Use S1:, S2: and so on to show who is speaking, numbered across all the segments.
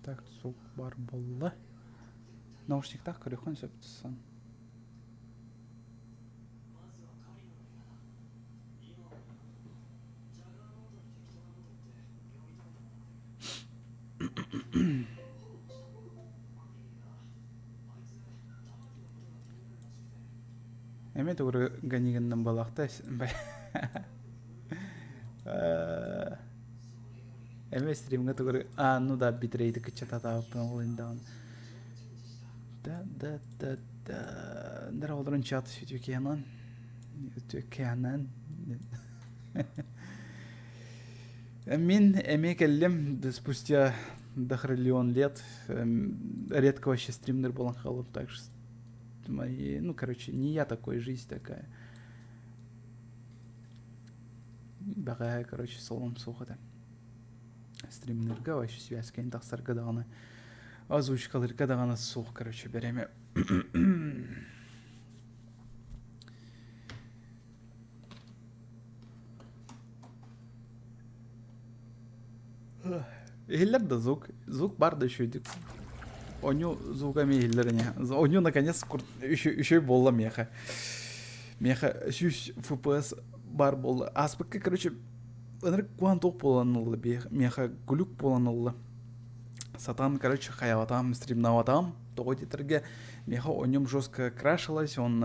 S1: Так, звук баар буолла. Наушниктаах көрүөххүн сөп сан. Эмиэ тугу ганигынным балахта Эмиэ стримҥэ тугу а ну да битрейти кыччататаабыппын ол иһин даҕаны да да да да Дара олорон чат үтүөкээнэн үтүөкээнэн Мин эмиэ кэллим спустя дохриллион лет редко вообще стримнер буолан хааллым так что мои ну короче не я такой жизнь такая Бэҕэһээ, короче, солом суох этэ. Стримнерга вообще связкайын тахсарга даҕаны, озвучкаларга даҕаны суох, короче, бэрэме. Иһиллэр да звук. Звук бар да үчүгүйдүк. Оню звука эмиэ иһиллэр ини. Оню наконец үчүгэй буолла миэхэ. Миэхэ 100 FPS бар буолла. Ааспыкка, короче, ынырык куһаҕан туох буолан ылла миэхэ глюк буолан ылла. Сатаан, короче, хайаабатаҕым, стримнаабатаҕым. Тоҕо диэтэргэ, миэхэ онньум жестко крашилась, он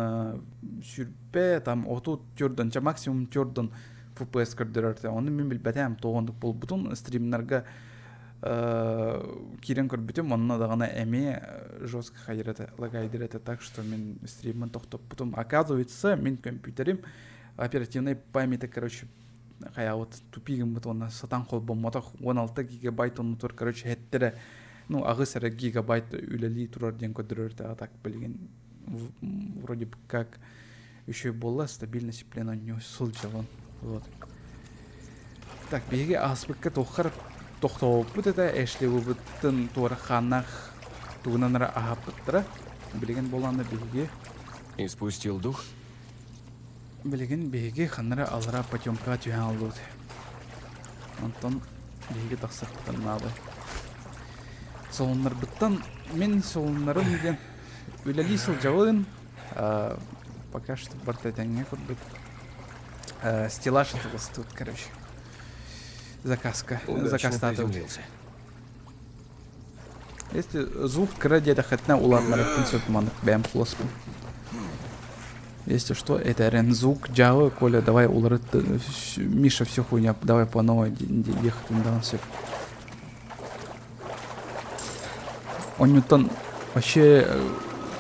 S1: сүүрбэ, там отут төрдөн, ча максимум төрдөн FPS көрдөрөр. Ону мин билбэтээм тоҕо оннук буолбутун. Стримнарга киирэн көрбүтүм, онно даҕаны эмиэ жестко хайыр этэ, лагайдыр этэ, так что мин стриммин тохтоппутум. Оказывается, мин компьютерим оперативной памяти, короче, хайаабыт тупи гыммыт уонна сатаан холбоммотох 16 гигабайт оннутугар, короче, хэттэрэ, ну, аҕыс эрэ гигабайт үлэлии турар диэн көрдөрөр а так билигин вроде бы как еще буолла стабильность плен онньуу сылдьабын вот так биһиги ааспыкка туоххар тохтообуппут этэ Эшливыбыттын туора хааннаах тугунан эрэ аһаппыттара билигин буолааны биһиги
S2: Испустил дух?
S1: Билигин биһиги ханна эрэ аллараа потемкаҕа түһэн хааллыбыт. Онтон биһиги тахсыахпытын наада. Солуннарбыттан мин солуннарым диэн үлэлии сылдьабын. Пока что барыта этэҥҥэ курдук. Стеллаж тут, короче. Заказка. Заказтаатыбыт. Если звук кыра диэтэххитинэ улаатынарыттан сөп маннык бэйэм куласпын. Если что, это рен звук Java, Коля, давай уларыт, Миша, все хуйня, давай по новой ехать даҕан сөп. Онньуттан вообще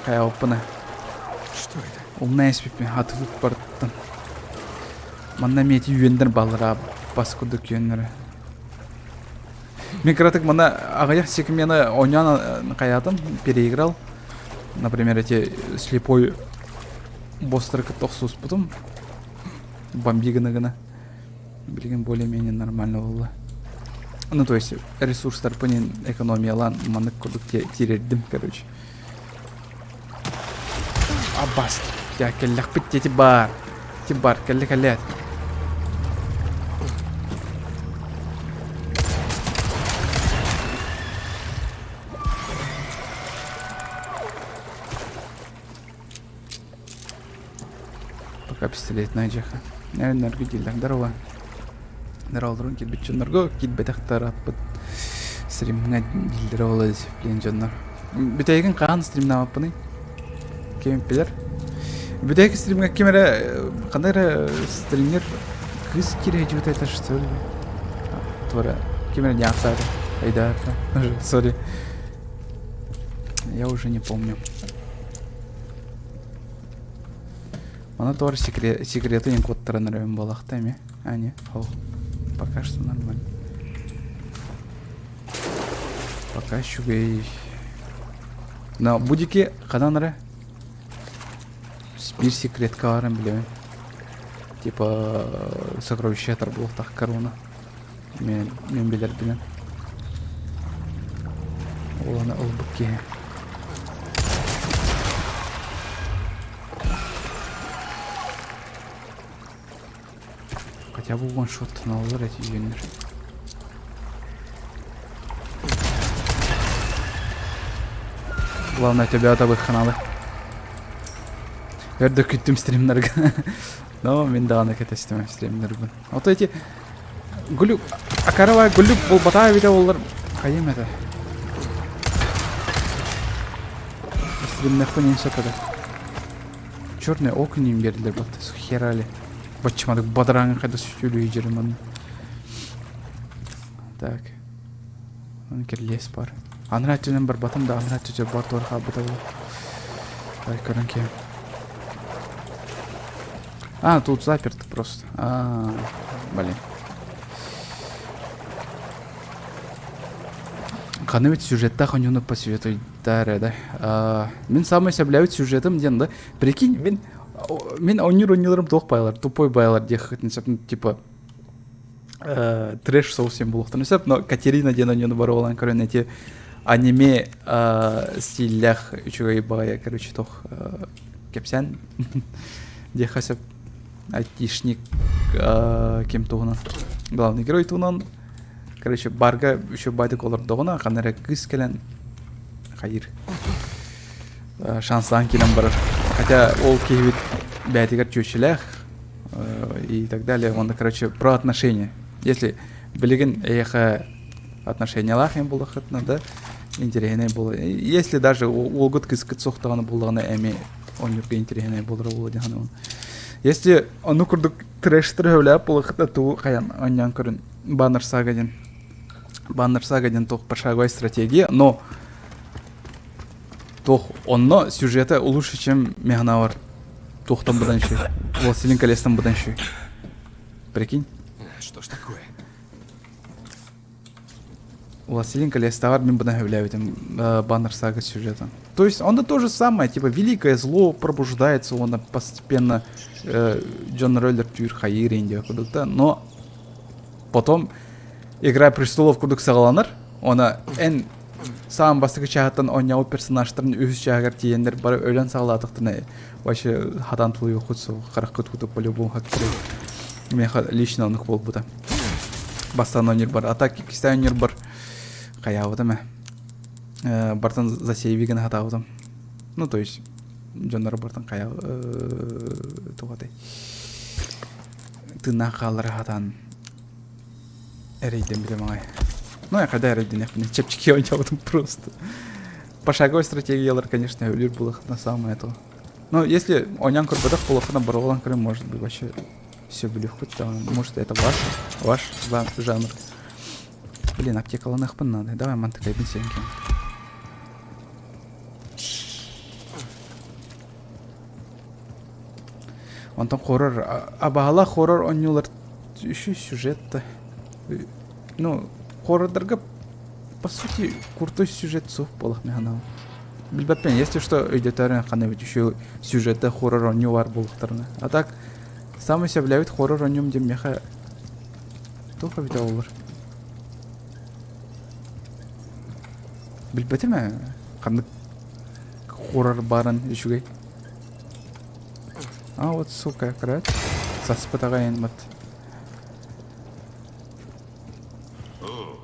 S1: хайаабыппына.
S2: Что это?
S1: Умна эспиппин хатылык барыттан. Манна эмиэ ити үөннэр бааллара бас курдук үөннэрэ. Мин кыратык манна аҕыйах секмены оонньоон хайаатым, переиграл. Например, эти слепой босстары кытта охсуспутум. Бомби гына-гына. Билигин более-менее нормально буолла. Ну, то есть ресурстарбын экономиялаан маннык курдук тириэрдим, короче. Аббас, я кэллэхпит дети бар. Ти бар, кэллэ кэллэ. Пока пистолет найдеха. Наверное, дииллэр. Здорово. Здорово, кирбит дьоннорго киирбэтэхтэр аппыт стримҥа дииллэрэ ол дисциплин дьоннор. Бүтэйигин хаһан стримнаабаппыный? Ким билэр? Бүтэйик стримҥа ким эрэ ханна эрэ стример кыыс киирэ дьүөтэ это что ли? Туора ким эрэ ньаахтаата. Айдаата. Сори. Я уже не помню. Аны туора секреты не куоттаран эрэ буолахта эми. А, не, ол. Пока что нормально. Пока үчүгэй. Но будики ханан эрэ биир секретка баарын билэбин. Типа сокровище буолуохтаах корона. Мен, мен билэрбинэн. Ол аны ылбыт киһи. Хотя бы ваншоттаналлар эти үйөннөр. Главное төбө табыхханалы. Өр да күттүм стримнарга. Но мин даҕаны кэтэстим стримнарбын. Ото эти глюк, акарава глюк буолбатаа эбитэ буоллар хайым этэ. Стримнэхпин ин сөп этэ. Черный окунь биэрдилэр батта херали. Баччымадык бадараҥы хайда сүтүлүү дьэрим манна. Так. Аны кирлиэс бар. Анараа өттүнэн барбатым да анараа өттүтүгэр бар туора хаалбыта буолуо. Ай көрөн киһим. А, тут заперто просто. А, блин. Ханна ведь сюжеттаах онньууну по сюжету да. А, мин самый сөбүлээбит сюжетым диэн да. Прикинь, мин мин оонньуур оонньууларым туох байлар, тупой байлар диэххитин сөп, типа трэш соус буолуохтарын сөп, но Катерина диэн оонньууну бары буолан көрөн эти аниме стиллээх үчүгэй баҕайы короче туох кэпсээн диэххэ сөп айтишник ким туһунан главный герой туһунан короче барга үчүгэй баайдык олордоҕуна ханна эрэ кыыс кэлэн хайыр шанстаан киирэн барар хотя ол киһибит бэйэтигэр чүөччүлээх и так далее. Уонна, короче, про отношения. Если билигин эйиэхэ отношениялаах эн буоллаххытына да интэриэһинэй буолар. Если даже уолгут кыыскыт суохтаҕына буоллаҕына эми онньурга интэриэһинэй буолара буолуо диэн саныыбын. Если ону курдук трэштер сөбүлээбит буоллаххытына тугу хайан оонньоон көрүн Баннер Сага диэн. Баннер Сага диэн туох пошаговая стратегия, но Туох онно сюжета лучше, чем Механавар. Туохтан быдан үчүгэй. Властелин колецтан быдан үчүгэй. Прикинь?
S2: Что ж такое?
S1: Властелин колец-тавар мин быдан сөбүлээбитим Баннер Сага сюжета. То есть он то же самое, типа великое зло пробуждается, он постепенно Джон Роллер түүр хайыр индия курдук да, но потом Игра престолов курдук саҕаланар. Она эн саам бастакы чааһыттан оонньообут персонажтарын үһүс чааһыгар тиийэннэр бары өлөн саҕалаатахтарына вообще хатан тулуйуоххут суох хараххыт кутук по-любому хаккыры миэхэ лично оннук буолбута бастаан оонньуур бар а так иккистээн оонньуур бар хайаабытым ээ бартан засейви гына хатаабытым ну то есть дьоннор бартан хайа туох этэй тыыннаах хааллара хатаан Эрэйдэммитим аҕай. Ну, я когда эрэйдэнэхпинэ, чэпчэки оонньообутум просто. Пошаговой стратегиялар, конечно, өлөр буолуохтана самое то. Ну, если оонньоон көрбөтөх буолуоххуна, боруобалаан көрөн, может быть, вообще все билиэххит даҕаны. Может, это ваш, ваш жанр. Блин, аптекаланыахпын надо. Давай мантыкайбын сиэн киэн. Онтон хоррор, абаһалаах хоррор оонньуулар үчүгэй сюжет да. Ну, хоррордарга по сути крутой сюжет суох буолах мин санаабар. Билбэппин, если что өйдөтөөрүн ханна эбит үчүгэй сюжетте хоррор оонньуу баар буолуохтарына. А так самый сөбүлээбит хоррор оонньуум диэн миэхэ туох эбитэ буоллар? Билбэтим ээ, ханнык хоррор баарын үчүгэй. А вот сука, крат. Саспытаҕа вот.
S3: О,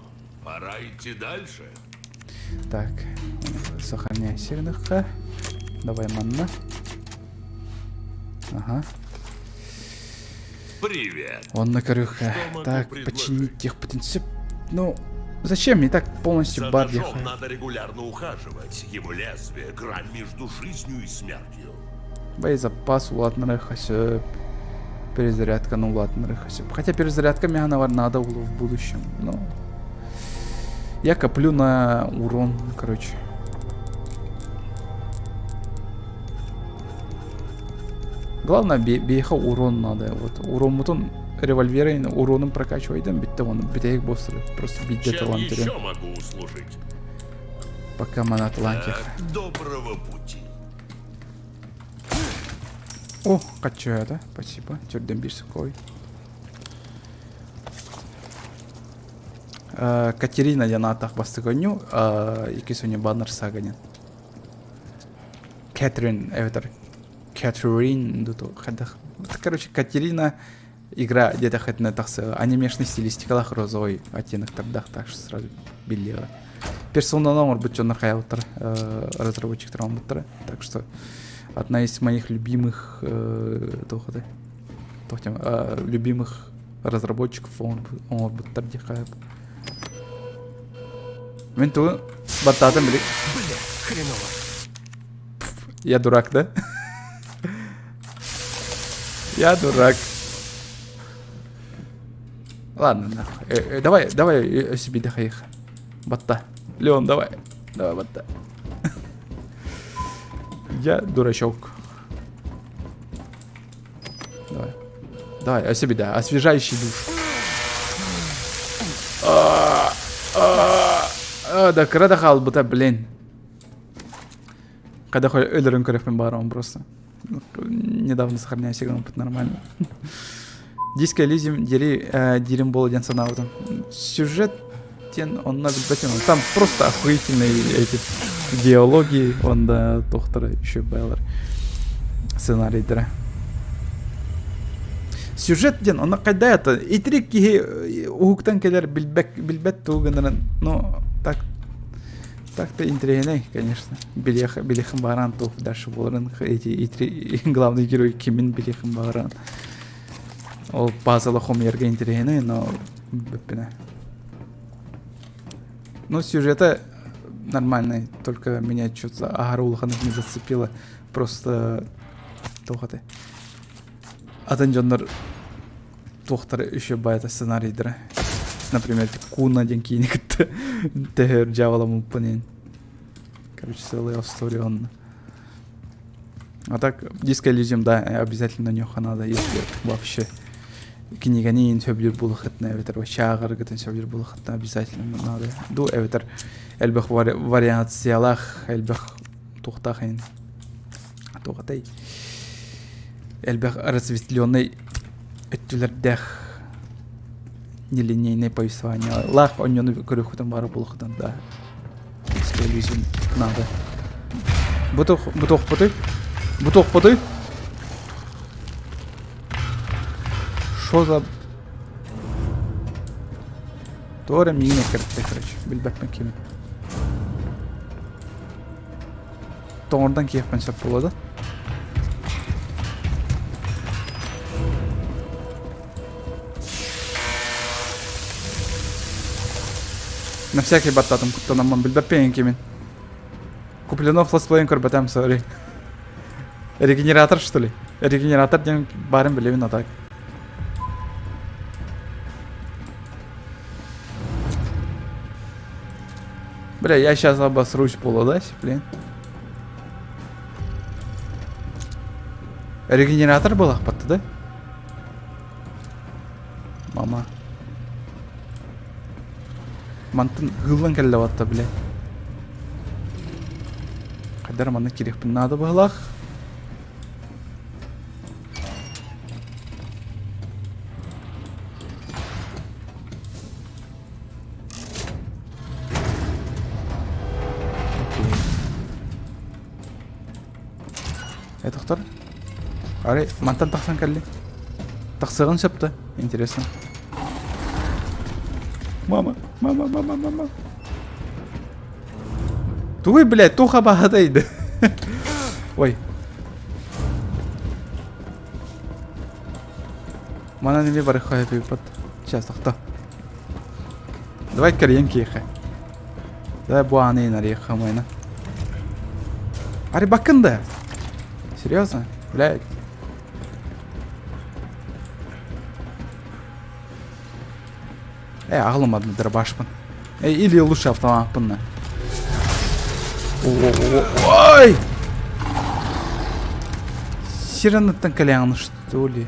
S3: пора идти дальше.
S1: Так, сохраняй сирныхха. Давай манна. Ага.
S3: Привет.
S1: Он на корюха. Так, починить тех потенциал. Ну, зачем мне так полностью
S3: За
S1: бар
S3: ножом надо регулярно ухаживать. Его лезвие – грань между жизнью и смертью.
S1: Боезапас улаатынарыахха сөп. Перезарядканы улаатынарыахха сөп. Хотя перезарядка миэхэ надо было в будущем. Но я коплю на урон, короче. Главное, биэхэ урон надо. Вот уроммутун револьверин уронун прокачивайдым битте оны бүтэһик босстары просто биирдэ
S3: Чем
S1: талан
S3: еще могу услужить?
S1: Пока мана Атлантик.
S3: Доброго пути.
S1: О, качаю, да? Спасибо. Төрден биир сокой. Катерина диэн ааттаах бастакы оонньуу, иккис оонньуу Баннер Сага диэн. Кэтрин эбэтэр Кэтрин хайдах короче Катерина игра диэтэххитинэ тахсыа анимешный стилистикалаах розовый оттеноктардаах так что сразу биллиэҕэ. Персонаны оҥорбут дьоннор хайаабыттара, разработчиктар оҥорбуттара. Так что одна из моих любимых туох этэй? Туох любимых разработчиков оҥорбуттар диэххэ Мин тугу баттаатым били.
S2: Бля, хреново.
S1: Я дурак, да? Я дурак. Ладно, нахуй. Давай, давай себе дыхай. Батта. Леон, давай. Давай, батта. Я дурачок. Давай. Давай, о себе, да. Освежающий душ. А, а, а, да, кыра да хаалбыта, блин. Когда өлөрөн көрөхпүн баарым просто. Недавно сохраняюсь опыт нормально. Диско Элизиум дири, дирим буолуо диэн санаабытым. Сюжет диэн онно билбэтим. Там просто охуительные эти диалоги, онда туохтара еще байлар сценарийдара. Сюжет диэн онно хайда это итирик киһи уһуктан кэлэр билбэт билбэт тугу гынарын ну так так-то интэриэһинэй конечно билиэх билиэхин бааран туох дальше буоларын эти итри главный герой кимин билиэхин бааран Ол пазла хомуйарга интэриэһинэй, но бүппүнэ. Ну, сюжета нормальный, только меня что-то аһара улаханнык не зацепило. Просто туох этэй. Атын дьоннор туохтара еще баайта сценарийдара. Например, Куна диэн киини кытта төһөр дьаабаламмыппын иһин. Короче, целая история онно. А так, Диско Элизиум, да, обязательно нюха надо, если вообще кинигэни сөбүлүүр буолахытына эбэтэр вообще ааҕаргытын сөбүлүүр буолахытына обязательно надо. Ду эбэтэр элбэх вариациялаах, элбэх туохтаах иһин туохатай элбэх разветвленный өттүлэрдээх нелинейное повествование лаах онньону көрүөххүтүн баара буолахытын да Диско Элизиум надо. Бу туох бу туохпутуй? Бу туохпутуй? Шо за... Туора миигин эккиртте, короче. Билбэппин кими. Тоҥордон киэхпин сөп буолуо да? На всякий баттатым куттанаммын билбэппин кимин. Куплинов летсплейин көрбөтөм, сори. Регенератор, что ли? Регенератор диэн баарын билэбин, а так. Бля, я сейчас обосрусь буолуо, да, блин. Регенератор буолахпатты да? Мама. Мантан ыыллан кэллэ батта, бля. Хайдар манна кириэхпин наада быһылаах. Э, доктор? Арай, мантан тахсан кэлли. Тахсыгын сөп да, интересно. Мама, мама, мама, мама. Тугуй, блядь, туха баһадайды. Ой. Манан эмиэ барыхха эпиппат. Сейчас, тохто. Давай кэрийэн киэхэ. Давай бу ааны нарыйыхха муйна. Арибаккын да? Серьезно? Блядь. Э, аҕалымадым дробашпын. Э, или лучше автомаппын. Ой! Сиреныттан кэлэҕин что ли?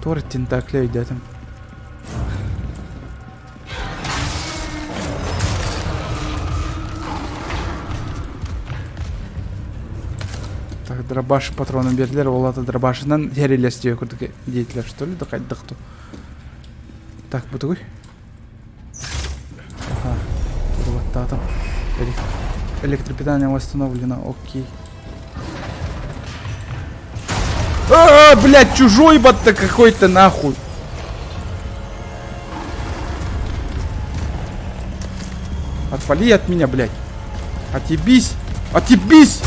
S1: Туора тентакли өйдөөтүм. Так, дробаш патронун биэрдилэр, ол ата дробашынан хэрилэстиэ курдук диэтилэр, что ли, да хайдах ту. Так, бу тугуй? Ага, баттаатым. Электропитание восстановлено, окей. А, блядь, чужой батта какой-то нахуй. Отвали от меня, блядь. Отъебись! Отъебись!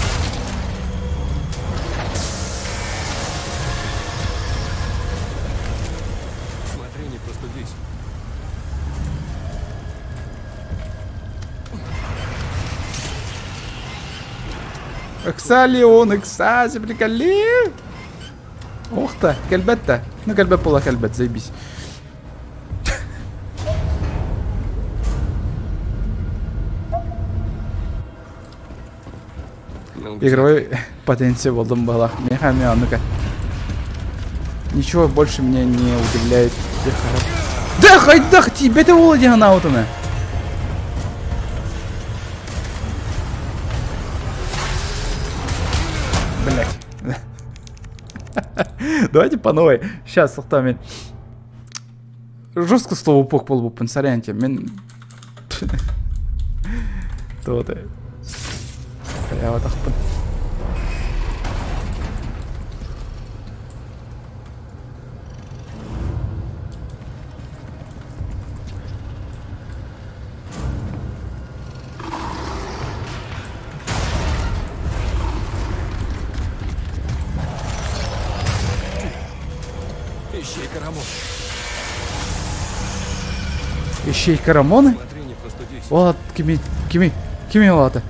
S2: Смотри, не простудись.
S1: Ыкса Леон, ыкса, приколи! Ох та, кэлбэт да. Ну кэлбэт буола кэлбэт, заебись. Игровой потенция болдум была. Меха ну-ка. Ничего больше меня не удивляет. Да хайдах тебе это буола диһанаутуна. Блять. Давайте по новой. Сейчас, тоқта мен. Жестко слоупок буолбуппун, сорянте. Мен... Туота. Хайаабатахпын.
S2: Ищи Карамон.
S1: Ищи Карамоны?
S2: Смотри, не простудись.
S1: Ол кими кими кими ол ата?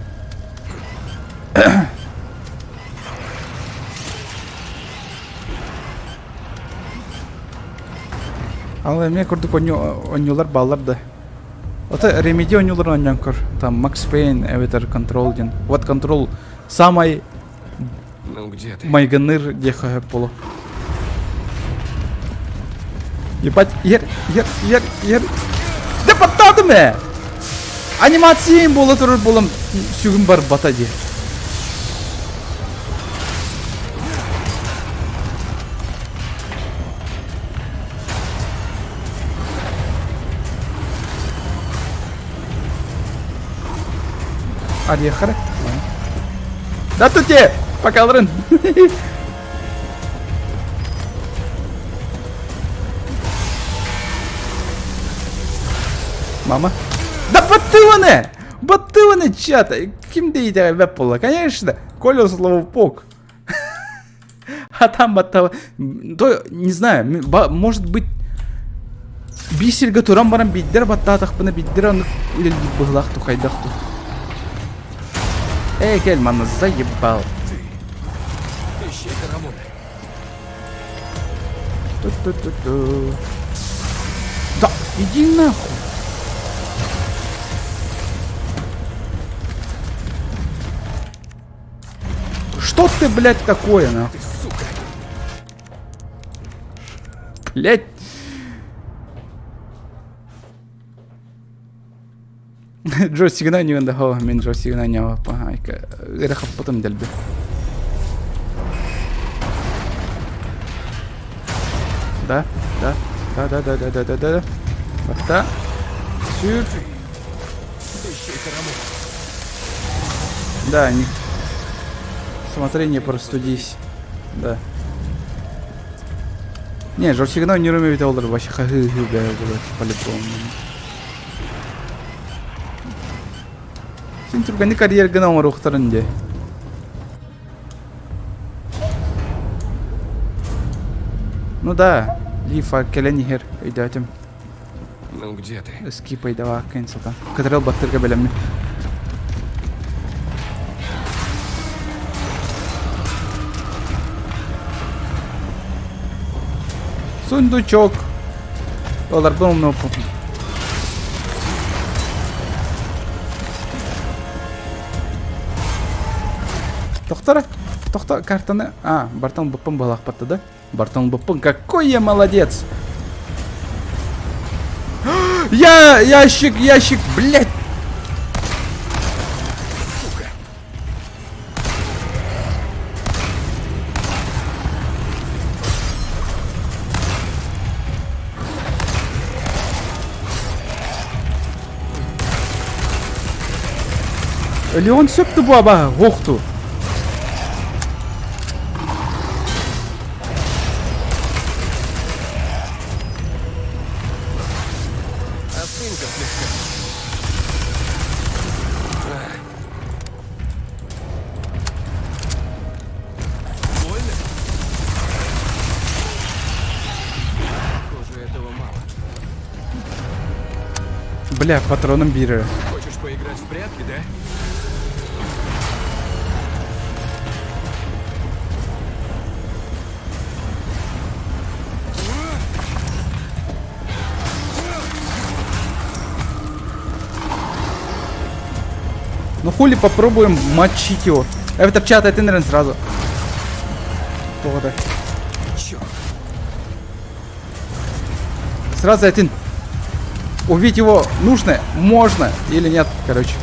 S1: Ал эмиэ курдук оонньуулар бааллар да. Ото Remedy оонньууларын оонньоон көр. Там Max Payne эбэтэр Control диэн. Вот Control самай
S2: Ну где ты?
S1: майгыныыр диэххэ сөп буолуо. Ебать, ер, ер, ер, ер. Да баттаатым ээ! Анимациям буола турар буолан сүгүн барбата дии. Арыйахара. Да тут те! Покалрын! Мама. Да баттыаны! Баттыаны чата! Ким дейді бәп була? Конечно! Коля Слоупок. А там баттава... То, не знаю, может быть, биир сиргэ туран баран биирдэр баттаатахпына биирдэр оннук үлэлиир быһыылаах ту хайдах ту. Эй, кэл манна заебал.
S2: Ищи Карамона.
S1: Ту-ту-ту-ту. Да, иди нахуй. Что ты, блядь, такое, нахуй?
S2: Ты сука.
S1: Блядь. Джо сигна не да мен Джо сигна не Эрэ дэлби. Да, да, да, да, да, да, да, да, да. Батта. Сүр.
S2: Ищи Карамона.
S1: Да, не... Смотри, не простудись. Да. Не, Джо сигна не румит олдер вообще хы по-любому. Син түргэнник карьергын оҥоруохтарын дии. Ну да, Лифа кэлэн иһэр өйдөөтүм.
S2: Ну где ты?
S1: Скипайдава кэнсата. Кытарыл баттырга бэлэмми. Сундучок. Оларбын умнуоппун. Тохтора, тохто картаны. А, Бартон буппун балахпатты да? Бартон буппун, какой я молодец! Я, ящик, ящик, блядь!
S2: Сука.
S1: Леон сөптү бу аба, охту.
S2: Остынь-ка слегка.
S1: Бля, патроным биир
S2: Хочешь поиграть в прятки, да?
S1: Ну хули попробуем мочить его. Это чат, это наверное, сразу. Тоҕо
S2: Черт!
S1: Сразу один. Убить его нужно, можно или нет, короче.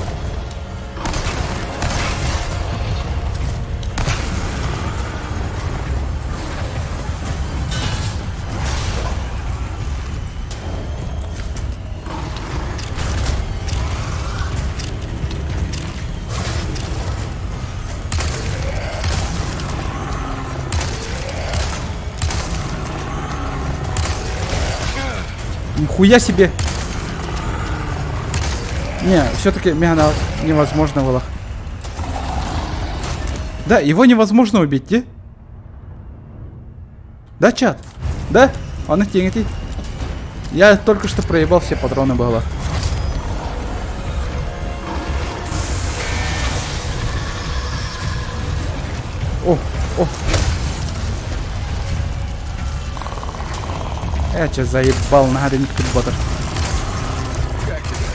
S1: Нихуя себе! Не, все-таки Мегана невозможно было. Да, его невозможно убить, де? Да, чат? Да? Он их теңетей. Я только что проебал все патроны было. О, о. Я тебя заебал, на батыр.
S2: Как тебе?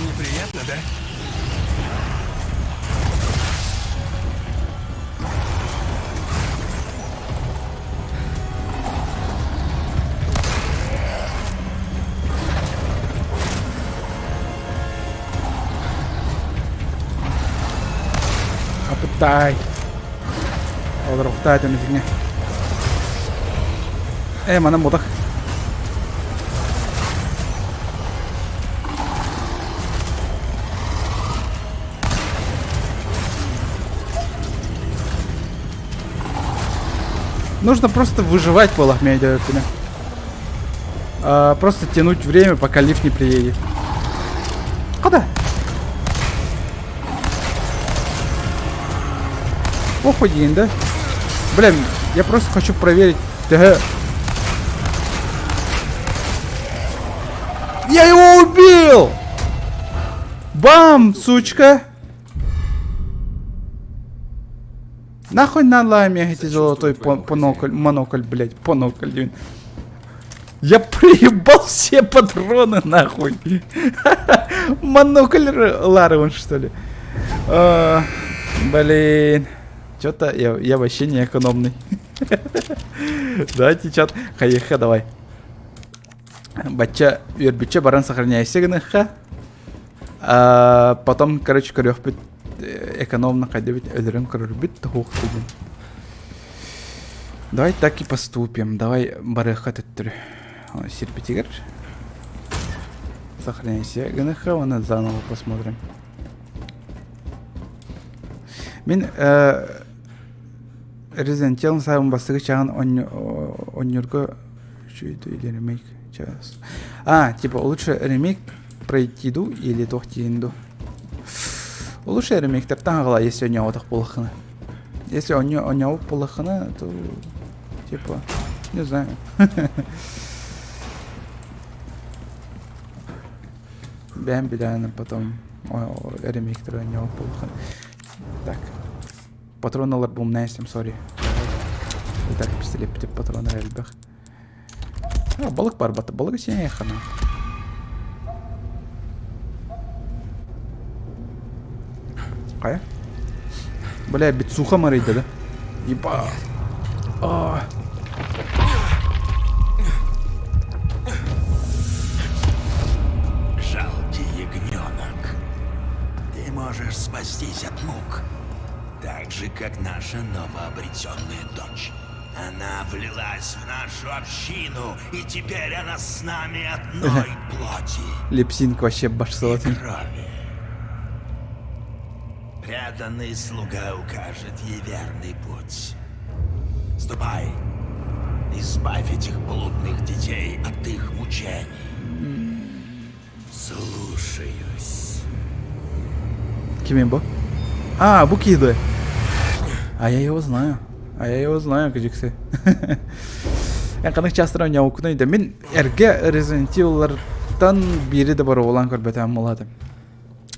S2: Неприятно, да?
S1: Апытай. Олорохтай тэмитиҥэ. Э, манан ботах. Нужно просто выживать в Алахмедиапине. А, просто тянуть время, пока лифт не приедет. Куда? Похуй да? Блин, я просто хочу проверить. ТГ. Я его убил! Бам, сучка! Нахуй на мне эти золотой понокль, монокль, блядь, понокль, блин. Я проебал все патроны, нахуй. Монокль Ларван, что ли? А, блин. Что-то я, я вообще не экономный. Давайте чат. Хаеха, давай. Бачча, үөрбүччэ баран сохраняйся гыныхха. А, потом, короче, көрүөхпүт экономно хайдыбыт өлөрөн көрөрбүт туһуох диэн. Давай так и поступим. Давай барыахха төттөрү. Сирбитигэр. Сохраняйся гыныхха, оны заново посмотрим. Мин Resident Evil саабын бастакы чаҕын онньуурга или ремейк час. А, типа лучше ремейк пройти ду или туох диин ду. Лучше ремейктертан аҕала если онньоотох буоллаххына. Если онньообут буоллаххына, то типа не знаю. Бэйэм билээн потом ремейктер онньообут буоллаххына. Так. Патрон ылар бумнайсым, сори. Итак, пистолет патронар элбэх. А, балык бар бата, балык сен хана. Кая? Бля, бицуха марыйда да? Еба. А.
S3: Жалкий ягненок. Ты можешь спастись от мук. Так же, как наша новообретенная дочь. Она влилась в нашу общину, и теперь она с нами одной плоти.
S1: Lip-sync вообще башсылатын.
S3: Крови. Преданный слуга укажет ей верный путь. Ступай, избавь этих блудных детей от их мучений. Слушаюсь.
S1: Кимин бу? А, бу киһи А я его знаю. А я его знаю, кыдьыксы. Эн ханнык чаастара оонньообуккунуй да мин эргэ Resident Evil-лартан Тан биири да боруобалаан көрбөтөм буолаатым.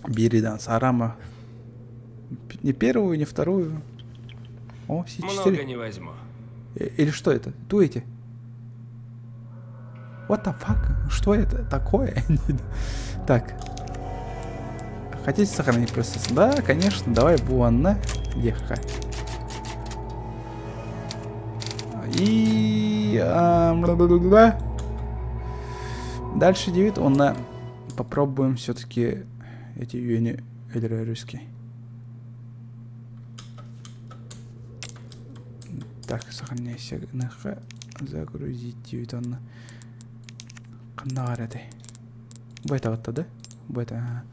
S1: Биири да саарама. Ни первую, ни вторую. О,
S2: Много
S1: С4.
S2: не возьму.
S1: Или что это? Ту эти? What the fuck? Что это такое? Так. Хотите сохранить процесс? Да, конечно. Давай буанна. Легко. И... Дальше 9 он на... Попробуем все-таки эти юни русский. Так, сохраняйся. Загрузить 9 он. Ханна этэй? Бу это вот да? Бу это...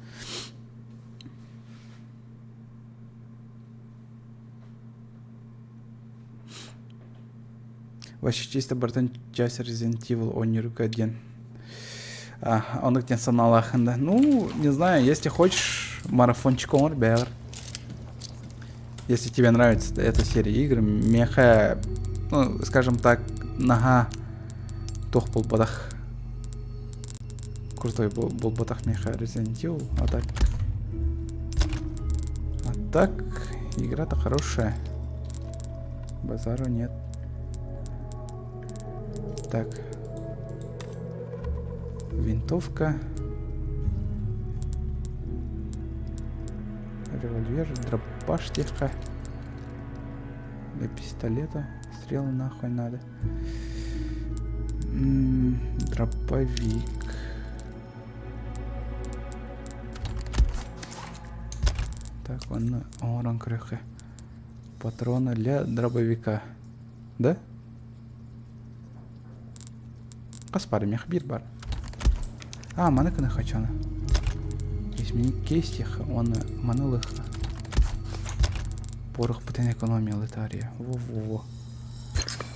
S1: Вообще чисто бартан часть Resident Evil оонньуурга диэн. Оннук диэн санаалаахын да. Ну, не знаю, если хочешь, марафончик оҥор бэҕэр. Если тебе нравится эта серия игр, меха, ну, скажем так, наһаа туох буолбатах. Крутой буолбатах меха Resident Evil, а так... А так, игра-то хорошая. Базару нет. Так. Винтовка. Револьвер, дробаш тихо. Для пистолета. Стрелы нахуй надо. М -м, дробовик. Так, он оҥорон көрүөххэ. Патроны для дробовика. Да? Хас баар мех биир баар. А, маны кына хачаны. Изменить кейс уонна маны ылыха. Порох бүтэн экономиялы таарыйа. Во-во-во.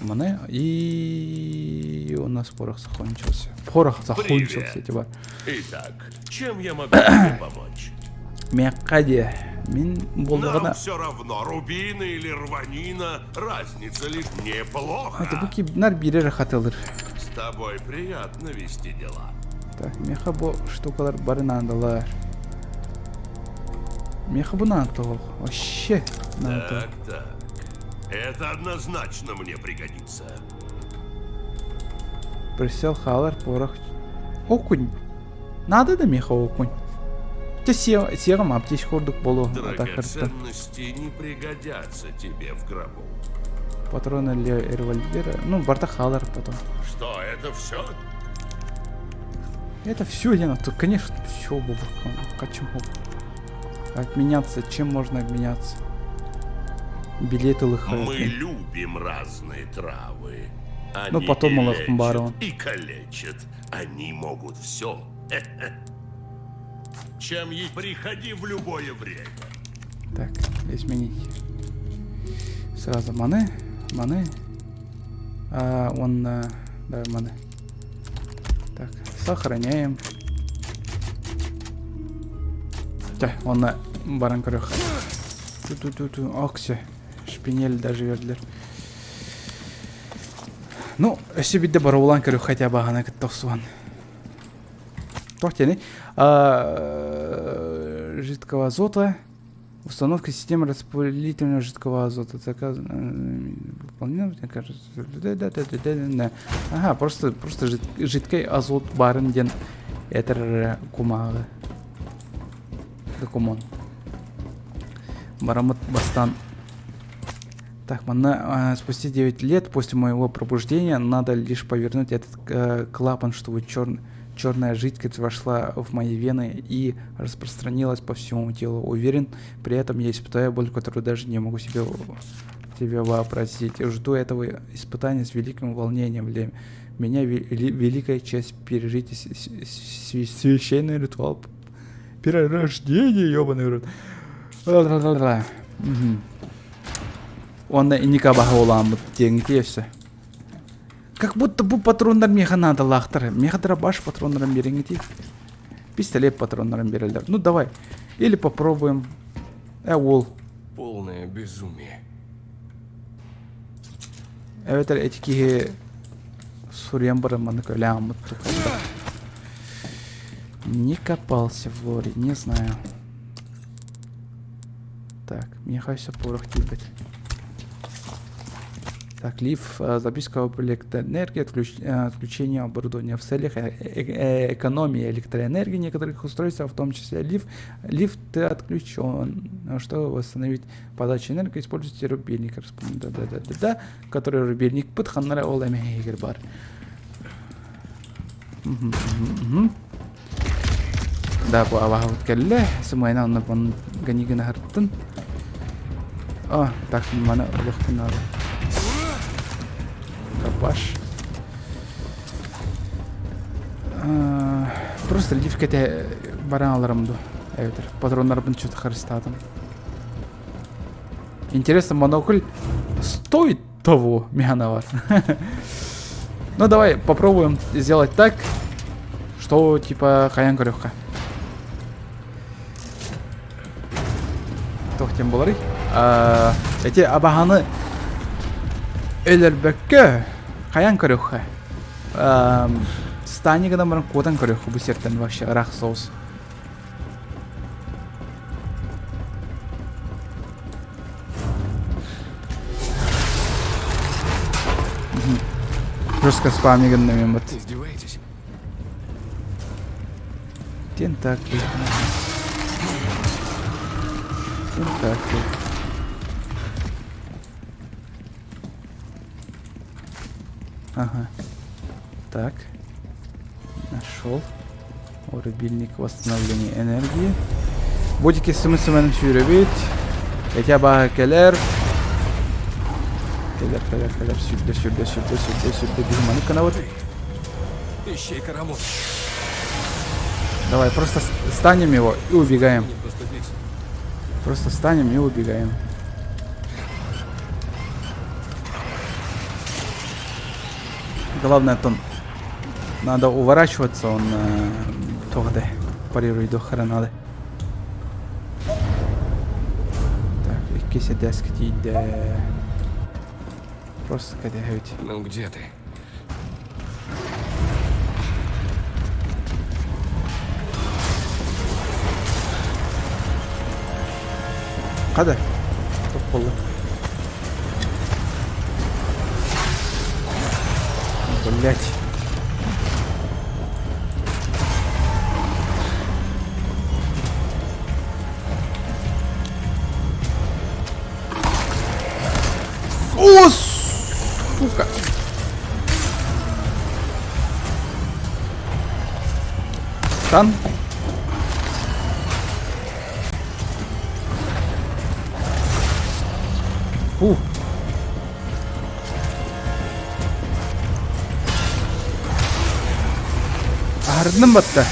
S1: Маны и у нас порох закончился. Порох закончился,
S4: Привет.
S1: типа.
S4: Итак, чем я могу тебе помочь?
S1: Миэхэ диэ. Мин буоллаҕына
S4: Нам все равно, рубина или рванина, разница лишь неплохо.
S1: Это бу кибнар биирэр хатылыр.
S4: С тобой приятно вести дела.
S1: Так, миэхэ бу штукалар бары наадалар. Миэхэ бу наада Вообще наада.
S4: Так, так. Это однозначно мне пригодится.
S1: Присел хаалар порох. Окунь. Надо да миэхэ окунь. Те сиэҕим аптечка курдук буолуо атаахырта.
S4: Драгоценности не пригодятся тебе в гробу.
S1: Патроны для револьвера. Ну, барта хаалар потом.
S4: Что, это все?
S1: Это все, Лена, то, конечно, все, Хочу. Обменяться. Чем можно обменяться? Билеты лыхают.
S4: Мы любим разные травы. Они
S1: Ну, потом
S4: и
S1: лыхм барон.
S4: лечат, и калечат. Они могут все. Чем ей приходи в любое время.
S1: Так, изменить. Сразу маны, маны. А, он, давай маны. Так, сохраняем. Так, он баран көрөх. Ту-ту-ту-ту. Оксе. Шпинель даже бердилер. Ну, өссө биирдэ боруобалаан көрүөх хотя бы аһана кытта охсуһан. Туох диэний? Жидкого азота. Установка системы распылительного жидкого азота. Заказ выполнена, мне кажется. Ага, просто, просто жидкий азот баарын диэн этэр кумааҕы. Документ. Бараммыт бастаан Так, манна спустя 9 лет после моего пробуждения надо лишь повернуть этот клапан, чтобы черная жидкость вошла в мои вены и распространилась по всему телу. Уверен, при этом я испытаю боль, которую даже не могу себе тебе вообразить. Жду этого испытания с великим волнением. Для меня великая честь пережить священный ритуал перерождения, ебаный рот. Уонна инника баһа диэҥ все. Как будто бу патроннар миэхэ наадалаахтар. Миэхэ дробаш патроннарын биэриҥ Пистолет патроннарын биэрэллэр. Ну давай. Или попробуем. Э, уол.
S2: Полное безумие.
S1: Эбэтэр эти киһи суруйан баран маннык өлөөн. Не копался в лоре, не знаю. Так, миэхэ өссө порох тиийбэт. Так, лиф, записка об электроэнергии, отключение оборудования в целях экономии электроэнергии некоторых устройств, в том числе лифт. Лифт отключен. Чтобы восстановить подачу энергии, используйте рубильник. Да-да-да-да-да, который рубильник пыт ханнара ол эмэһигэр бар. Да, бу абаһабыт кэллэ. Сымайна онно ганигын аһарттын. А, так, маны ылыхпын надо. Капаш. Просто лифкете баран аларым ду. Эбэтэр патроннарбын что-то харыстаатым. Интересно, монокль стоит того, Мианавар. Ну, давай попробуем сделать так, что типа хайан көрөххө. Туох диэн буоларый? Эти абаһаны өлөрбөккө хайан көрөххө. Стани гынан баран куотан көрөххө бу сиртэн вообще ыраах соус. Жестко спамиган гынным вот.
S2: Издеваетесь?
S1: Тентакли. Тентакли. Ага. Так. Нашел. Рубильник восстановления энергии. Бодики сымы-сымын сүүрэбит. Эти абааһы кэлэр. Кэлэр, кэлэр, кэлэр. Сүүрдэ, сүүрдэ, сүүрдэ, сүүрдэ, сүүрдэ. Биһи маны кынабыт.
S2: Ищейка Рамон.
S1: Давай, просто станем его и убегаем. Просто станем и убегаем. Главное, Антон, надо уворачиваться, он тогда парирует до хрена. Так, иккис этээскэ тиийдэ. Просто кэтэһэбит.
S2: Ну где ты?
S1: Хада? Топ буолла. Блять. О, сука! Стан. Фу. Аһардым батта.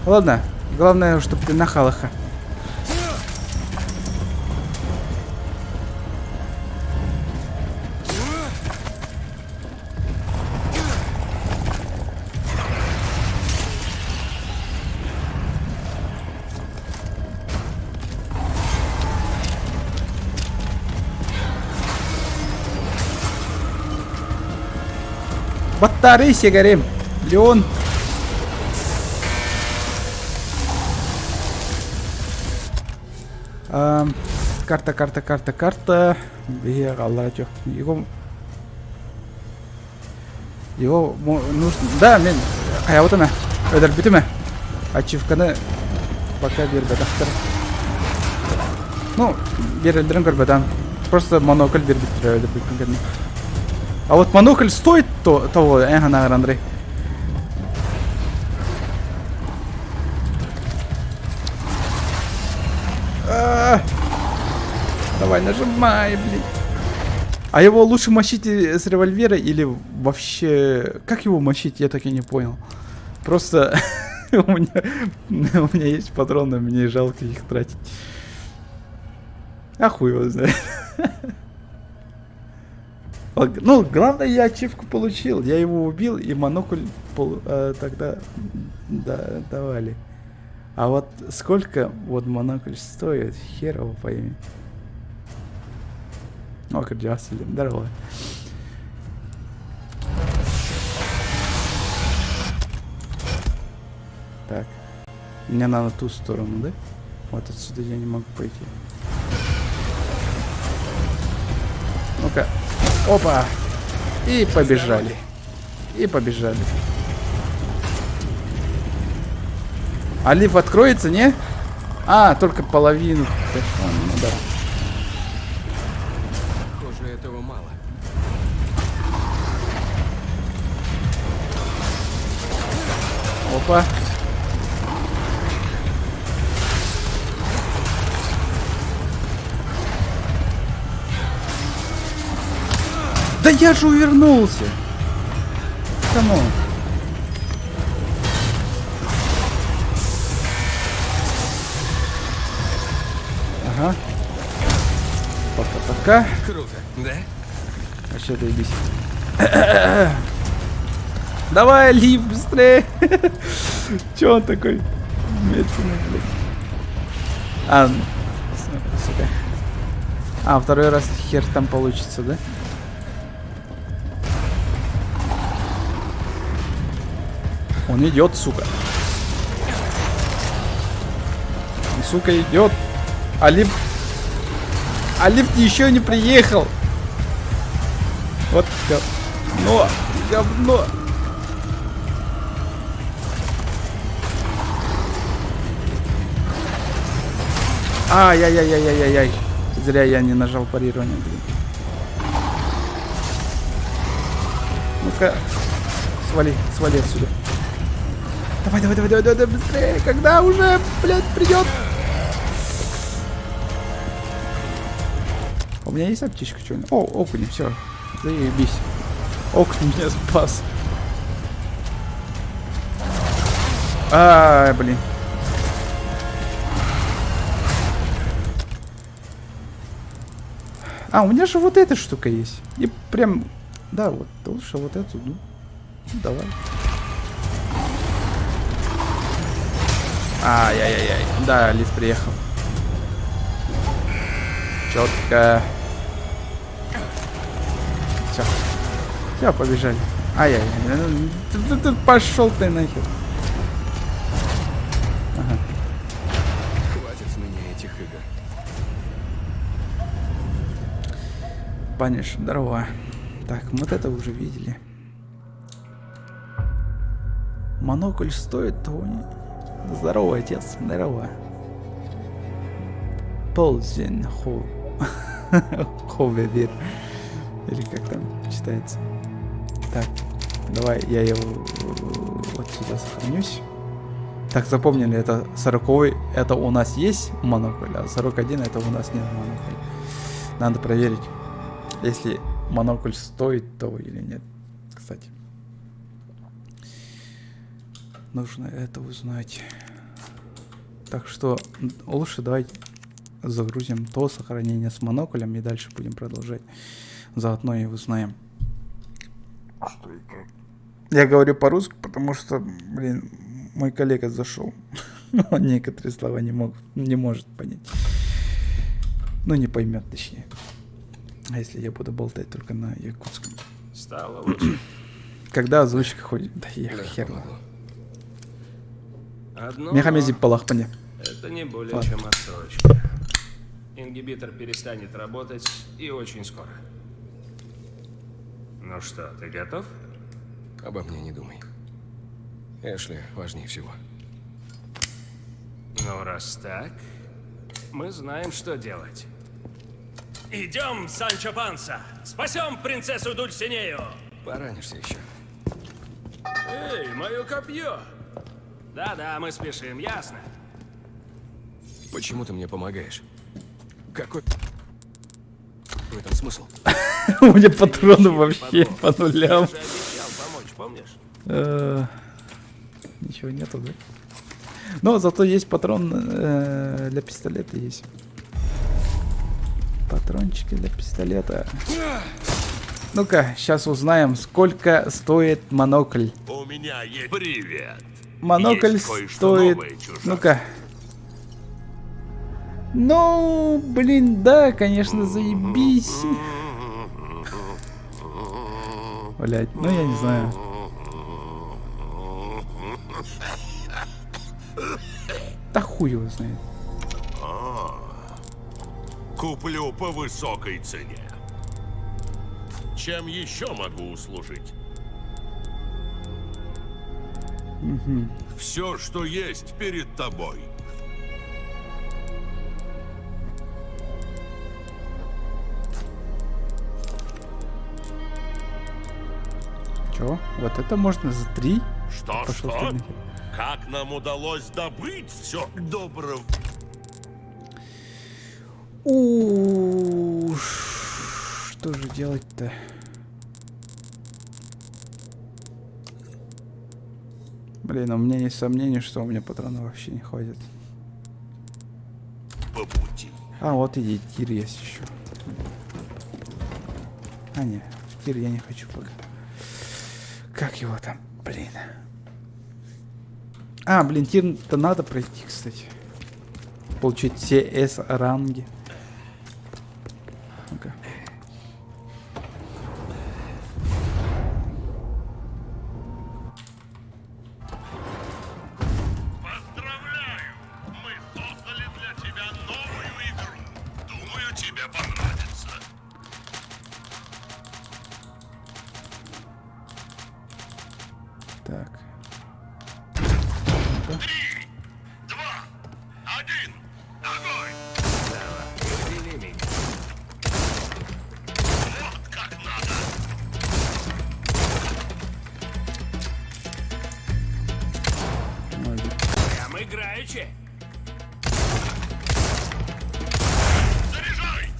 S1: Ладно, главное, чтобы ты нахалаха. Баттаарый сигарем. Леон. Карта, карта, карта, карта. Биһиэхэ Его Его нужно... Да, мен хайабытым ээ. Өлөрбүтүм ээ. Ачивканы пока биэрбэтэхтэр. Ну, биэрэллэрин көрбөтөм. Просто монокль биэрбиттэрэ өлөрбүппүн кэннэ. А вот монокль стоит то, того, эн Андрей. А, давай, нажимай, блин. А его лучше мочить с револьвера или вообще... Как его мочить, я так и не понял. Просто у меня, у меня есть патроны, мне жалко их тратить. А хуй его знает. Ну, главное, я ачивку получил. Я его убил, и монокль тогда да, давали. А вот сколько вот монокль стоит, хер его пойми. О, кырдьаҕас здорово. Так. Мне надо ту сторону, да? Вот отсюда я не могу пойти. Ну-ка. Опа! И побежали. И побежали. А лифт откроется, не? А, только половину. Ну да.
S2: Похоже, этого мало.
S1: Опа. Да я же увернулся. Come on. Ага. Пока-пока.
S2: Круто, да?
S1: Вообще заебись. Давай, лифт, быстрее. Че он такой медленный, блядь? А, сука. А, второй раз хер там получится, да? Он идет, сука. Он, сука, идет. А лифт... А лифт еще не приехал. Вот говно. Говно. Ай-яй-яй-яй-яй-яй. Зря я не нажал парирование, блин. Ну-ка, свали, свали отсюда. Давай, давай, давай, давай, давай, быстрее. Когда уже, блядь, придет? У меня есть аптечка, что? О, окунь, все. Заебись. Окунь меня спас. А, блин. А, у меня же вот эта штука есть. И прям, да, вот лучше вот эту, ну, давай. Ай-яй-яй-яй. Да, лифт приехал. Четко. Все. Все, побежали. Ай-яй-яй. Пошел ты нахер. Ага.
S2: Хватит с меня этих игр.
S1: Паниш, здорово. Так, вот это уже видели. Монокль стоит того не... Здорово, отец, здорово. Ползень хо... Ховевир. Или как там читается. Так, давай я его вот сюда сохранюсь. Так, запомнили, это 40 это у нас есть монокль, а 41 это у нас нет монокль. Надо проверить, если монокль стоит того или нет, кстати. Нужно это узнать. Так что лучше давай загрузим то сохранение с моноклем и дальше будем продолжать. Заодно и узнаем. Что и как. Я говорю по-русски, потому что, блин, мой коллега зашел. Он некоторые слова не может понять. Ну, не поймет, точнее. А если я буду болтать только на якутском?
S5: Стало лучше.
S1: Когда озвучка ходит? Да я
S2: Да,
S1: хер.
S2: помогло.
S5: Одно
S1: Мехамези
S5: но.
S1: палахпане.
S5: Это не более
S1: Ладно.
S5: чем отсрочка. Ингибитор перестанет работать и очень скоро. Ну что, ты готов?
S2: Обо мне не думай. Эшли важнее всего.
S5: Ну, раз так, мы знаем, что делать. Идем, Санчо Панса! Спасем принцессу Дульсинею!
S2: Поранишься еще.
S5: Эй, мое копье! Да-да, мы спешим, ясно.
S2: Почему ты мне помогаешь? Какой в этом смысл?
S1: У меня патроны вообще по нулям.
S5: Я же обещал помочь, помнишь?
S1: Ничего нету, да? Но зато есть патрон для пистолета есть. Патрончики для пистолета. Ну-ка, сейчас узнаем, сколько стоит монокль.
S4: У меня есть... Привет.
S1: Монокль
S4: Есть кое-что
S1: стоит...
S4: новое, чужак.
S1: Ну-ка. Ну, блин, да, конечно, заебись. Блять, ну я не знаю. Хуй его знает.
S4: Куплю по высокой цене. Чем еще могу услужить? Все, что есть перед тобой.
S1: Чё? Вот это можно за 3?
S4: Что,
S1: Пошел
S4: что?
S1: ты нахер.
S4: Как нам удалось добыть все доброго?
S1: У, что же делать-то? Блин, у меня есть сомнение, что у меня патронов вообще не хватит.
S4: По пути.
S1: А, вот и тир есть еще. А, не, в тир я не хочу пока. Как его там, блин. А, блин, тир-то надо пройти, кстати. Получить все S ранги. Ну-ка.
S4: Поздравляю! Мы создали для тебя новую игру. Думаю, тебе понравится.
S1: Так.
S4: 3, 2, 1, огонь!
S5: Удиви меня.
S4: Вот как надо!
S1: Ой,
S5: Прям играючи.
S4: Заряжай!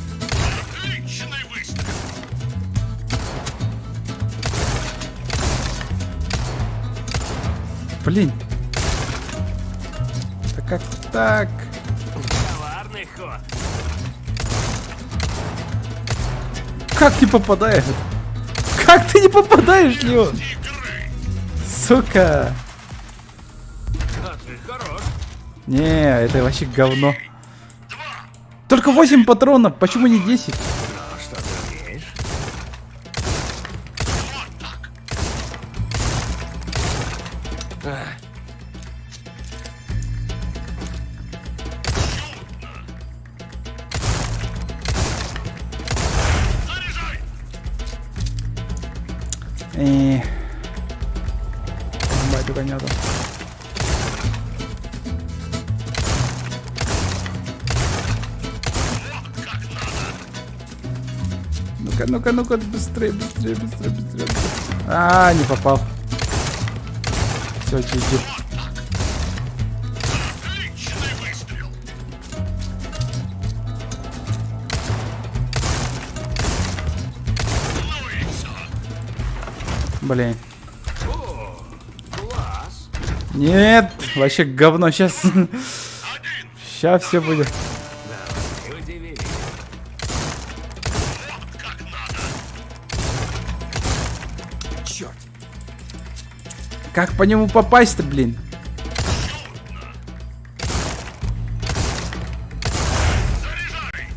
S4: Отличный выстрел!
S1: Блин. Да как так?
S5: Коварный ход.
S1: Как не попадает? Как ты не попадаешь, Леон?
S4: Игры!
S1: Сука.
S5: А ты хорош.
S1: Не, это вообще говно. Только 8 патронов, почему не 10?
S5: Ну, что ты умеешь?
S4: Вот так!
S2: А,
S4: Чудно! Заряжай!
S1: Бать, понятно.
S4: Вот как надо!
S1: Ну-ка, ну-ка, ну-ка, быстрее, быстрее, быстрее, быстрее. А, не попал. Все, GG.
S4: Вот так! Отличный выстрел! Ну и все!
S1: Блин.
S5: О, класс.
S1: Нет, вообще говно. Сейчас.
S4: Один!
S1: Сейчас все будет.
S5: Давай, удиви меня.
S4: Вот как надо!
S2: черт!
S1: Как по нему попасть-то, блин?
S4: Чудно! Заряжай!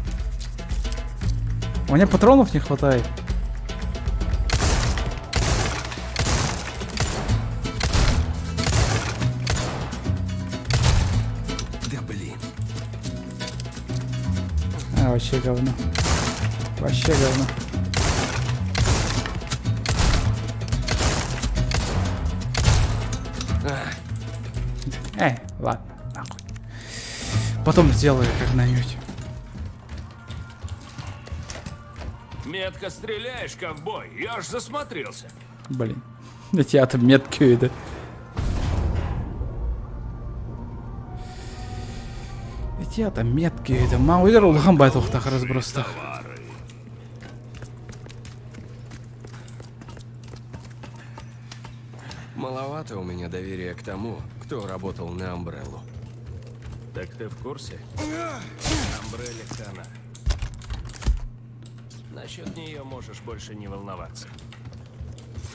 S1: У меня патронов не хватает.
S2: Да блин.
S1: А, вообще говно. Вообще говно.
S2: А,
S1: Эй, ладно, нахуй. Потом сделаю как-нибудь.
S5: Метко стреляешь, ковбой. Я аж засмотрелся.
S1: Блин. Эти атом меткие, да. Эти атом меткие, да. Ма уйдер улахан байтухтах разбростах.
S4: Товары.
S2: маловато у меня доверия к тому, кто работал на Амбреллу.
S5: Так ты в курсе? Амбрелле хана. Насчет нее можешь больше не волноваться.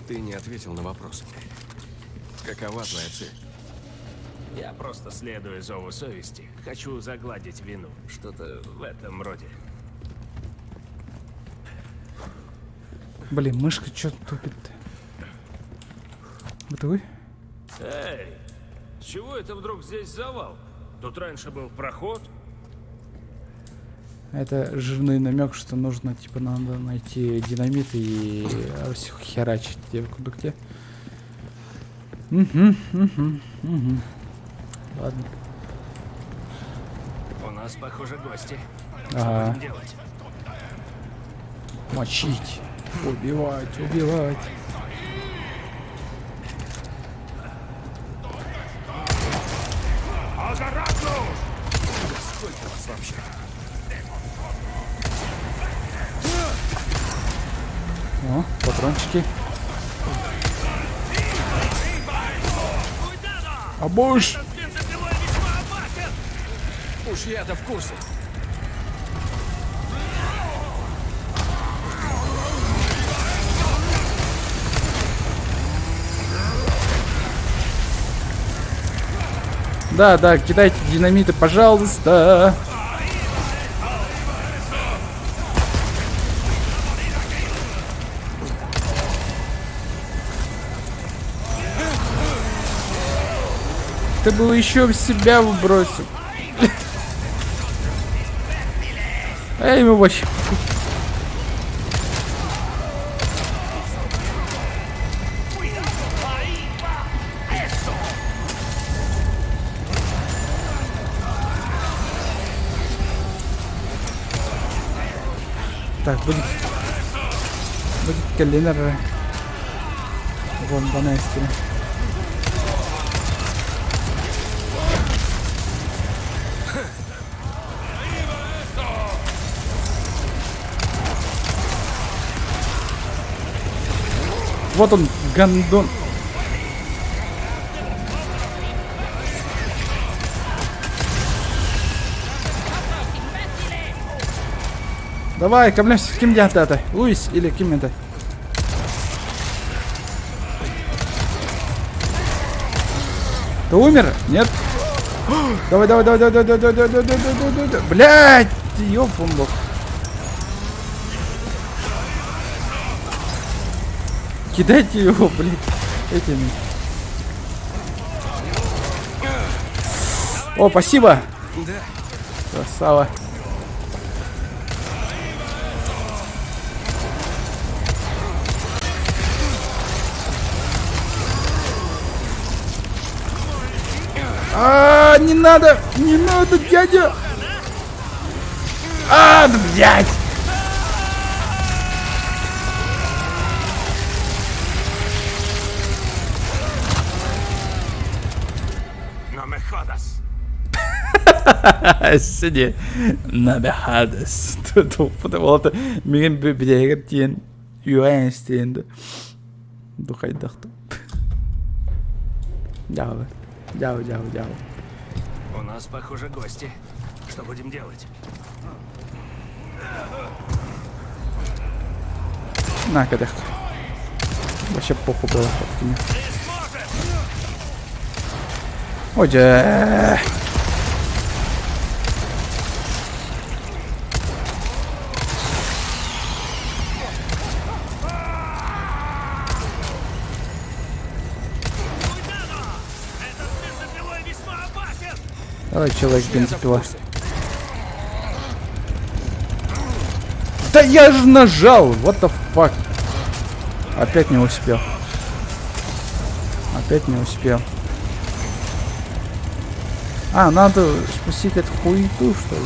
S2: Ты не ответил на вопрос. Какова твоя цель?
S5: Я просто следую зову совести. Хочу загладить вину. Что-то в этом роде.
S1: Блин, мышка что тупит-то? Это вы?
S5: Эй, с чего это вдруг здесь завал? Тут раньше был проход.
S1: Это жирный намек, что нужно, типа, надо найти динамит и херачить девку где. Угу, угу, угу. Ладно.
S5: У нас, похоже, гости. Что
S1: Ага.
S5: будем делать?
S1: Мочить. Убивать, убивать.
S2: Сколько вас вообще?
S1: О, патрончики. Абуш!
S5: Бензопилой весьма опасен!
S2: Уж я-то в курсе.
S1: Да, да, кидайте динамиты, пожалуйста. Ты бы еще в себя бросил. А я ему вообще. Так, будет. Будет калинер. Вон, банастер. Вот он, гондон. Давай, камлясь, ким это? Луис или ким это? Ты умер? Нет? Давай, давай, давай, давай, давай, давай, давай, давай, давай, давай, давай. Блядь, ёб он бог. Кидайте его, блядь, этими. О, спасибо.
S2: Да.
S1: Красава. А, не надо, не надо, дядя. А, да, блядь.
S5: No me jodas.
S1: Сиди. Набихадес. Потому мигин бидегер тиен юэн стенді. Духайдахты. Дяу. Дяу, дяу, дяу.
S5: У нас, похоже, гости. Что будем делать?
S1: На, кадах. Вообще похуй было. Ой, дя.
S5: Этот бензопилой весьма опасен!
S1: Давай, человек
S2: Я-то в
S1: бензопила.
S2: курсе.
S1: Да я же нажал! What the fuck? Опять не успел. Опять не успел. А, надо спустить эту хуету, что ли?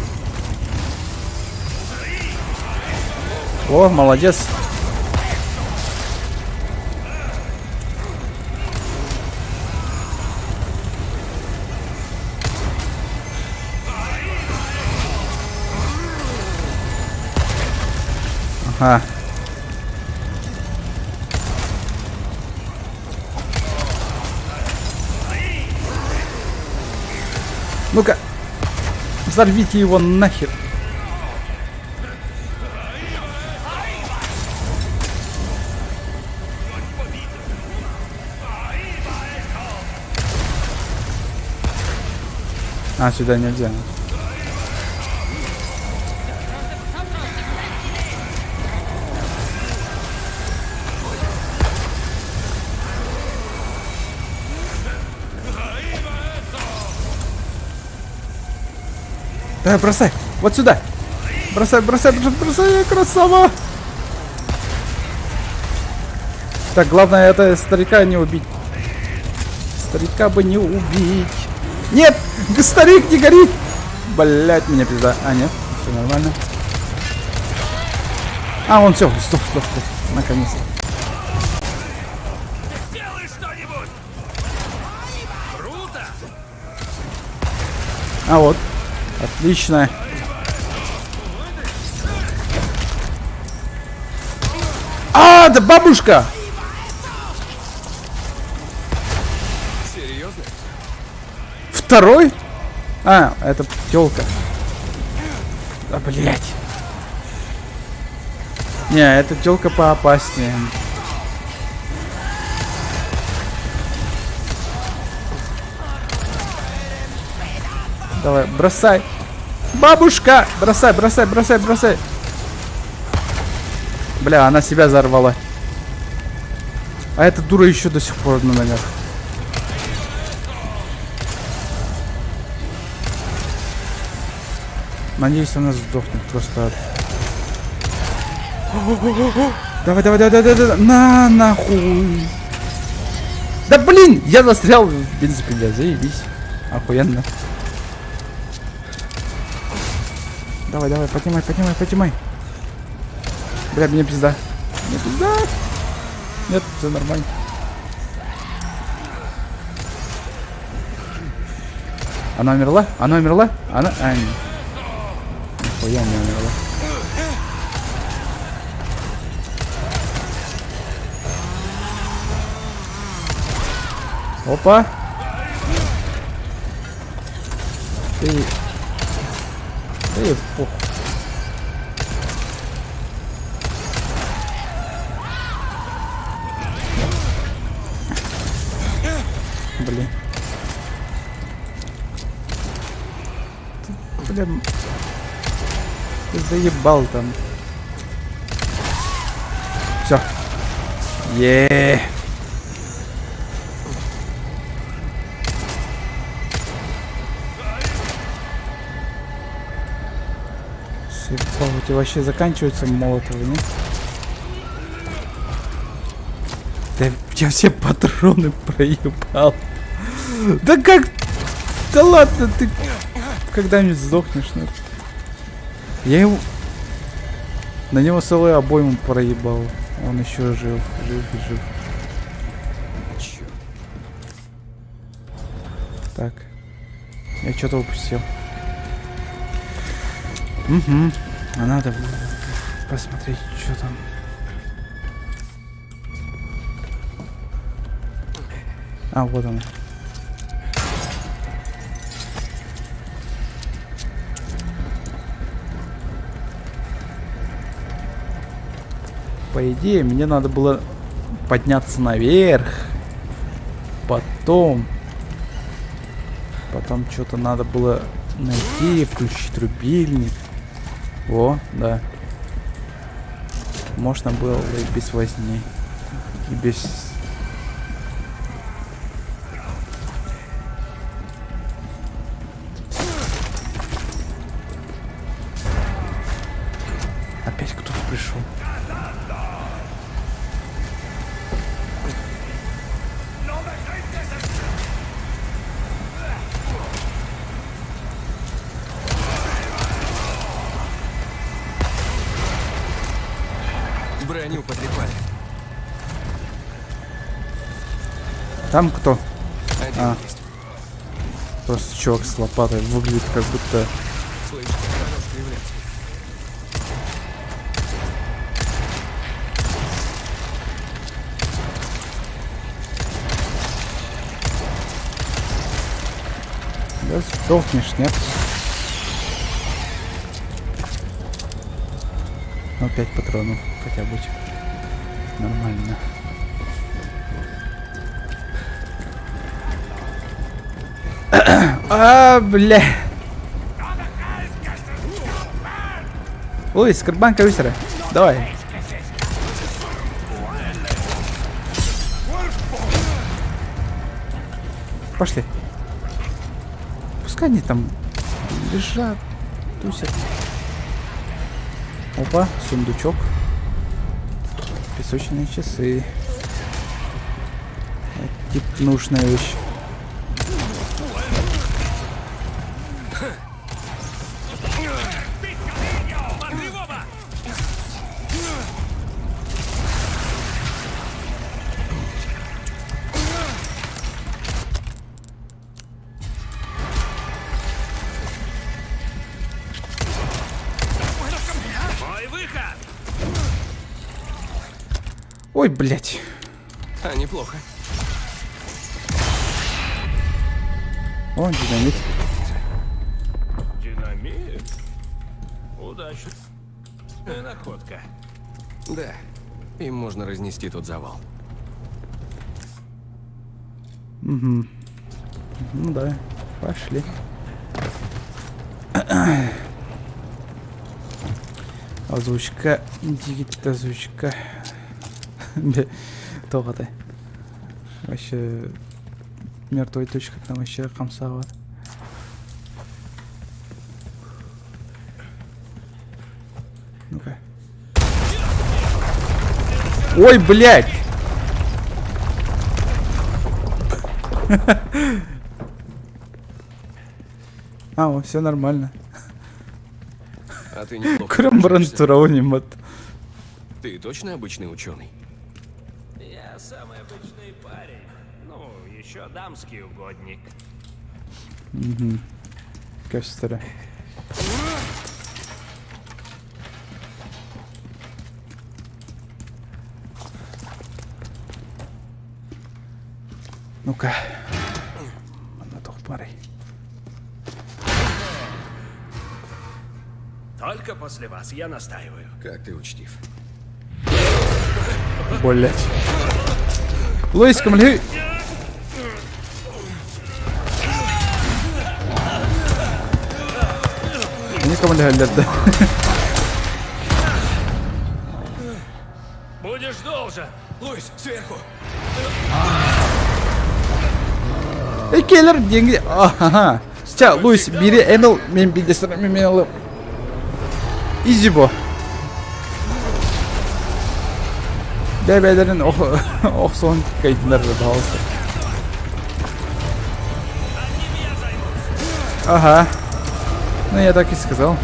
S1: О, молодец. Ага. Ну-ка, взорвите его нахер. А, сюда нельзя. Давай, бросай! Вот сюда! Бросай, бросай, бросай, бросай, красава! Так, главное это старика не убить. Старика бы не убить. Нет! Старик, не гори! Блять, меня пизда. А, нет, все нормально. А, он все, стоп, стоп, стоп. Наконец-то.
S5: Сделай что-нибудь! Круто!
S1: А вот. Отлично. А, да бабушка!
S2: Серьезно?
S1: Второй? А, это телка. А, блять. Не, эта телка поопаснее. Давай, бросай. Бабушка! Бросай, бросай, бросай, бросай. Бля, она себя взорвала. А эта дура еще до сих пор на ногах. Надеюсь, она сдохнет просто от... Давай, давай, давай, давай, давай, на, нахуй. Да блин, я застрял в бензопиле, заебись. Охуенно. Давай, давай, поднимай, поднимай, поднимай. Бля, мне пизда. Мне пизда. Нет, все нормально. Она умерла? Она умерла? Она... А, нет. Нихуя не умерла. Опа. Ты... Ты похуй. Блин. Ты, блин. Ты заебал там. Все. Е. Съебал, у тебя вообще заканчиваются молотовы, нет? Да я все патроны проебал. Да как? Да ладно, ты когда-нибудь сдохнешь, нет? Я его... На него целую обойму проебал. Он еще жив, жив и жив.
S2: Черт.
S1: Так. Я что-то упустил. Угу. А надо посмотреть, что там. А, вот он. По идее, мне надо было подняться наверх. Потом... Потом что-то надо было найти, включить рубильник. О, да. Можно было и без возни. И без... Опять кто-то пришел.
S2: Броню потрепали.
S1: Там кто?
S2: Один
S1: А.
S2: есть.
S1: Просто чувак с лопатой выглядит как будто...
S2: Слышь, хорош кривляться.
S1: Да сдохнешь, нет? Ну, 5 патронов хотя бы. Нормально. А, бля. Ой, скорбанка высера. Давай. Пошли. Пускай они там лежат, тусят. Опа, сундучок. Песочные часы. Тип нужная вещь.
S5: Мой выход!
S1: Ой, блядь.
S2: А, неплохо.
S1: О, динамит.
S5: Динамит? Удачная находка.
S2: Да, им можно разнести тот завал.
S1: Угу. Ну да, пошли. Озвучка, дигит озвучка. Тоҕотой. Вообще мертвой точка там вообще хамсаабат. Ну-ка. Ой, блядь! А, все нормально.
S2: А ты неплохо
S1: Көрөн баран
S2: сражаешься.
S1: турабын
S2: Ты точно обычный ученый?
S5: Я самый обычный парень. Ну, еще дамский угодник.
S1: Көстөрө. Ну-ка. Манна туох баарый?
S5: Только после вас, я настаиваю.
S2: Как ты учтив.
S1: Блять. Луис, көмөлөһүй. Мени көмөлөһөллөр да.
S5: Будешь должен.
S2: Луис, сверху!
S1: Иккиэлэр диэҥи аха. Ча, Луис, бири эн ыл, мен биирдэстэрин мен ылым. Изи бо. Бэйбэлэрин охсон кайдынар пожалуйста. Ага. Ну, я так и сказал.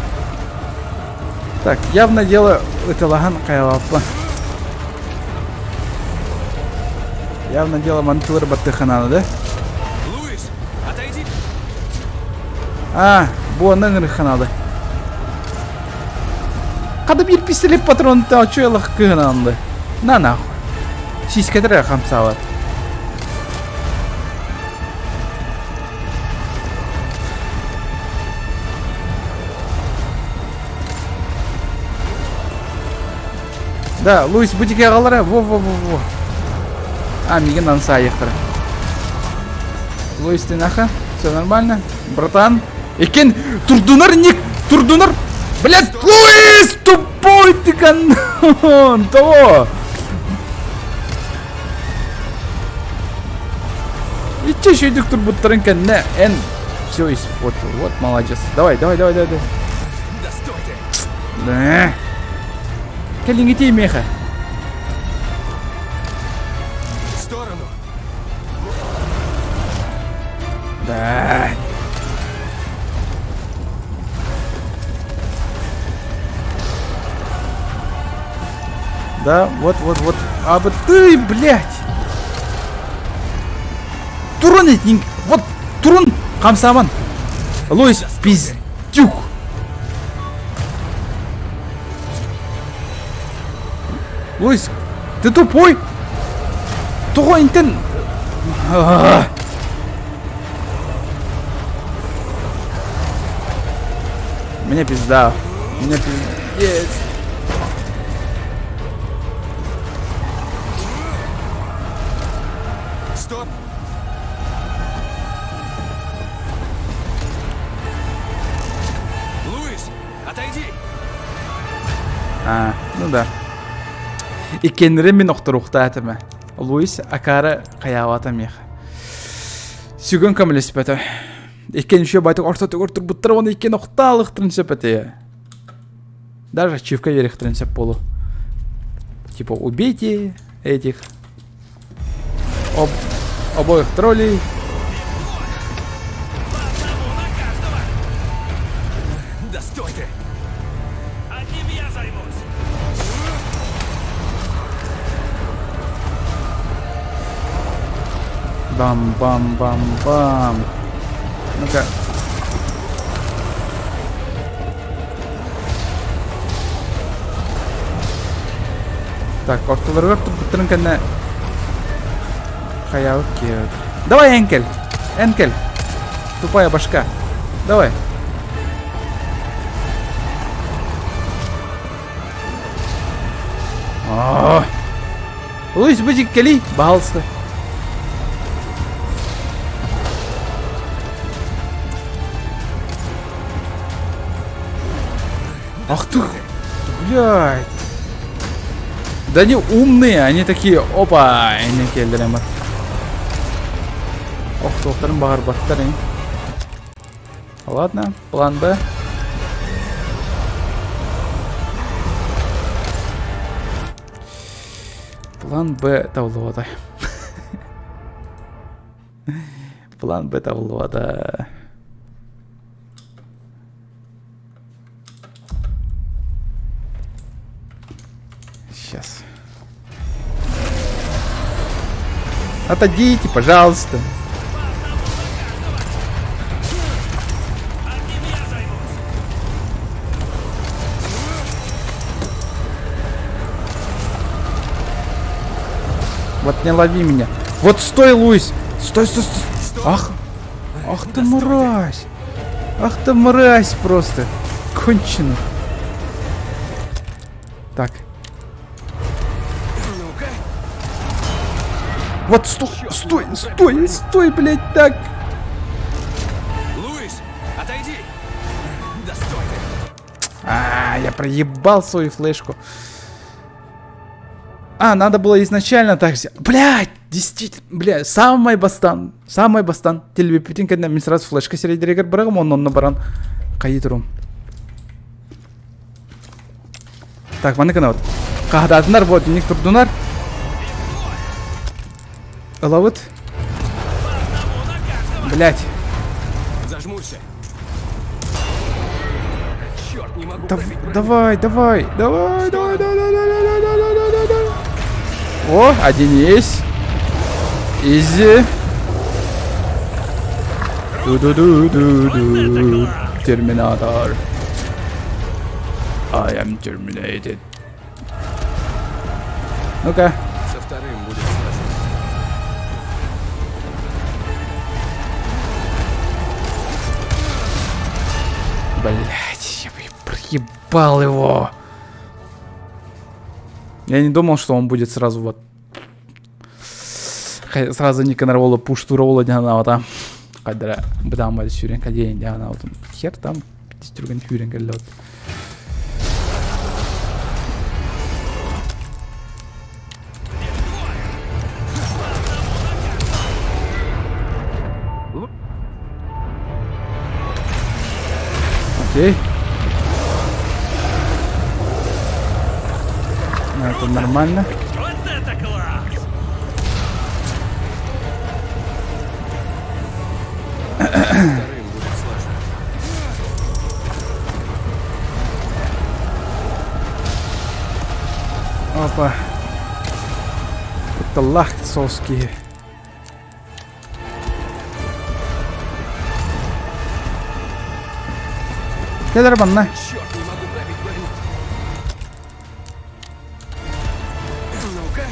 S1: Так, явно дело ыталаһан хайалааппа. Явно дело мантылар баттыханааны да?
S2: Луис, отойди!
S1: А, бу онно ыҥырыхханаады. Хада биир пистолет патронта очуялах кыһынаанды. На нахуй. Сиискэтэр хамсаабат. Да, Луис бутике аҕалара, во-во-во-во. А, миигин ансаайыхтара. Луис, ты наха? Все нормально? Братан? Икин, турдунар ник, турдунар! Блядь, Луис, тупой ты канон! Того! Иччи шүйдүк турбуттарын кэннэ эн все испортил. Вот молодец. Давай, давай, давай, давай. давай.
S2: Да стой ты!
S1: Да. Кэлиҥҥитий миэхэ.
S2: В сторону!
S1: Да. Да, вот, вот, вот. А вот ты, блядь! Турун этин, вот турун хамсааман. Луис, пиздюк. Луис, ты тупой? Тоҕо интен... Мне пизда. Мне пиздец.
S2: Стоп!
S1: А, ну да. Иккиэннэрин мин охторуохтаатым. Луис акаары хайаабата миэхэ. Сүгүн көмөлөспөтө. Иккиэн үчүгэй байтык ортотугар турбуттар уонна иккиэн охтаалыхтарын сөп этэ. Даже ачивка биэриэхтэрин сөп буолуо. Типа убейте этих об обоих троллей.
S2: Да стой ты!
S5: Одним я займусь.
S1: Бам-бам-бам-бам. Ну-ка. Так, ортолоругар турбуттарын кэннэ хайаабыт киэбит. Давай, Энкель! Энкель! Тупая башка. Давай. О! Луис, быдик кэлий, пожалуйста. Ах ты, блядь. Да они умные, они такие, опа, они келлерем. Ох, тоқтарым бағар баттар, Ладно, план Б. План Б табыллыбата. План Б табыллыбата. Сейчас. Отойдите, пожалуйста. Вот не лови меня. Вот стой, Луис! Стой, стой, стой! Ах! Ах ты мразь! Ах ты мразь просто! Конченый. Так. Вот стой, стой, стой, стой, блядь, так.
S2: Луис, отойди! Да стой ты!
S1: А, я проебал свою флешку. А, надо было изначально так сделать. Блядь, действительно, бля, самый бастан, самый бастан. Телебиппитин кэннэ мин сразу флешка сирэйдэригэр быраҕым, онно онно баран хайыы турум. Так, маннык гынабыт. Хаһытаатынар вот, инник турдунар. Ылабыт. Блять.
S2: Зажмурься. Черт, не могу
S1: Да,
S2: пробить броню.
S1: давай, давай, давай, давай, давай, давай, давай, давай, давай, давай, давай. О, один есть. Изи. Ду-ду-ду-ду-ду. Терминатор. I am terminated. Ну-ка.
S2: Со вторым будет сложнее.
S1: Блять, я проебал его. Я не думал, что он будет сразу вот... Сразу Никонор пуштуровала дианаута. Кадра бдама сюрен каден дианаут. Хер там түрген хүрен келлет. Окей. Ну, это нормально.
S5: Вот это класс!
S2: Вторым будет сложно.
S1: Опа. Это лах соски. Кэлэр манна.
S2: Черт, не могу пробить броню. Ну-ка.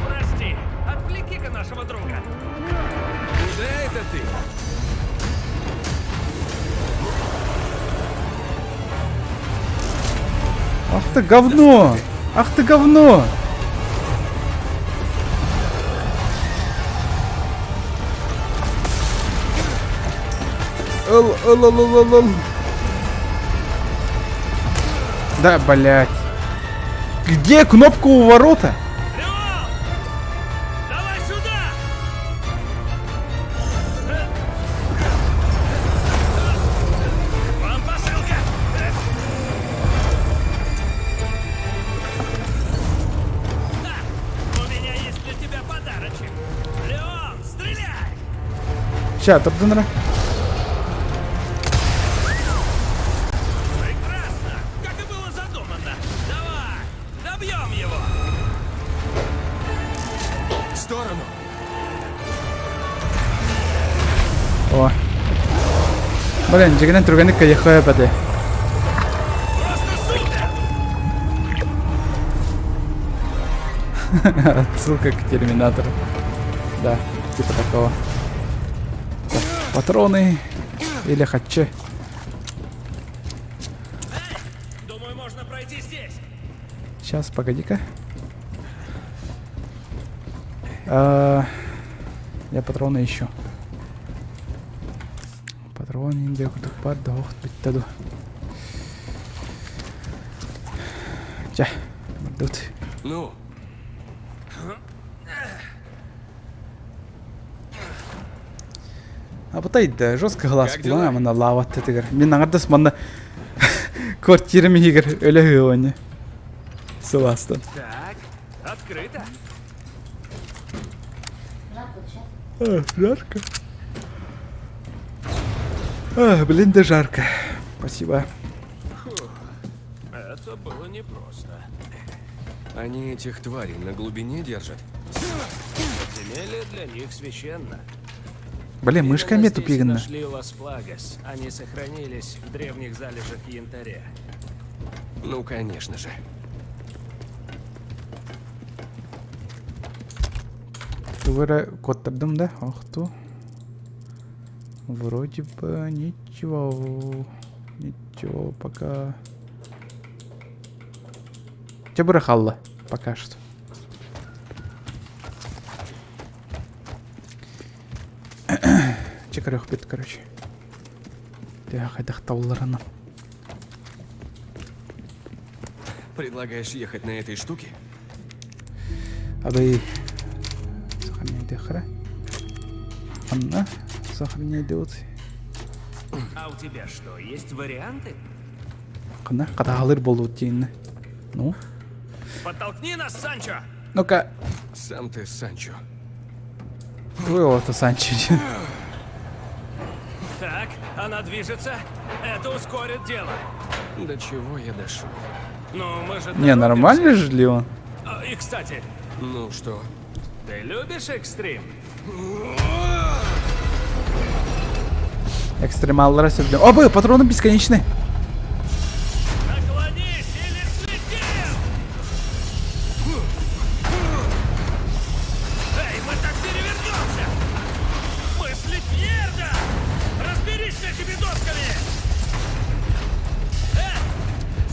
S5: Прости, отвлеки-ка нашего друга.
S2: Куда это ты?
S1: Ах ты говно! Ах ты говно! Ыл, ыл, ыл, ыл, ыл, ыл. Да, блядь. Где кнопка у ворота?
S5: Леон! Давай сюда! Вам посылка! У меня есть для тебя подарочек. Леон, стреляй!
S1: Ща, турдунра.
S5: Прекрасно! Как и было задумано. Давай, добьем его!
S2: В сторону!
S1: О. Блин, дьигинэн түргэнник кайыххая бады.
S5: Просто супер!
S1: Отсылка к Терминатору. Да, типа такого. Так, патроны или хачи.
S5: Думаю, можно пройти здесь.
S1: Сейчас, погоди-ка. А, я патроны ищу. Патроны индия курдук дох бүттэ Чэ, бардыбыт.
S2: Ну,
S1: Абытай жестко глаз
S2: Как дела?
S1: була манна лава тетигер. Мин аңардас манна квартирам иһигэр өлө ыоне. Сыластан.
S5: Так, открыто.
S6: Жарко сейчас.
S1: А, жарко. А, блин, да жарко. Спасибо.
S5: Это было непросто.
S2: они этих тварей на глубине держат?
S5: Подземелье для них священно.
S1: Блин, мышка
S5: Именно
S1: мне
S5: здесь и
S1: тупигна.
S5: нашли Лас-Плагас. Они сохранились в древних залежах янтаря.
S2: Ну, конечно же.
S1: Тугара коттардым да? Ох ту. Вроде бы ничего. Ничего пока. Тебурахалла пока что. Чекарёх бит, короче. Тя хайдах тауларана.
S2: Предлагаешь ехать на этой штуке?
S1: Абай. Сохраняй дыхара. Анна. Сохраняй дыут.
S5: А у тебя что, есть варианты?
S1: Қана қадағалыр болу дейін. Ну?
S5: Подтолкни нас, Санчо!
S1: Ну-ка.
S2: Сам ты, Санчо.
S1: Твой это Санчо.
S5: Так, она движется. Это ускорит дело.
S2: До чего я дошел?
S5: Но мы же
S1: Не,
S5: торопимся.
S1: нормально же Леон?
S5: А, И, кстати,
S2: Ну что?
S5: ты любишь экстрим?
S1: Экстремаллара сөйлем. Обы, патроны бесконечны.
S5: Наклонись или слетим! Эй, мы так перевернемся! Мы слетим! Мьерда! Разберись с этими досками! Э,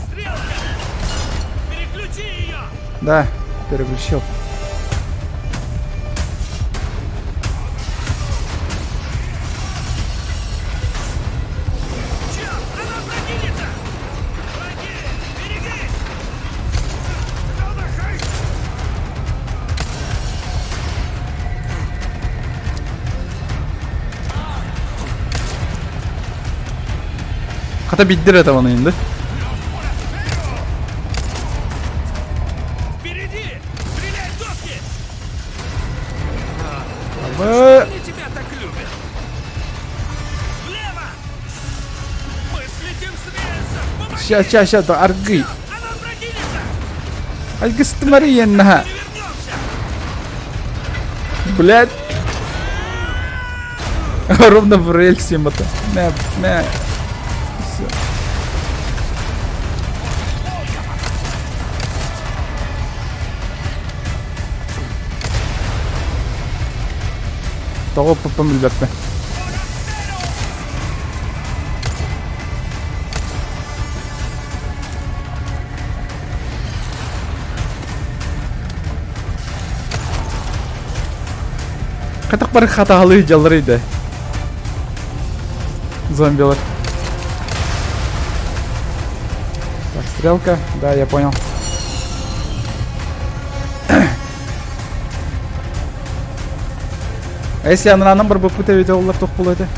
S5: стрелка! Переключи ее!
S1: Да, переключил.
S5: Черт, она прокинется! Враги, берегись!
S1: Хата биддир это оны енді.
S5: Впереди! Стреляй в доски!
S1: Абы.
S5: Они тебя так любят! Влево! Мы слетим с рельсов! Помоги!
S1: Ща, ща, ща, да, аргы.
S5: Она прокинется!
S1: Альгысты Мария,
S5: Перевернемся!
S1: Блядь. Ровно в рельсе это. Мя, мя. Всё. Тоҕо папам билбэппин. Хатах бары хатаалы дьаллар иде. Зомбилар. Так, Стрелка, да, я понял. А если анаранан барбыппыт эбитэ оллар туох буолуо этэ?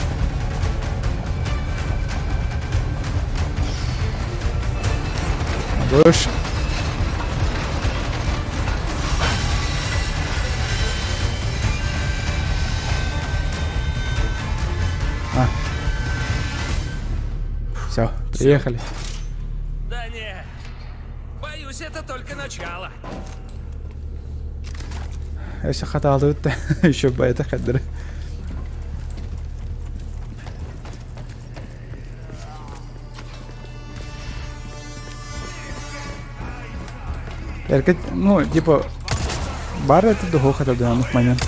S1: Быш. А. Все, приехали.
S5: Да не, боюсь, это только начало.
S1: Өссө хатаалыбыт да еще байата хаддары. Эркет, ну, типа, бар это духу хатадыанық момент.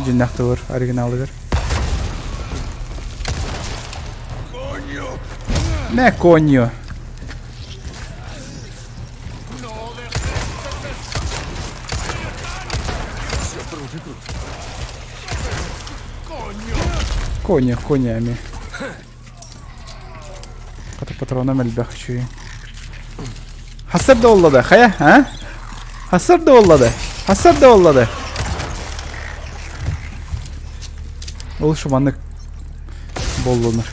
S1: Дьиннэхтылыр, оригиналыгар. Мэ конью. Кони, конями. Хата патроном элбэх үчүгэй. Хассар да оллада, хайа, а? Хассар да оллада, хассар да оллада. Ол шуманнык боллунар.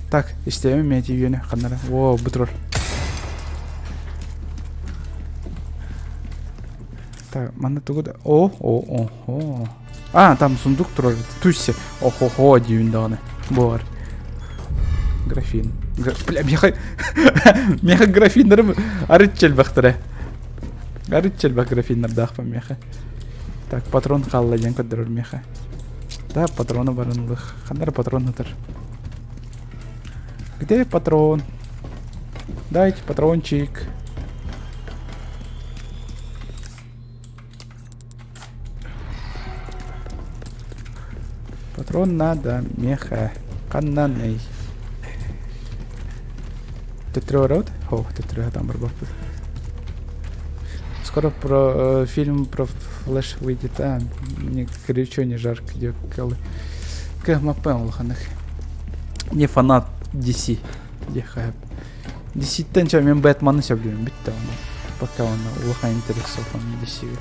S1: Так, истэбин мен тиийиэни ханнара. О, бу турар. Так, манна тугу да... О, о, о, о. А, там сундук турар. Туйся. Охо-хо, диюн даҕаны. Буолар. Графин. Бля, миэхэ... Миэхэ графиннарым арыт чэлбэхтэрэ. Арыт чэлбэх графиннардаахпын миэхэ. Так, патрон хаалла диэн көрдөрөр миэхэ. Да, патроны баран ылых. Ханна эрэ патрон ытар. Где патрон? Дайте патрончик. Патрон надо, меха. Ханнаный. Төттөрү барабыт? О, төттөрү там барбаппыт. Скоро про фильм про Флэш выйдет, а мне горячо не жарко, где калы. Кыһмаппын улаханнык. Не фанат DC. Диэхэ. DC-ттэн чэ мен Бэтманы сөбүлүүбүн бүттэ оны. Пока оны улахан интересов DC-гэ.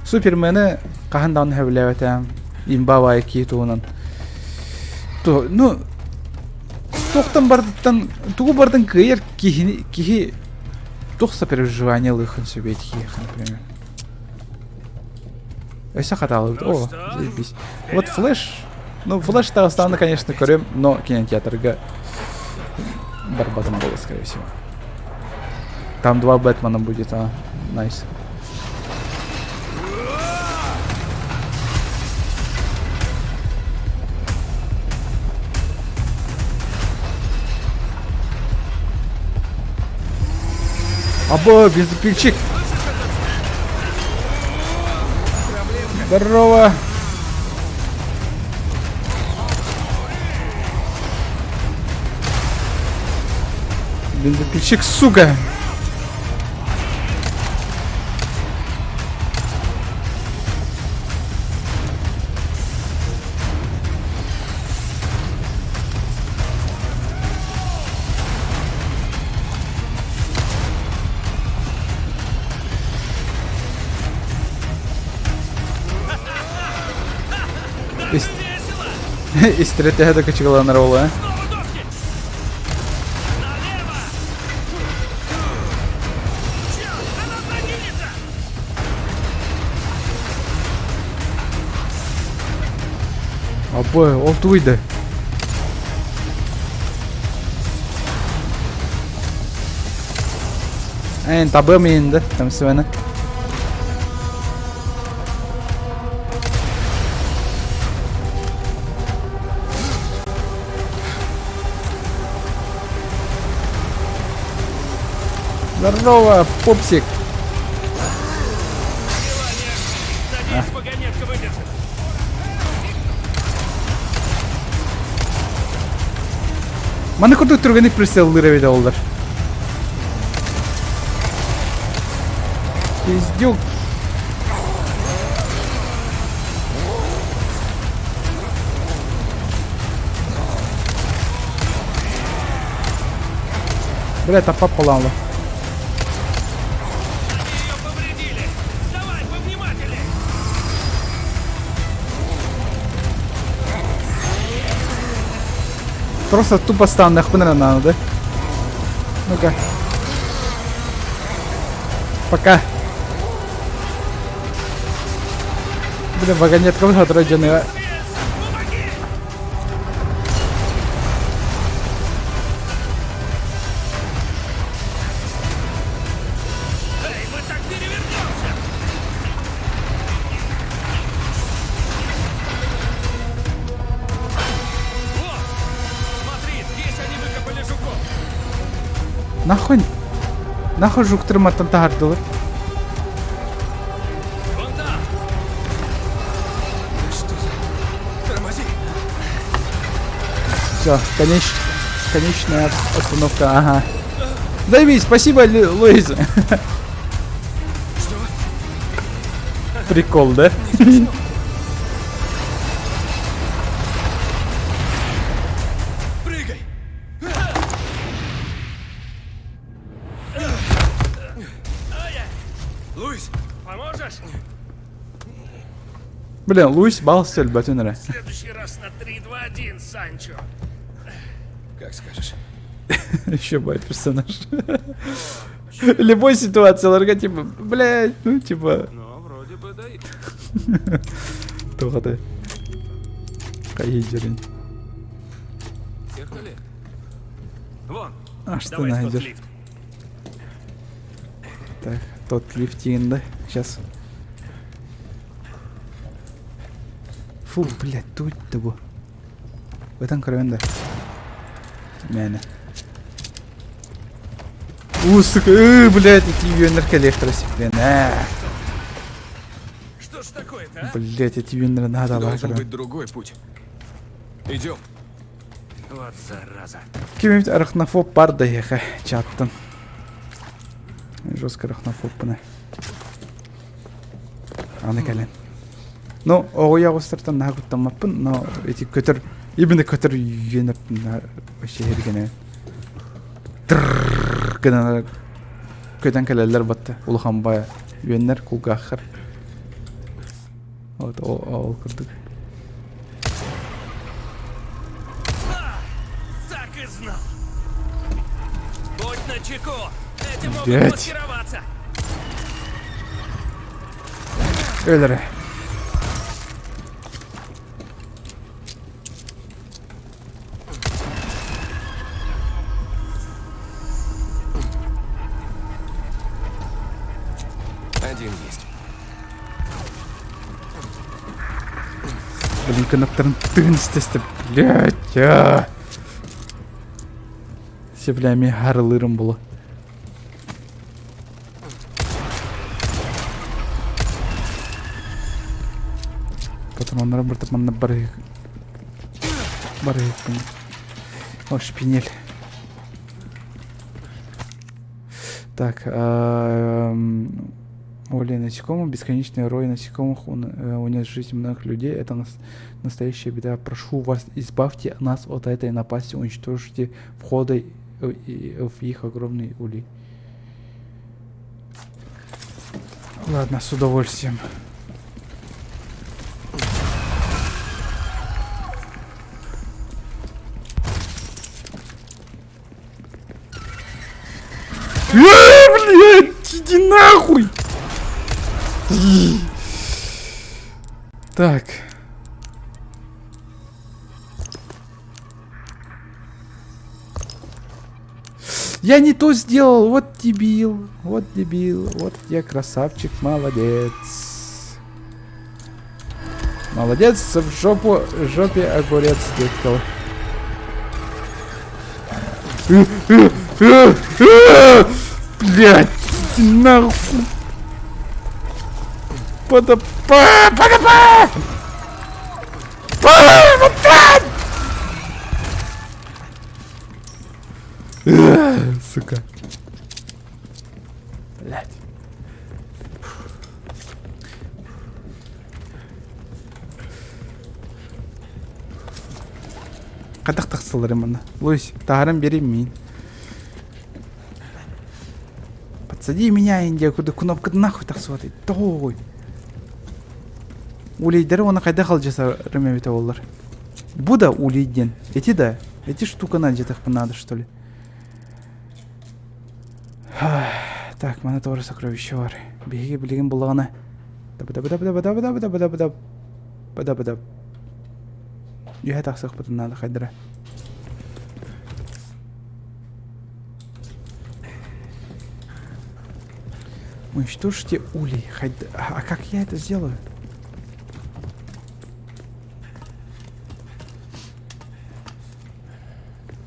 S1: Супермены хаһан даҕаны сөбүлээбэтэм. Имба баайы туһунан. Ну, туохтан бардыттан тугу бардын кыайар киһини киһи туох сопереживание ылыахын сөбүй киһиэхэ, например. Өссө хатаалыбыт. О, заебись. Вот Флэш. Ну, Флэш Таҕыстааны, конечно, көрөм, но кинотеатрга барбатым было, скорее всего. Там два Бэтмена будет, а, найс. Або, бензопильчик! Здорово! Бензопильщик, сука! Истерете да кычыгыланар ола. Абой, ол тугуйда. Эн табыам иһин тамсыбаны. Здорово, пупсик.
S5: Надеюсь, вагонетка выдержит.
S1: Маны курдук түргэнник прицеллыыр эбит оллар. Пиздюк. Бля, таппап буолаалла.
S5: Они ее повредили! Давай, повнимательней!
S1: Просто тупо станнахпын эрэ наада. Ну-ка. Пока. Блин, вагонеткам сотру дьону.
S5: Эй, мы так перевернемся! Вот! Смотри, здесь они выкопали жуков!
S1: Нахуй? Нахуй жуктары мантан таһаардылар?
S5: Вон там!
S2: Что за... Тормози!
S1: Все, конеч... конечная остановка, ага. Заебись, спасибо, Луиза.
S2: Что?
S1: Прикол, да?
S2: Прыгай! Луис!
S5: Поможешь?
S1: Блин, Луис балл өлбөтүн эрэ.
S5: В следующий раз на 3, 2, 1, Санчо.
S2: Как скажешь.
S1: Еще бай персонаж. Любой ситуацияларга типа, блядь, ну типа,
S5: Ну, вроде бы да.
S1: туох Хайдерин.
S2: Ехали? Вон!
S1: А что
S5: Давай в тот
S1: найдешь?
S5: лифт.
S1: Так, тот лифтин, да? Сейчас. Фу, блядь, тут того. Ытан көрөбүн да. Мээнэ. У, сука, блядь, эти юнер коллектор блин.
S5: Что ж такое-то, а?
S1: Блядь, эти юнеры надо
S2: Должен быть другой путь. Идем.
S5: Вот зараза.
S1: Ким арахнофоб бар да ехе чаттан. Жестко арахнофоб пына. Аны кэлэн. Ну, оҕуйа оҕустартан наһаа куттаммаппын, но эти көтөр, именно көтөр үөнэр вообще эргэнэ. Гына көтөн кэлэллэр батта. Улахан бая үөннэр кулгааххар. Вот ол, ол курдук.
S5: Так и знал. Будь начеку. Эти могут
S1: Блядь.
S5: маскироваться.
S1: Өлөрө.
S2: Один есть.
S1: Блин, кынаптарын тыгын истестим. Блядь, а. Себлями харылырым было. Патроннары быртып манна бар бар О, шпинель. Так, Оля насекомых, бесконечный рой насекомых, он унес жизнь многих людей. Это нас, настоящая беда. Прошу вас, избавьте нас от этой напасти, уничтожьте входы в их огромный улей. Ладно, с удовольствием. Блядь, иди нахуй! Так. Я не то сделал, вот дебил, вот дебил, вот я красавчик, молодец. Молодец, в жопу, в жопе огурец, детка. Блять, нахуй. Подопа, подопа! Сука. Блять. Хайдах тахсаллар манна. Луис, таһааран биэриим миин. Подсади меня, Индия, куда кнопка нахуй тахсыбатый. Тоҕой. Улейдары уонна хайдах алдьасарым эбитэ буоллар. Бу да улей диэн. Эти да, эти штуканы алдьатыахпын надо, что ли. Так, маны тоже сокровище бар. Биһиги билигин буллаҕына да Үөһэ тахсыахпытын наада хайдара. Уничтожьте улей. А как я это сделаю?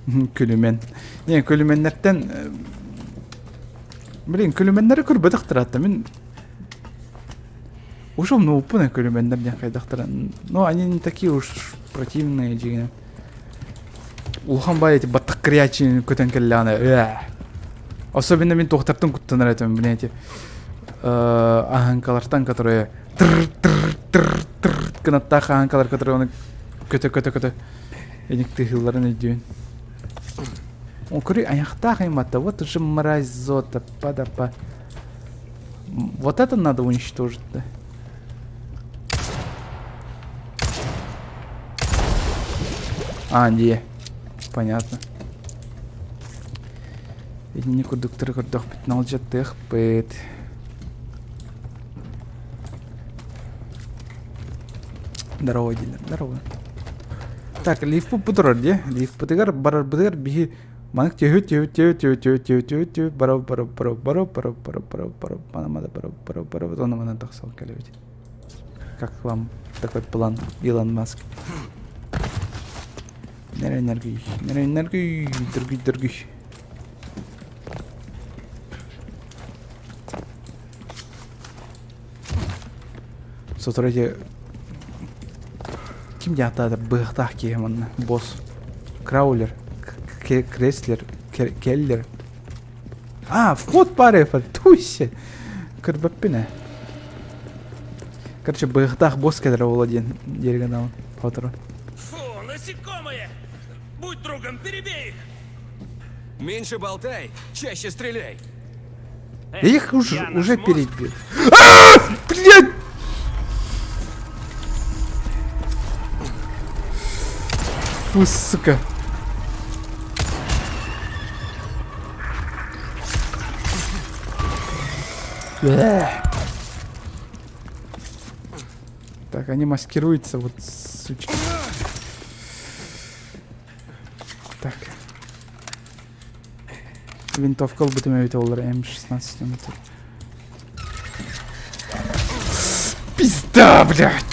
S1: Күлүмэн. Не, күлүмэннэртэн... Блин, күлүмэннэри көрбөтөхтөр атта. Мин Уже умнубуппун күлүмэннэр диэн хайдахтара. Но они не такие уж противные дьиҥинэн. Улахан баай эти баттах кырыйааччы көтөн кэллэҕинэ Особенно мин туохтартан куттанар этим, блин, эти аһыҥкалартан, которые тыр тыр тыр тыр кынаттаах аһыҥкалар, которые оны көтө көтө көтө эник тыһыылларын өйдүүн. О, көрүй, аяқтаах айматта, вот же мразота, падапа. Вот это надо уничтожить, да. А, не. Понятно. Итини курдуктары көрдөхпүтүн алдьаттыахпыт. Здорово, дииллэр. Здорово. Так, лифпут турар дии. Лифпытыгар барарбытыгар биһи Маннык түһү түһү түһү түһү түһү түһү түһү түһү бараб бараб бараб бараб бараб бараб бараб бараб мана мана бараб бараб бараб онно манан тахсан кэлэбит. Как вам такой план, Илон Маск? Нэрэнэргүй, нэрэнэргүй, дөргүй дөргүй. Сотору эти ким диэхтаата быһахтаах киһи манна босс Краулер Креслер Келлер а вход пары туйся көрбөппүн ээ короче быһахтаах босс кэлэрэ буолуо диэн диэри гынабын сотору
S5: Фу, насекомые! Будь другом, перебей их!
S2: Меньше болтай, чаще стреляй.
S1: Я их уже,
S5: я
S1: уже
S5: наш мозг.
S1: перебил. А, Блядь! Фу, сука. Так, они маскируются, вот сучки. Так. Винтовка ылбытым эбитэ буоллар М16 метр. Пизда, блядь!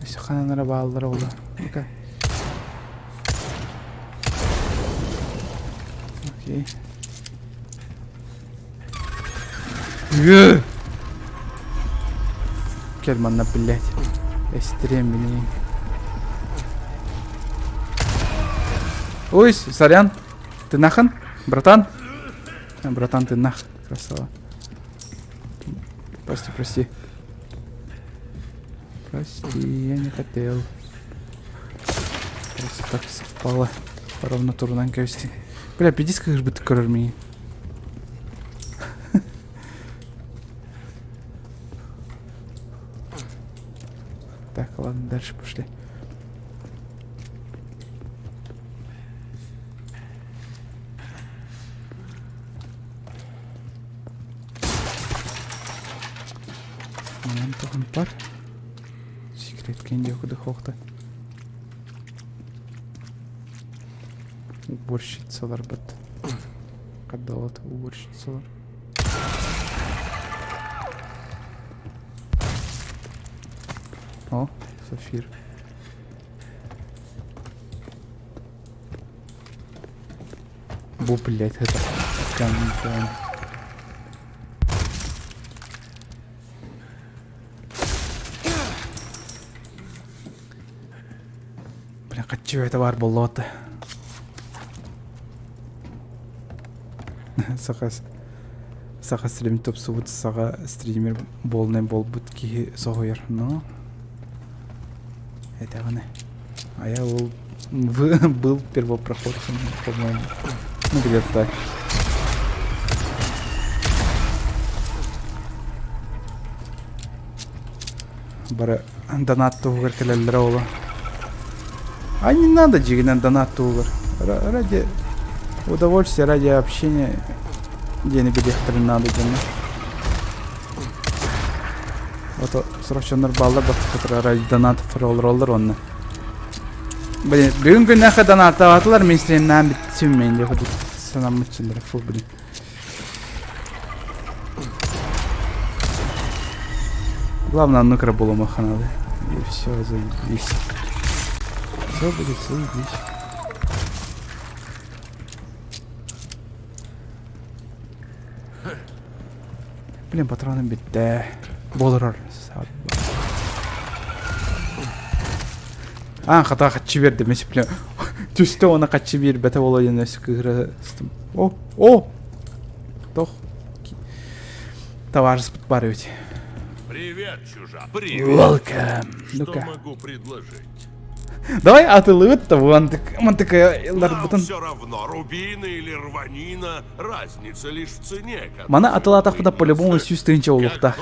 S1: Өссө ханан бааллара буолла. Окей. Окей. Кэл манна, блядь. Эстрем мини. Ой, сорян. Ты нахан? Братан? Братан, ты нах. Красава. Прости, прости. Прости, я не хотел. Просто так совпало. Ровно турунан кэбистин. Бля, пиздец как бы ты көрөр мии. Так, ладно, дальше пошли. Манан туһун бар. Секреткин диэки духовта. Уборщицаларбыт. Хадалат уборщицалар. О, сафир. Бу, блядь, это гандон. Бля, хочу это бар болото. Саха саха стрим тупсубут саха стример буолнай буолбут киһи соһуйар. Но этэҕинэ. А я был, был первопроходцем, по-моему. Ну, где-то так. Бары донат туһугар кэлэллэрэ ола. А не надо дьигинэн донат туһугар. Ради удовольствия, ради общения диэни билиэхтэрин надо дьонно. Ото сорох дьоннор бааллар баттахтара ради донатов олороллор онно. Блин, бүгүн күннээххэ донаттаабатылар мин стримнаан бүттүм мен диэх курдук санаммытчылар фу блин. Главное, одну крабулу маханады. И все, заебись. Все будет заебись. Блин, патроным бүттэ. Болорор. А, хата хаччы берди. Мен блин. Түстэ оны хаччы биэрбэтэ буолуо диэн өссө кыыһыра сыстым. О, о! Тох. Товарищ бар ведь.
S4: Привет, чужак. Привет.
S1: Welcome.
S4: Что
S1: Ну-ка.
S4: могу предложить?
S1: Давай атылыбыт мантык мантык
S4: Нам все равно, рубины или рванина, разница лишь в цене.
S1: Мана атылаатахпыта по-любому сүүс тыһыынча буолуохтаах.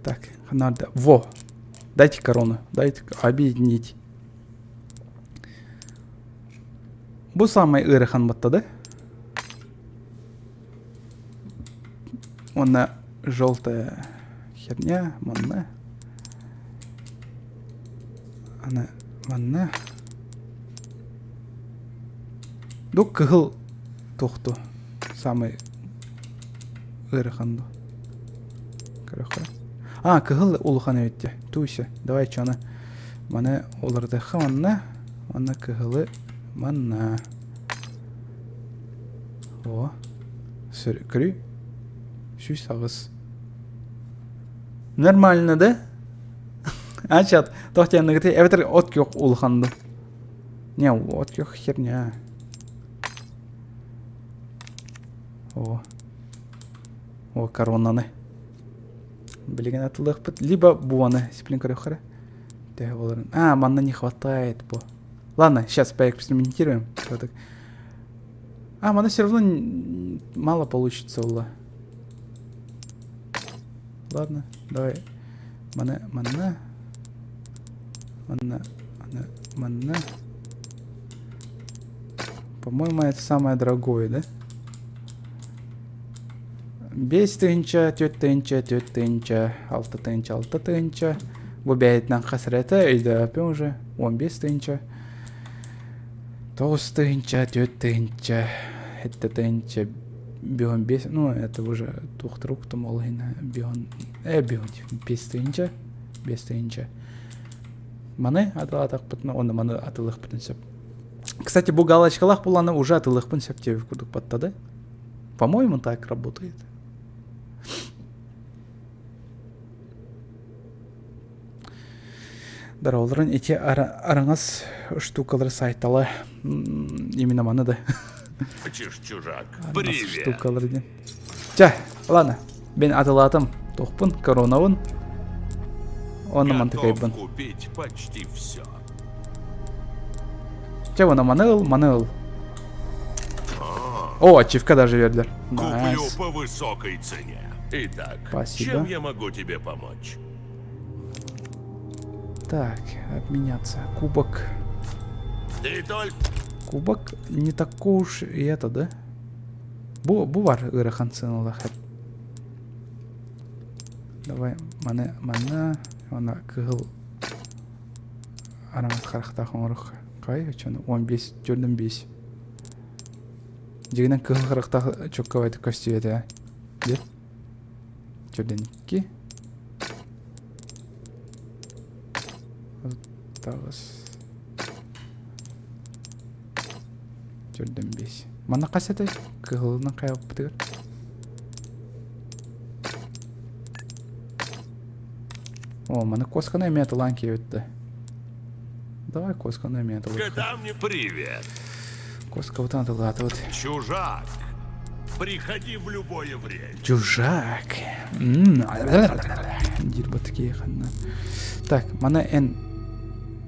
S1: Так, надо. Во! Дайте корону. Дайте объединить. Бу самай ыарахан батта да? Онна желтая херня, манна. Ана манна. Дук кыһыл тохту. Самый ыарахан Көрөххө. А, кыһыл улахан эбит дии. Туйся. Давай чоны. Маны уларытыахха манна. Манна кыһылы манна. О. Көрүй. 108. Нормально, да? Ачат. Тоқ тиянныгыты. Эбэтэр от күөх улаханды. Не, от күөх херня. О. О, коронаны. Билигин атылыахпыт. Либо буаны сиплин көрөхөрө. Төһө боларын. А, манна не хватает бу. Ладно, сейчас поэкспериментируем. А, манна все равно мало получится ула. Ладно, давай. Мана, манна. Манна, манна, манна. По-моему, это самое дорогое, да? Биэс тыһыынча, түөрт тыһыынча, түөрт тыһыынча, алта тыһыынча, алта тыһыынча. Бу бэйэтинэн хас эрэтэ өйдөөппүн уже. 15 тыһыынча. 9 тыһыынча, түөрт тыһыынча, сэттэ тыһыынча, бион бес, ну это уже туохтар уктум ол иһин бион, бион, 5 тыһыынча, 5 тыһыынча. Маны атылаатахпытына, уонна маны атылыахпытын сөп. Кстати, бу галочкалаах буланы уже атылыахпын сөп диэбит курдук баттады. По-моему, так работает. Дараларын эти араҥас штукалары сайтала именно маны да.
S4: Хочешь, чужак? Привет.
S1: Штукалары диэн. Чэ, ладно. Мен атылаатым. Тохпун, коронабын. Онно мантыкайбын.
S4: купить почти все.
S1: Чэ, вона маны ыл, маны ыл. О, ачивка даже бердилер.
S4: Куплю по высокой цене. Итак,
S1: Спасибо.
S4: чем я могу тебе помочь?
S1: Так, обменяться. Кубок.
S4: Ты только...
S1: Кубок не такой уж и это, да? Бу, бу бар ыарахан сыаналаах Давай маны манна уонна кыһыл араҥас харахтаах оҥоруох хай оччону 15 төрдүн 5 дьигинэн кыһыл харахтаах чокковайтык көстүө этэ диэт төрдүн 2 таҕыс Төрдөн биэс. Манна хас этэй? Кыһылынан хайалпытыгар. О, маны косканы эмиэ атылаан киэбит да. Давай косканы эмиэ атылыахха.
S4: Котам не привет.
S1: Куоскабытын атылаатыбыт.
S4: Чужак! Приходи в любое время.
S1: Чужак. Диир такие ханна. Так, мана эн...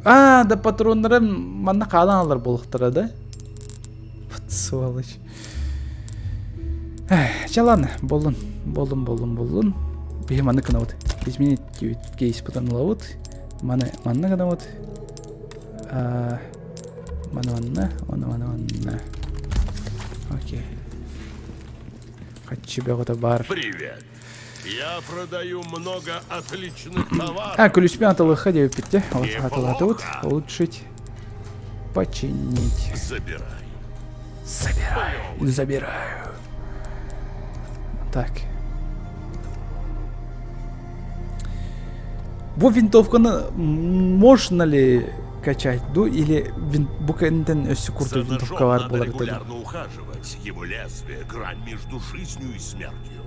S1: А, да патроннары манна хаалан алар буолуохтара да? Вот сволочь. Чэ ладно, боллун, боллун, боллун, боллун. Биһи манны гынабыт. Изменить кейс пытан ылабыт. Маны манны гынабыт. Маны манна, маны маны манна. Окей. Хочу бөҕөтө бар.
S4: Привет. Я продаю много отличных товаров.
S1: А, күлүспүн атылыха диэбиппит Атылатыбыт. Улучшить. Починить.
S4: Забирай.
S1: Забираю. Забираю. Так. Бу винтовканы можно ли качать ду или бу кэнтэн өссө курдук винтовка бар буолар
S4: регулярно ухаживать. Его лезвие грань между жизнью и смертью.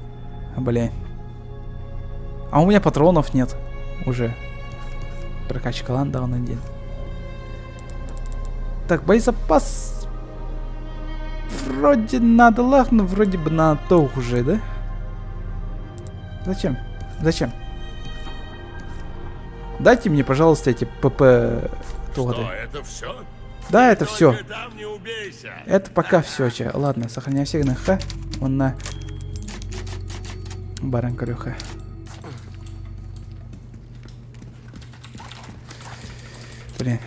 S1: Блин. А у меня патронов нет уже. Прокачкалан даҕаны диэн. Так, боезапас вроде надо но вроде бы на то уже, да? Зачем? Зачем? Дайте мне, пожалуйста, эти ПП...
S4: Что, это все?
S1: Да, это все.
S4: Там не убейся.
S1: Это пока все. Че. Ладно, сохраняй всех на Х. Он на баран көрүөххэ. Блин.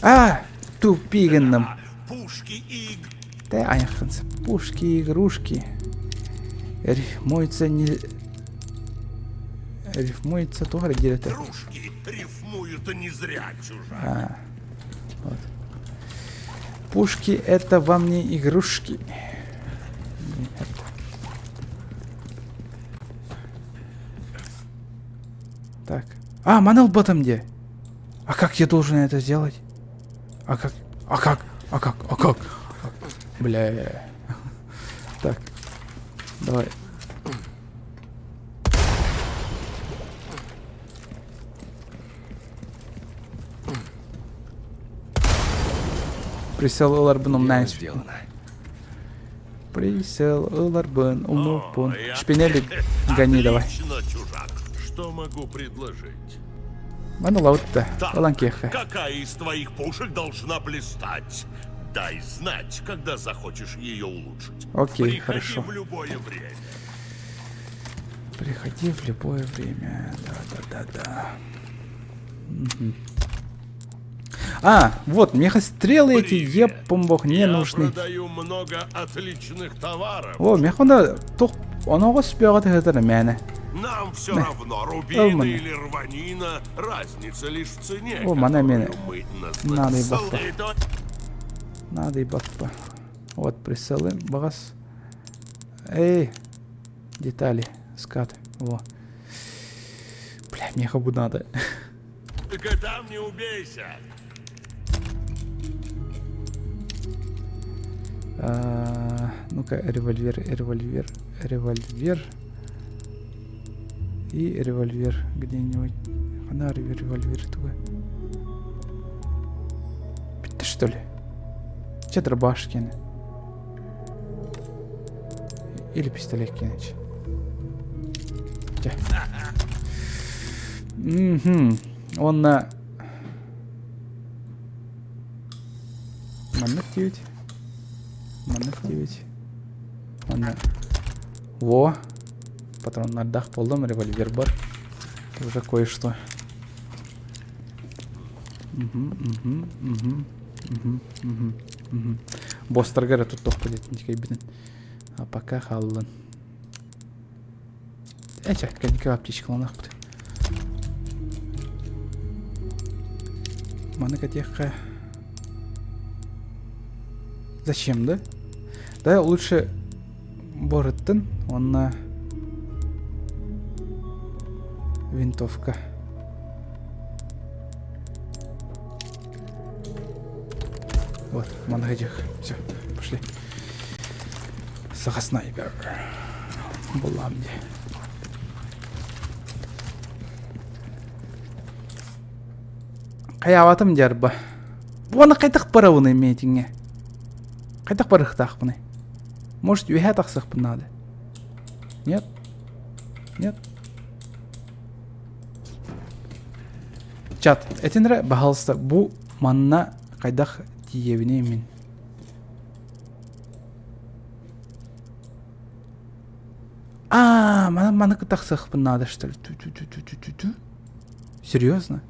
S1: А, тупигинным.
S4: Пушки и...
S1: Да, айханцы. Пушки и игрушки. Рифмуется не... Рифмуется тоже где-то.
S4: Игрушки рифмуют не зря, чужак.
S1: А, вот. Пушки это вам не игрушки. Нет. Так. А, манал ботом где? А как я должен это сделать? А как? А как? А как? А как? Бля. Так. Давай. Присел ыларбын умнаан
S2: Сделано.
S1: Присел ыларбын умнуппун.
S4: О, я-
S1: Шпинели гони давай.
S4: Отлично, чужак. Что могу предложить?
S1: Маны лаутта.
S4: Так,
S1: Ылан киэхэ.
S4: какая из твоих пушек должна блистать? Дай знать, когда захочешь ее улучшить.
S1: Окей,
S4: Приходи
S1: хорошо.
S4: в любое время.
S1: Приходи в любое время. Да, да, да, да. Мгм. А, вот, мехострелы эти,
S4: Привет.
S1: епом бог, не
S4: Я
S1: нужны.
S4: продаю много отличных товаров.
S1: О, мехонда тух оноҕос бөҕө тыһытар мээнэ.
S4: Нам все равно, рубины
S1: Ылманы.
S4: или рванина, разница лишь в цене,
S1: О, мана
S4: которую
S1: мені
S4: мы
S1: надо и
S4: назначим.
S1: баппа.
S4: И
S1: Надо и баппа. Вот прицелы, багас. Эй, детали, скат, во. Бля, мне хабу надо.
S4: Только там не убейся.
S1: А, ну-ка, револьвер, револьвер, револьвер. И револьвер где-нибудь. Она револьвер туга. Ты что ли? Че дробашкины? Или пистолет кинуть. Угу. Он на... Маннык диэбит. Маннык диэбит. Манна. Во. Патроннардаах буоллум, револьвер бар. Уже кое-что. Угу, угу, угу, угу, угу, угу. Босстарга эрэ туттуохпут этин А пока хааллын. Эчэ, кэнники аптечкаланахпыт. Маны кэтиэххэ. Зачем, да? Да, лучше борыттын, онна винтовка. Вот, манхадих. Все, пошли. Саха снайпер. Булам дии. Хайаабатым дьарба. Уонна хайдах барабын миитиҥҥэ? Хайдах барыахтаахпыный? Может, үөһэ тахсыахпын наада? Нет? Нет? Чат, этин эрэ, баһаалыста, бу манна хайдах тиийэбиний мин? А, манан маны тахсыахпын наада, что ли? Ту-ту-ту-ту-ту-ту. Серьезно?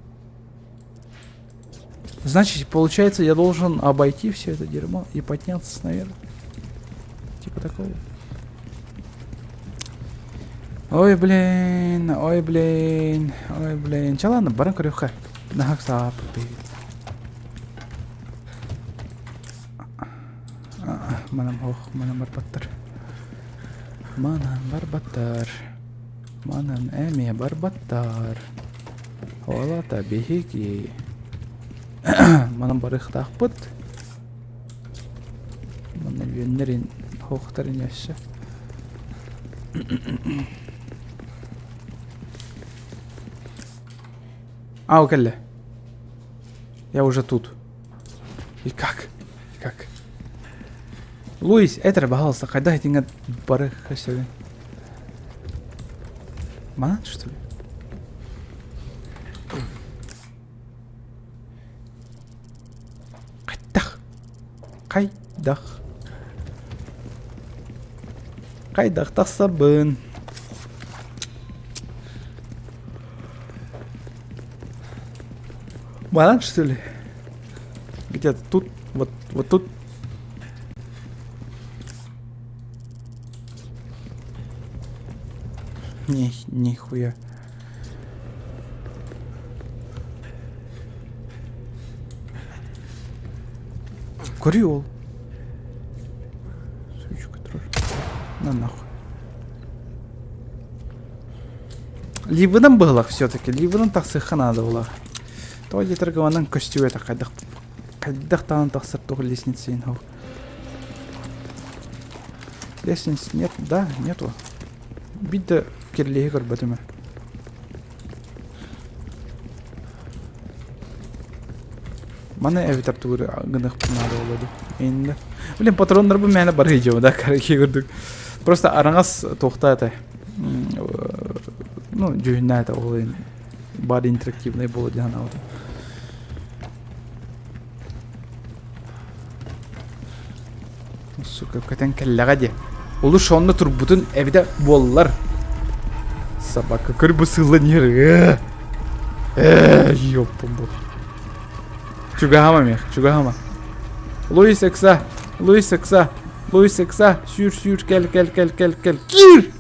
S1: Значит, получается, я должен обойти все это дерьмо и подняться наверх. Типа такого. Ой, блин, ой, блин, ой, блин. Чэ, ладно, баран көрүөххэ. Наһаа саап Манан ох, манан барбаттар. Манан барбаттар. Манан эмиэ барбаттар. Ол ата биһиги манан барыахтаахпыт. Манна үөннэрин хоохтарын өссө. А, кэллэ. Я уже тут. И как? И как? Луис, этэр, пожалуйста, хайдах итинҥэ барыахха сөбүй? Манан, что ли? Хайдах? Хайдах? Хайдах тахсабын? Манан, что ли? Где-то тут, вот, вот тут. Не, нихуя. Курил. Сучка тоже. На нахуй. Ливынан быһылах все-таки. Ливынан тахсыахха наада буолар. Тоҕо диэтэр гынан көстүбэтэ хайдах хайдах даҕаны тахсар туох лестница иһин Лестниц нет, да, нету. Биир да кирилиэһи көрбөтүм ээ. Маны эбэтэр тугу гыныахпын наада буолуо дуу. Иннэ. Блин, патроннарбын мээнэ бары идем, да, караки курдук. Просто араҥас туохта это. Ну, дьүһүннээх это ол бар интерактивный буолуо диэн санаабытым. Сука, көтөн кэллэҕэ дии. Улус онно турбутун эбитэ буоллар. Собака көр бу сыыллан иһэр. Ээ, ёптум бу. Чугаһама мех, чугаһама. Луис ыкса, Луис ыкса, Луис ыкса, сүүр, сүүр, кэл, кэл, кэл, кэл, кэл, киир!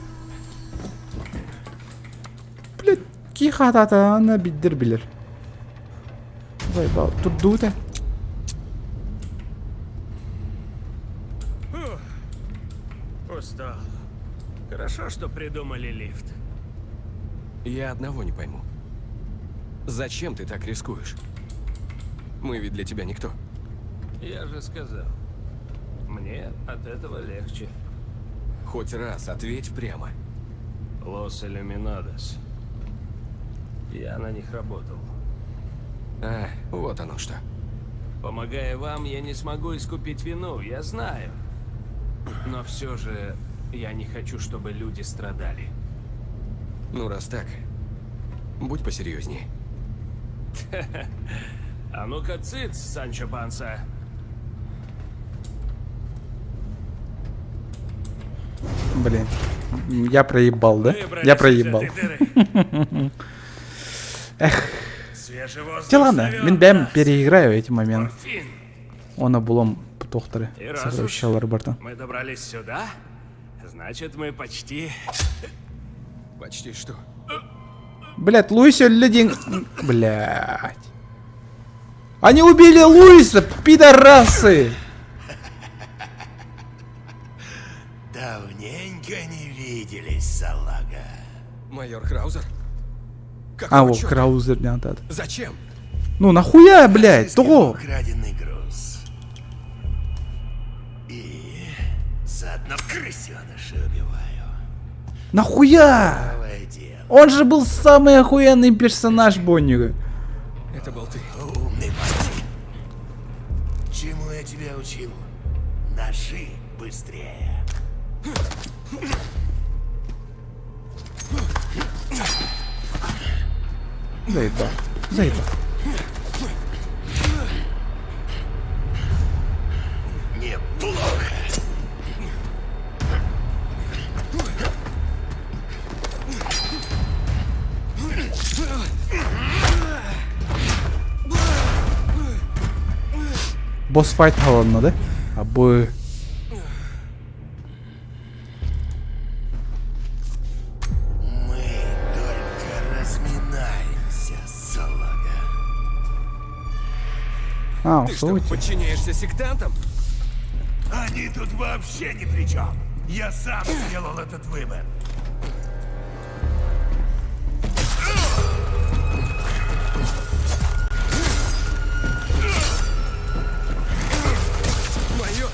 S1: Блядь, ки хаатаатаана биддер билэр. Заебал, турдубут ээ.
S5: Устал. Хорошо, что придумали лифт.
S2: Я одного не пойму. Зачем ты так рискуешь? Мы ведь для тебя никто.
S5: Я же сказал. Мне от этого легче.
S2: Хоть раз ответь прямо.
S5: Лос Иллюминадос. Я на них работал.
S2: А, вот оно что.
S5: Помогая вам, я не смогу искупить вину, я знаю. Но все же я не хочу, чтобы люди страдали.
S2: Ну, раз так, будь посерьезнее.
S5: А ну-ка цыц, Санчо Панса.
S1: Блин, я проебал, да? Я проебал. Эх. Да ладно, мин бэйэм переиграю эти моменты. Оны булом тохторы. Сокровищалар бартан.
S5: Мы добрались сюда, значит, мы почти...
S2: Почти что?
S1: Блять, Луис өллө диэн... Блять. Они убили Луиса, пидорасы!
S3: Давненько не виделись, салага.
S2: Майор Краузер?
S1: А, ол Краузер диэн атаат.
S2: Зачем?
S1: Ну нахуя, блядь, тоҕо?
S3: Украденный груз. И заодно крысеныша убиваю.
S1: Нахуя? Он же был самый охуенный персонаж Боннига.
S2: Это был ты.
S3: Умный мальчик. Чему я тебя учил? ножи быстрее.
S1: Заебал. Заебал.
S3: Неплохо.
S1: Boss fight halanladı. Ha bu
S3: Мы только разминаемся, салага.
S1: А,
S2: Ты что,
S1: суть.
S2: подчиняешься сектантам?
S3: Они тут вообще ни при чем. Я сам сделал этот выбор.
S2: Майор,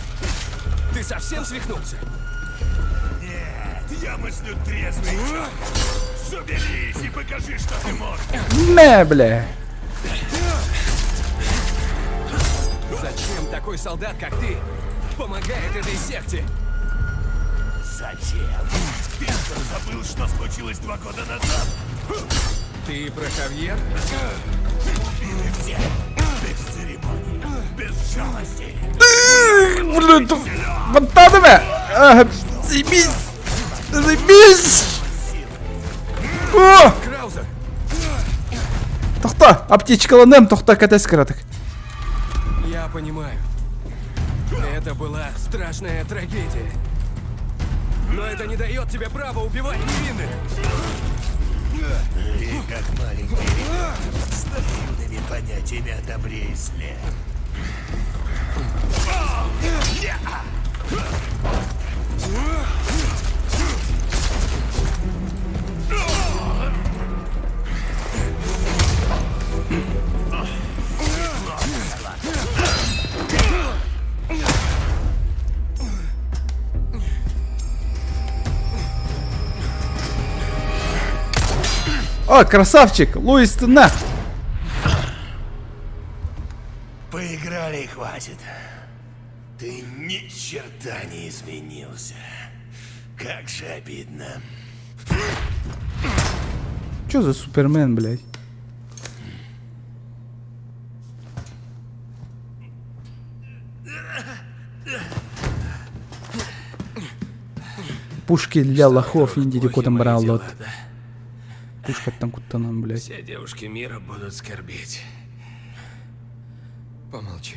S2: ты совсем свихнулся?
S3: Нет, я мыслю трезво и чётко. Соберись и покажи, что ты можешь.
S1: Не, бля.
S2: Зачем такой солдат, как ты, помогает этой секте?
S3: Зачем? Ты что, забыл, что случилось два года назад?
S2: Ты про Хавьер?
S3: Убили всех. Без церемоний, без жалости.
S1: Блин, Баттадами! Заебись! Заебись! О!
S2: Краузер!
S1: Тохтоо, аптечкаланыам, тохтоо кэтэс кыратык.
S2: Я понимаю. Это была страшная трагедия. Но это не дает тебе права убивать невинных.
S3: Ты как маленький ребенок с наивными понятиями о добре и зле.
S1: О, красавчик! Луис, ты на!
S3: Поиграли и хватит. Ты ни черта не изменился. Как же обидно.
S1: Чё за Супермен, блядь? Пушки для лохов, инди
S5: Плохи
S1: котом
S5: мои
S1: брал
S5: дела,
S1: лот.
S5: да?
S1: Пушкаттан куттанан, блядь.
S5: Все девушки мира будут скорбеть.
S2: Помолчи.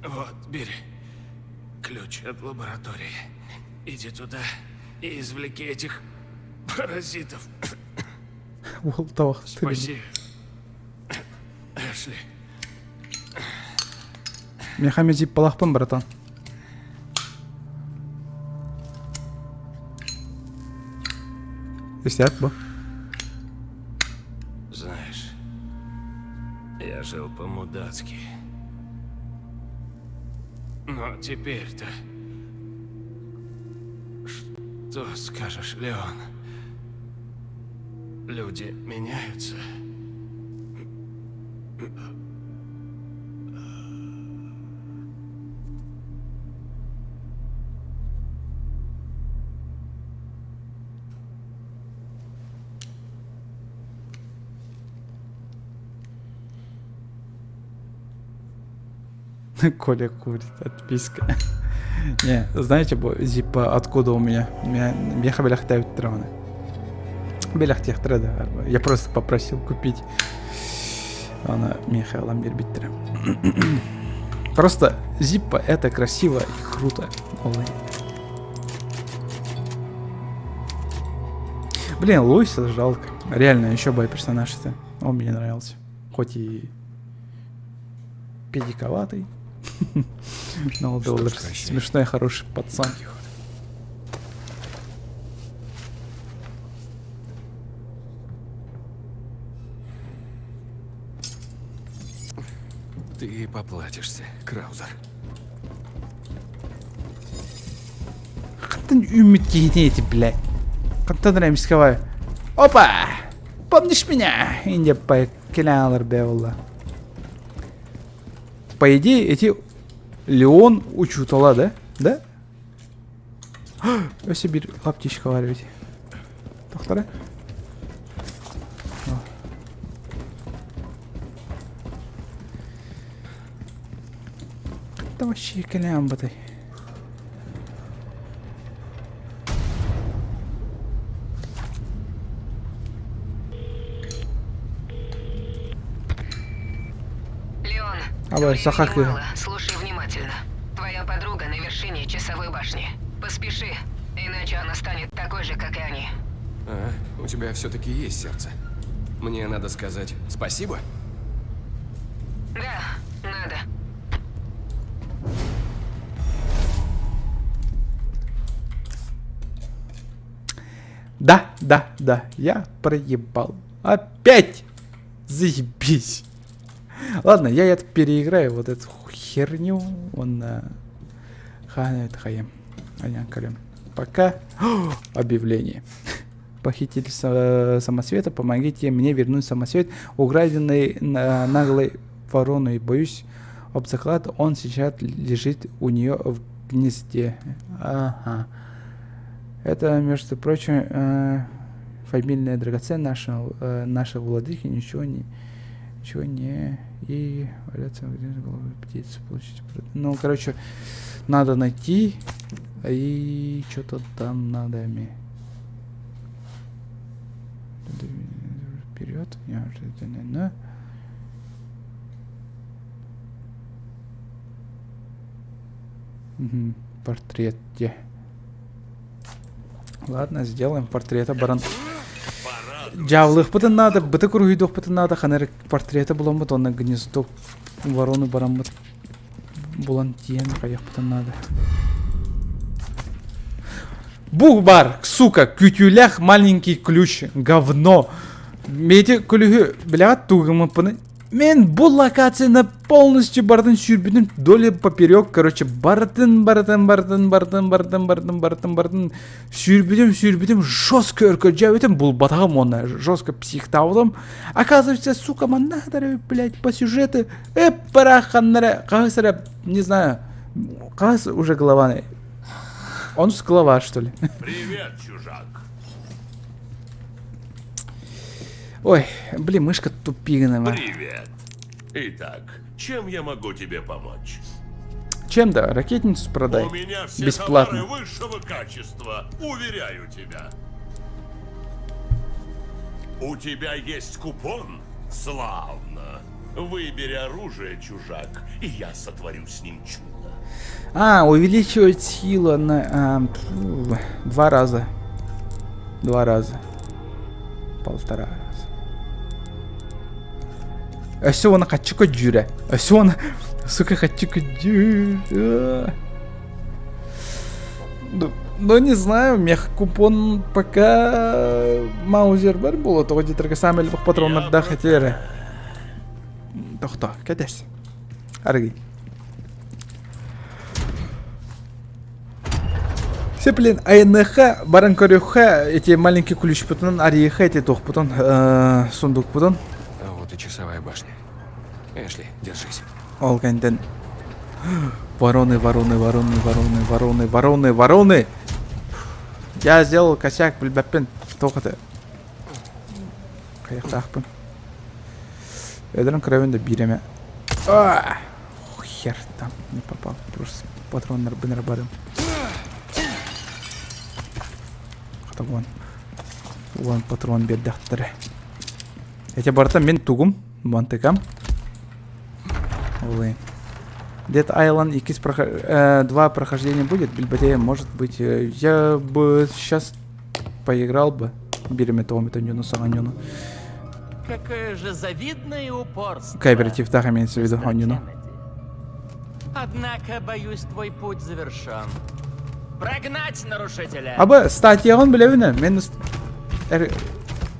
S5: Вот, бери. Ключ от лаборатории. Иди туда и извлеки этих паразитов.
S1: Уол табах.
S5: Спаси. Эшли.
S1: Мехами зиппалахпын, братан. Истят бу.
S5: Знаешь, я жил по-мудацки. Но теперь-то... Что скажешь, Леон? Люди меняются.
S1: Коля курит, отписка. Не, знаете, типа, откуда у меня? Меха бэлэхтээбиттэрэ Бэлэхтиэхтэрэ да. Я просто попросил купить. Она меха ылан биэрбиттэрэ. Просто зиппа это красиво и круто. Блин, Луиса жалко. Реально, еще бы персонаж это. Он мне нравился. Хоть и педиковатый. Но он был смешной, хороший пацан.
S2: Ты поплатишься, Краузер.
S1: Хантан үүммүт киһини эти, блядь. Хантан эрэ эмискэ Опа! Помнишь меня? Инде кэлэн бе буолла. По идее, эти... Леон учуутала да? Да? Өссө биир аптечка бар эбит. Тохтора. Это вообще кэлээн батай.
S6: Леон,
S1: Алло,
S6: времени
S1: Саха кыыһа.
S6: мало. Слушай внимательно. Твоя подруга на вершине часовой башни. Поспеши, иначе она станет такой же, как и они.
S2: А, у тебя все-таки есть сердце. Мне надо сказать спасибо?
S6: Да, надо.
S1: Да, да, да, я проебал. Опять! Заебись. Ладно, я это переиграю, вот эту херню. Он на Ханет Хаем. Анян Пока. Объявление. Похититель самосвета, помогите мне вернуть самосвет, украденный наглой вороной. Боюсь об заклад, он сейчас лежит у нее в гнезде. Ага. Это, между прочим, фамильная драгоценность нашего, нашего владыки ничего не, ничего не и валяться в головы птицы получить. Ну, короче, надо найти и что-то там надо мне. Вперед. Угу. Портрет где? Ладно, сделаем портрета баран. Дьаабылыахпытын наада, бытык уруһуйдуохпутун наада, ханна эрэ портрета буламмыт уонна гнездо ворону бараммыт булан тиийэн хайыахпытын наада. Бух бар, сука, күтүүлээх маленький ключ, говно. Мети күлүһү билэҕит тугуммуппуну Мен бу локацияны полностью бардын сүүрбүтүм вдоль поперек, короче, бардын, бардын, бардын, бардын, бардын, бардын, бардын, бардын, сүүрбүтүм, сүүрбүтүм, жестко өркөдьөөбүтүм, булбатаҕым уонна жестко психтаабытым. Оказывается, сука, манна блядь, по сюжету, эп, бараханнара, хаһыс эрэ, не знаю, хаһыс уже глава, он с глава, что ли?
S4: Привет, чужак.
S1: Ой, блин, мышка тупигана.
S4: Привет. Итак, чем я могу тебе помочь?
S1: Чем да? Ракетницу продай.
S4: У меня все
S1: Бесплатно.
S4: товары высшего качества, уверяю тебя. У тебя есть купон? Славно. Выбери оружие, чужак, и я сотворю с ним чудо.
S1: А, увеличивать силу на а, два раза. Два раза. Полтора раза. Өссө уона хаччы көдьүүрэ. Өссө уона, сука, хаччы көдьүүрэ. Ну, ну, не знаю, мех купон пока маузер бар буолуо, тоҕо диэтэргэ саамай элбэх патроннардаах ити эрэ. Тохто, кэтэс. Арыгый. Все, блин, АНХ, баран көрүөххэ, эти маленький ключпутун, арыйыха эти туохпутун, сундукпутун.
S2: А вот и часовая башня. Эшли, держись.
S1: Ол кэнтэн Вороны, вороны, вороны, вороны, вороны, вороны, вороны! Я сделал косяк, билбэппин. Туох это? Хайахтаахпын. Өлөрөн көрөбүн да биир эмэ. Хер там не попал. Просто патроннарбын эрэ барым. Хата вон. Вон патрон биэрдэхтэрэ. Эти барыта мин тугум, мантыкам. Олы. Dead Island иккис два прохождения будет, билбэтэ, может быть, я бы сейчас поиграл бы. Бириме тоомит онньону саҥа
S7: Какое же завидное упорство.
S1: Кооперативтаах имеется в виду
S7: мистер
S1: онньону.
S7: Кеннеди. Однако, боюсь, твой путь завершен. Прогнать нарушителя!
S1: Аба статьяҕын билэбин мен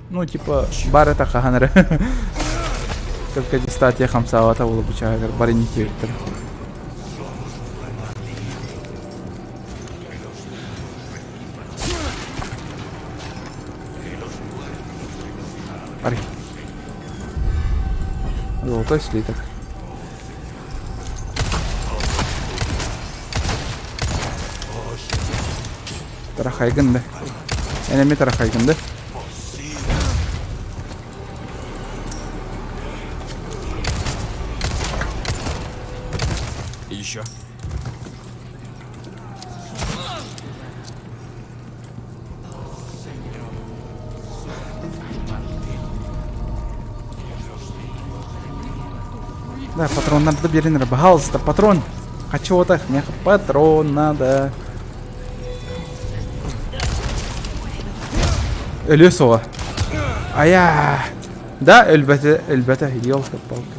S1: ну типа бары тахахан эрэ только статья хамсаабата буолу бучаагар бары нитиэбиттэр Арый. Золотой слиток. Тарахайгын да. Эн эмиэ тарахайгын да.
S2: Еще.
S1: Да, патрон надо берин, пожалуйста, патрон. Хочу вот так, мне патрон надо. Өлүө суоҕа. Айа. Да, өлбөтө, өлбөтө, елка-палка.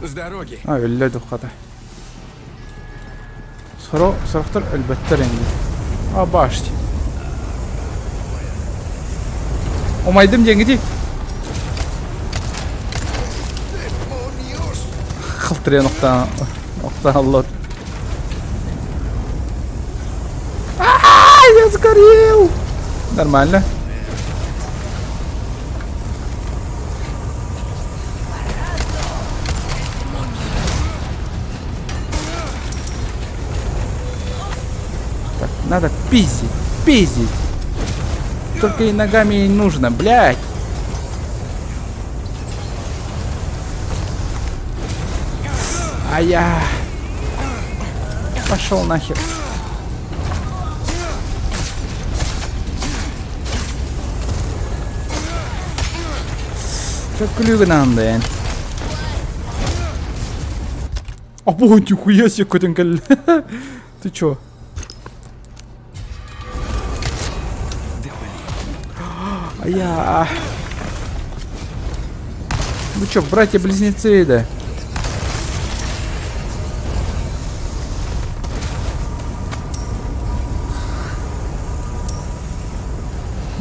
S2: С дороги.
S1: А, өллө духхата. Сорох, сорохтор өлбөттөр энди. А, башти. Умайдым диэҥити. Халтырыйан охтаан охтааллар. А, я сгорел! Нормально. Так, надо пиздить, пиздить. Только и ногами и нужно, блядь. А я... Пошел нахер. Как күлүгүн Або, нихуя себе көтөн кэллэ. Ты чё? А я... Вы чё, братья-близнецы, да?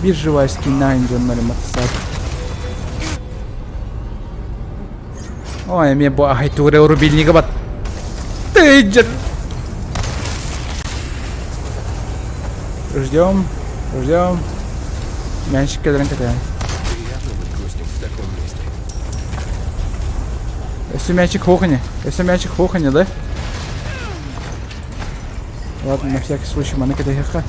S1: Биржевайский найн дьоннор матсат. Ой, эмиэ бу аһай тугу рубильнига бат. Тыджер. Ждем, ждем. Мячик кэлэрин кэтээн.
S2: Приятно быть гостем в таком месте.
S1: Өссө мячик хохани. Өссө мячик хохани, да? Ладно, на всякий случай маны кэтэһиэххэ.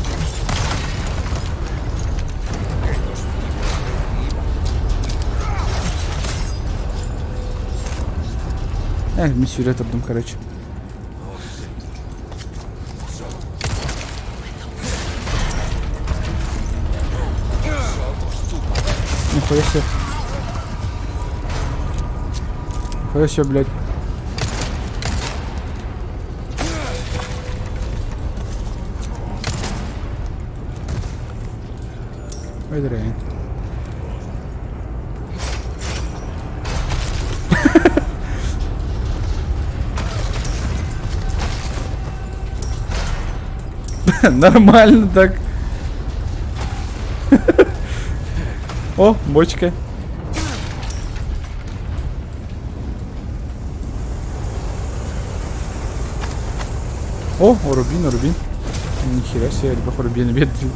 S1: Эх, мин сүүрэ турдум, короче. Нихуя себе. Нихуя себе, блядь. Ой, Нормально так. О, бочка. О, рубин, рубин. Нихера себе, элбэх рубин биэрдим.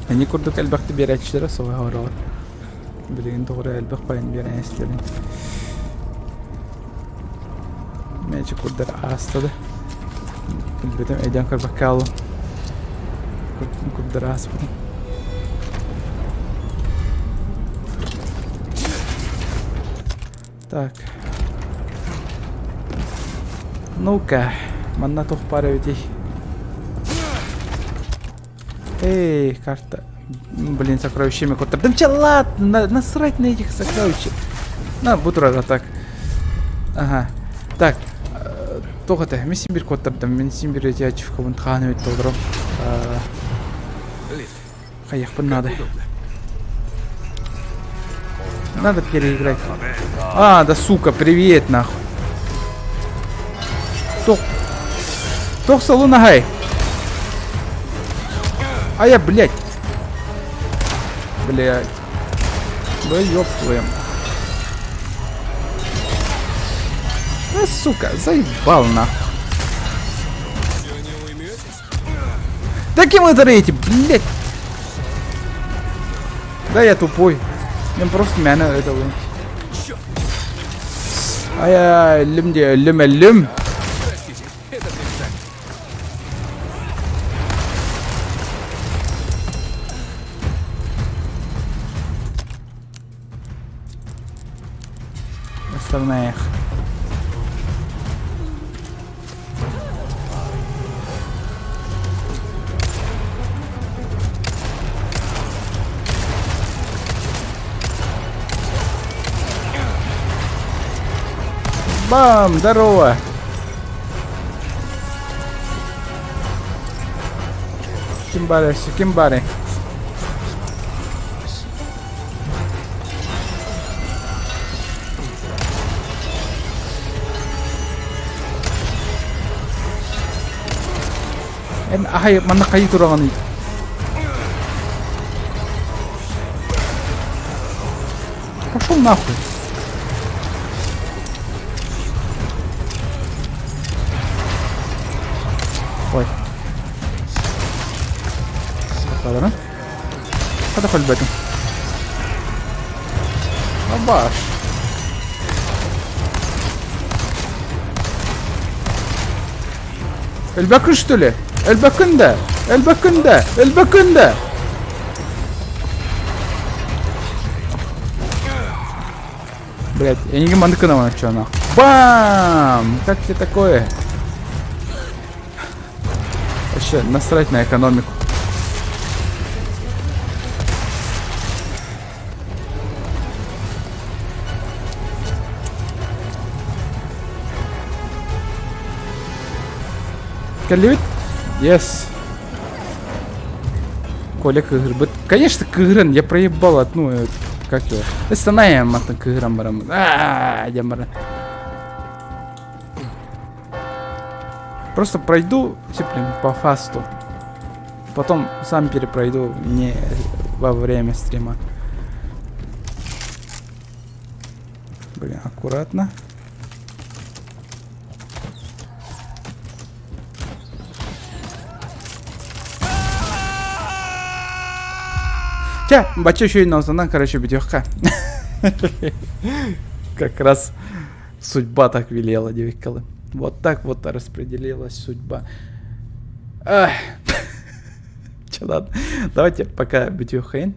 S1: Они курдук элбэхти биэрээччилэрэ суоҕа олороллор. Билигин тоҕо элбэх байын биэрэн истэрин. Мээчи курдар ааста да. Билбэтим өйдөөн көрбөккө хааллым. Курдар ааспытым. Так. Ну-ка, манна туох баар эбитий? Эй, карта. Блин, сокровищами куттардым. Че, ладно, насрать на этих сокровища. На, буду так. Ага. Так, туох этэ, мин син биир куттардым, мин син биир эти ачивкабын хаан эбит толором.
S2: Лифт.
S1: Хайахпын надо.
S2: Удобно.
S1: Надо переиграть. А, да сука, привет, нахуй. Тох. Тох салунагай. А я, блядь. Блядь. Да ёб твою. Да сука, заебал нахуй.
S2: Не уйметесь?
S1: Да кем это эти, блядь? Да я тупой. Мен просто мээнэ ытабын. Ай-ай, өллүм дии, өллүм, өллүм.
S2: Простите, это рюкзак.
S1: Остальных. Бам! Здорово! Ким бары, ким бары? Эн ахай манна хайы тураҕыный? Пошел нахуй. Ой. Ладно. Хата хольбетим. Абаш. Өлбөккүн что ли? Өлбөккүн да! Өлбөккүн да! Өлбөккүн да! Блять, я не маннык гына чё Бам! Как тебе такое? Вообще, насрать на экономику. Кэллибит? Yes. Коля кыыһырбыт. Конечно, кыыһыран, я проебал одну, э, как его? Станаем маттан кыыһыран бараммыт. Аа, диэн баран. Просто пройду, типа, по фасту. Потом сам перепройду не во время стрима. Блин, аккуратно. Чэ, бачча үчүгэй ноосунан, короче, бүтүөххэ. Как раз судьба так велела, девиккалы. Вот так вот распределилась судьба. Ах. Че, ладно. Давайте пока бүтүөххэйин.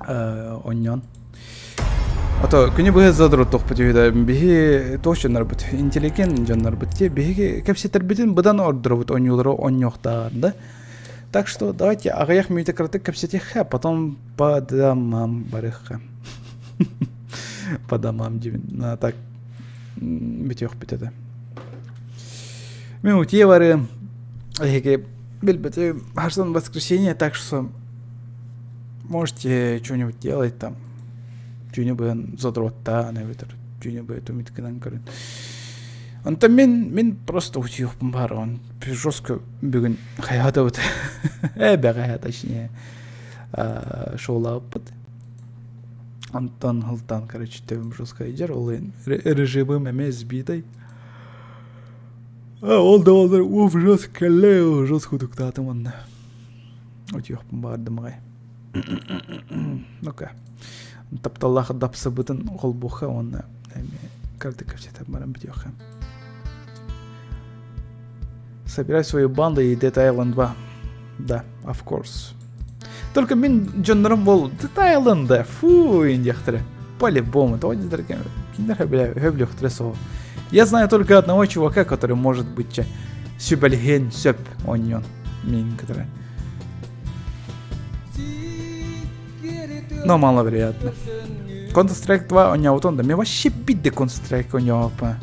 S1: Онньон. Ото күнү быһа задырыттохпут үһү да биһи туох дьоннорбут интеллигент дьоннорбут те биһиги кэпсэтэрбитин быдан ордоробут онньуулары онньуохтааҕар да так что давайте аҕыйах мүнүүтэ кыратык кэпсэтиэххэ потом по домам барыахха по домам диибин на так бүтүөхпүт этэ мин утуйа барыам эһиги билбэтим харсан воскресенье так что можете что-нибудь делать там түүнү быһан задроттаан эбэтэр түүнү быһа түмүт гынан көрөн онтон мин мин просто утуйуохпун баар он жестко бүгүн хайаатабыт э бэҕэһээ точнее шоулаабыппыт онтон һылтаан короче төбөм жестко идер ол режимым эмиэ сбитай ол да буоллар уф жестко кэллэ жестко утуктаатым онно утуйуохпун баҕардым аҕай Ну-ка. Тапталлаах дапсыбытын холбуохха уонна эмиэ кырдык кэпсэтэн баран бүтүөххэ. Собирай свою банду и Dead Island 2. Да, of course. Только мин дьоннорум бол Dead Island да, фу, диэхтэрэ. По-любому, тоҕо диэтэргэ кинилэр хөбүлүөхтэрэ суох. Я знаю только одного чувака, который может быть сүбэлиһиэн сөп оонньуон мин который Но маловероятно. Counter-Strike 2 оонньообутун да, мен вообще бидде Counter-Strike оонньообуппун.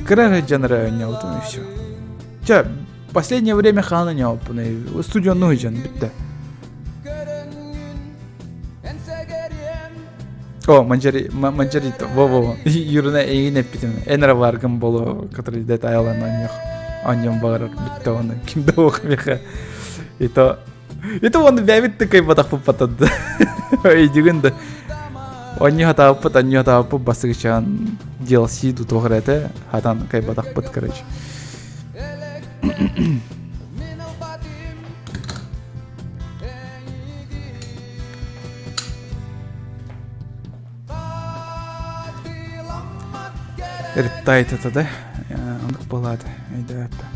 S1: Кыра жанра оонньообутум и все. Чэ, последнее время хаан оонньообуппун, студионну дьон бүттэ. О, Манджари, Манджарито, во-во-во. Юрина эйигин эппитим. Эн эрэ бааргын боло, который Dead Island оонньох. Оонньуон баҕарар бүттэ оны. Ким да ох меха. И то И то он бэбит тыкайбатахпыт батады. Өйдүгүн да. Онньу хатааппыт, онньу хатааппыт басыгычаан DLC тутуох эрэ этэ. Хатан кайбатахпыт, короче. Riptide это да? Оннук буолаат өйдөөбөппүн.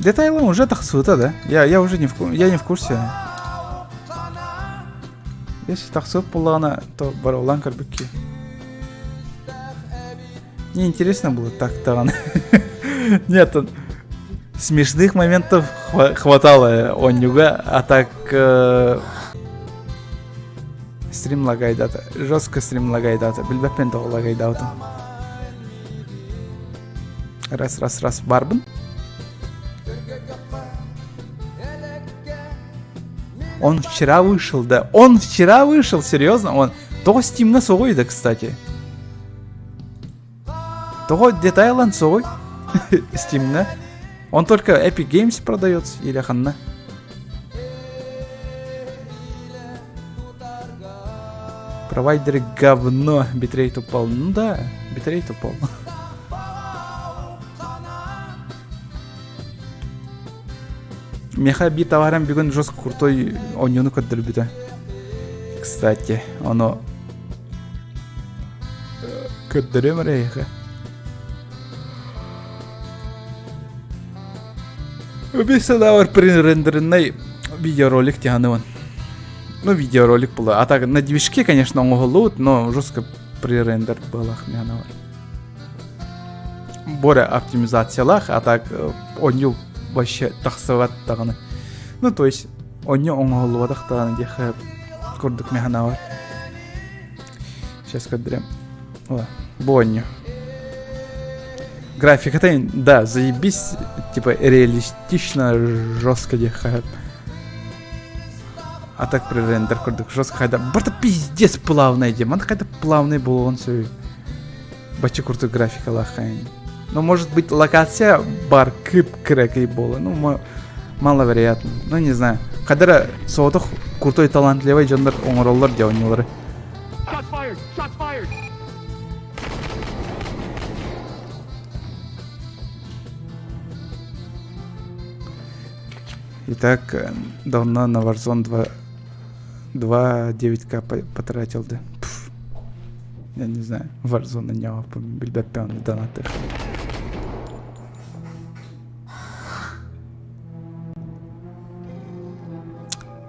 S1: Dead Island уже тахсыбыта да? Я уже не в, я не в курсе. Если тахсыбыт буоллаҕына, то барыллаан көрбүккэ. Мне интересно было так даҕаны. Нет, он... смешных моментов хватало оонньууга, а так э, стрим лагайдата, жестко стрим лагайдата, билбэппин тоҕо лагайдаабытым. Раз, раз, раз, барбын. Он вчера вышел, да. Он вчера вышел, серьезно? Он... Тоҕо Steam'на соҕуй да, кстати. Тоҕо Dead Island соҕуй? Steam'на. Он только Epic Games продается или ханна? Провайдеры говно, битрейт упал. Ну да, битрейт упал. Миэхэ биир товарым бүгүн жестко крутой оонньууну көрдөрбүтэ. Кстати, ону көрдөрүөм эрэ эйиэхэ. Убийство пререндеренный видеоролик тиһаныбын. Ну, видеоролик было. А так, на движке, конечно, оҥоһуллубут, но жестко пререндер было бар. Боря оптимизациялаах, а так оонньуу вообще тахсыбат даҕаны. Ну, то есть, оонньуу оҥоһуллубатах даҕаны диэххэ курдук механа Сейчас көрдөрөм. Бу оонньуу. Графиката, да, заебись, типа реалистично жестко диэххэ. А так пререндер курдук жестко хайда. Барта пиздец плавный дии. Маны хайда плавный буолуон сөбүй. Бачча курдук графикалаах Ну, может быть, локация бар кып-кыракый буола. Ну, маловероятно. Ну, не знаю. Хадара соҕотох крутой талантливый дьоннор оҥороллор дии оонньуулары. Итак, давно на Warzone 2 2 9к потратил, да. Пф. Я не знаю, Warzone ньоҕо билбэппин донатых.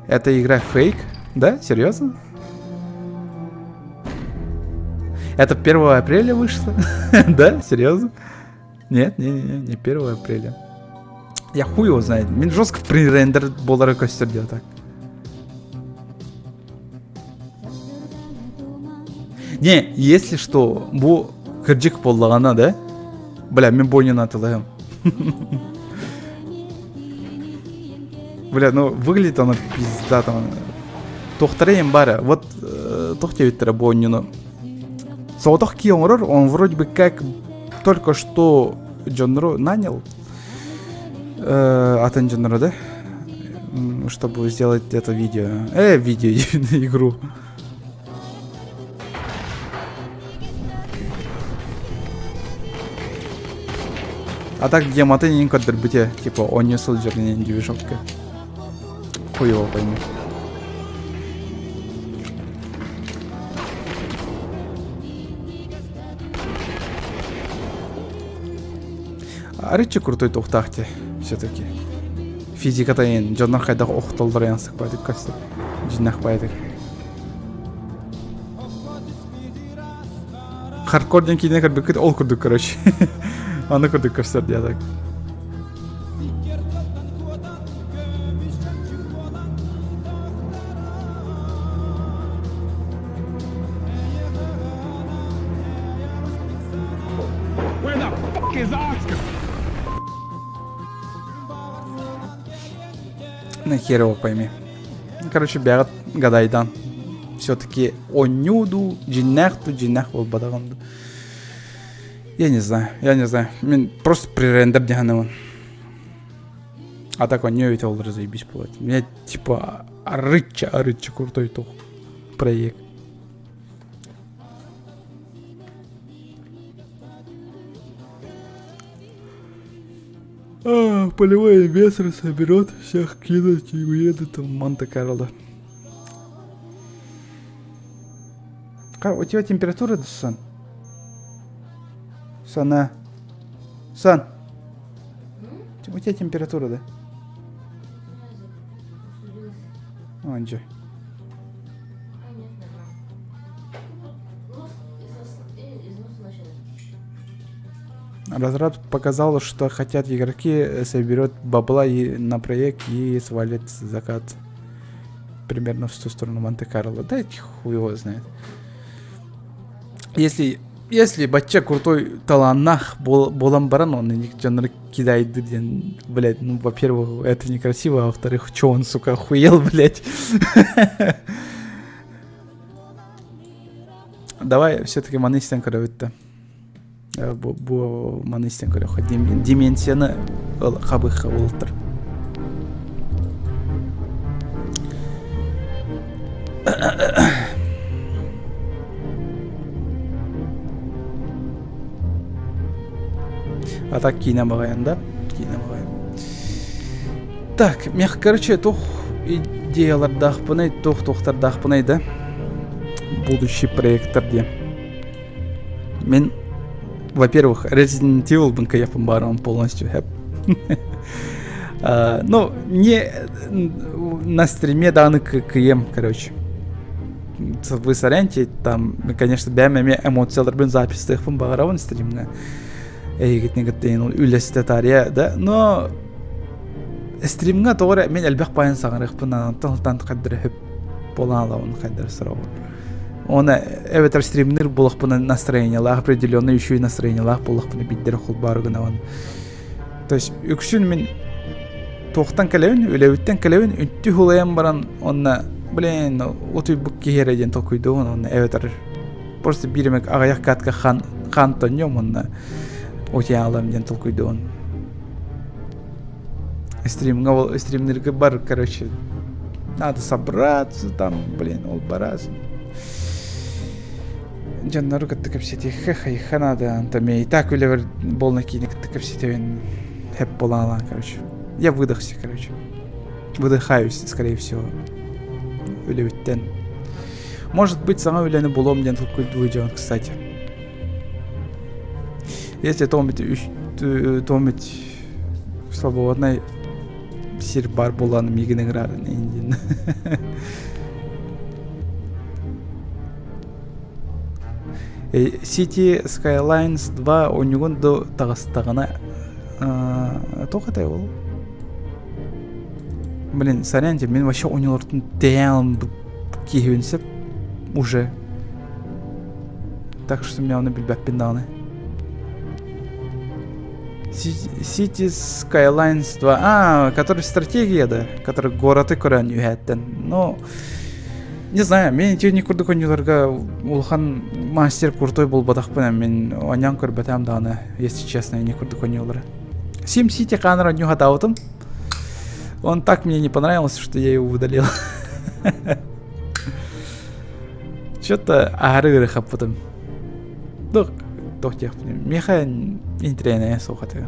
S1: Это игра фейк? Да? Серьезно? Это 1 апреля вышло? Да? Серьезно? Нет, не, не, не 1 апреля. Я хуй его знает. Мин жестко пререндер буолара көстөр диэ так. Не, если что, бу кырдьык буоллаҕына да? Бля, мин бойнун атылыһым. Бля, ну выглядит оно пиздато. Туохтара бары. Вот туох диэбиттэрэ бу оонньууну. Соҕотох кии оҥорор, он вроде бы как только что дьоннору нанял. Атын дьоннору, да? Чтобы сделать это видео. Видео, игру. А так демоты не көрдөрбүтэ, типа оонньуу сылдьар движокка. Хуй его пойми. Арыччы крутой туохтаах дии все-таки. Физиката иин дьоннор хайдах охтоллор янсыкпайтык көстөр. Дьиннэхпайтык. Хардкор диэн киинэ көрбүккүт ол курдук короче. Аны курдук көстөр диэ так. На хер его пойми. Короче, бэҕэт гадайдан. Все-таки оонньуу дуу, дьиннээх дуу, дьиннээх буолбатаҕым дуу. Я не знаю, я не знаю. Мин просто пререндер диһаныбын. А так оонньуу эбитэ ол заебись буолат. Меня типа арычча арычча крутой туох проект. А, полевой инвестор соберет всех кинуть и уедет в Монте-Карло. У тебя температура, Сан? Сана. Сан. У тебя температура, да? Анжа. Разраб показал, что хотят игроки, соберет бабла и на проект и свалит закат примерно в ту сторону Монте-Карло. Да, хуй его знает. Если если бачча крутой талааннаах буолан баран он дьоннору кидайды диэн блядь ну во-первых это некрасиво а во-вторых чё он сука охуел блядь давай все-таки маны истэн көрөбүт да бу, бу маны истэн көрөххө деменцияны хабыхха ултыр А так киинэ баҕайын да? Киинэ баҕайын. Так, мех, короче, туох идеялардаахпыный, туох туохтардаахпыный да? Будущий проекттар диэн. Мен, во-первых, Resident Evil бын кайфым баарым полностью хэп. Ну, не на стриме дааны кыем, короче. Вы соряньте, там, конечно, бэм эме эмоцияларбын записьтыахпын баҕарабын стримҥа. Эйигитин кытта үлэстэ таарыйа да, но стримҥа тоҕо эрэ мин элбэх баайын саҥарыахпын антан ылтан хайдары хөп буолан алабын хайдары сорабын. Оны эбэтэр стримнир булахпына настроениялаах определенный еще и настроениялаах булахпына биддер холбаар гынабын. То есть үксүн мин туохтан кэлэбин, үлэбиттэн кэлэбин, үнтү хулайан баран онно блин утуйбут киһи эрэ диэн толкуйдуубун онно эбэтэр просто биир эмэ аҕыйах катка хан хан тонньуом онно утуйаалам диэн толкуйдуубун. Стримҥа ол стримнергэ бар короче надо собраться там блин ол барас дьоннору кытта кэпсэтиэххэ хайха надо антон и так үлэбэр буолна киини кытта кэпсэтэбин хэп буолаалаан короче я выдохся короче выдыхаюсь скорее всего үлэбиттэн может быть саҥа үлэни булуом диэн толкуйдуу дьон кстати если тоомит тоомит свободный сир бар буолан миигин ыҥырарын индин City Skylines 2 оонньуугун да таҕыстаҕына туох этэй ол? Блин, сорян, мин вообще оонньуулартан тэйэн киһибин сөп уже. Так что мен ону билбэппин даҕаны. City Skylines 2. А, который стратегия, да? Который город көрөн үһэттэн. Ну, не знаю, мен итини курдук оонньууларга улахан мастер крутой буолбатахпын мен оонньоон көрбөтөм даҕаны, если честно, не курдук оонньуулары. Sim City хаанар оонньуу хатаабытым. Он так мне не понравился, что я его удалил. Что-то аһары ыры хаппытым. Туох диэхпиний миэхэ интэриэһинэйэ суох этэ.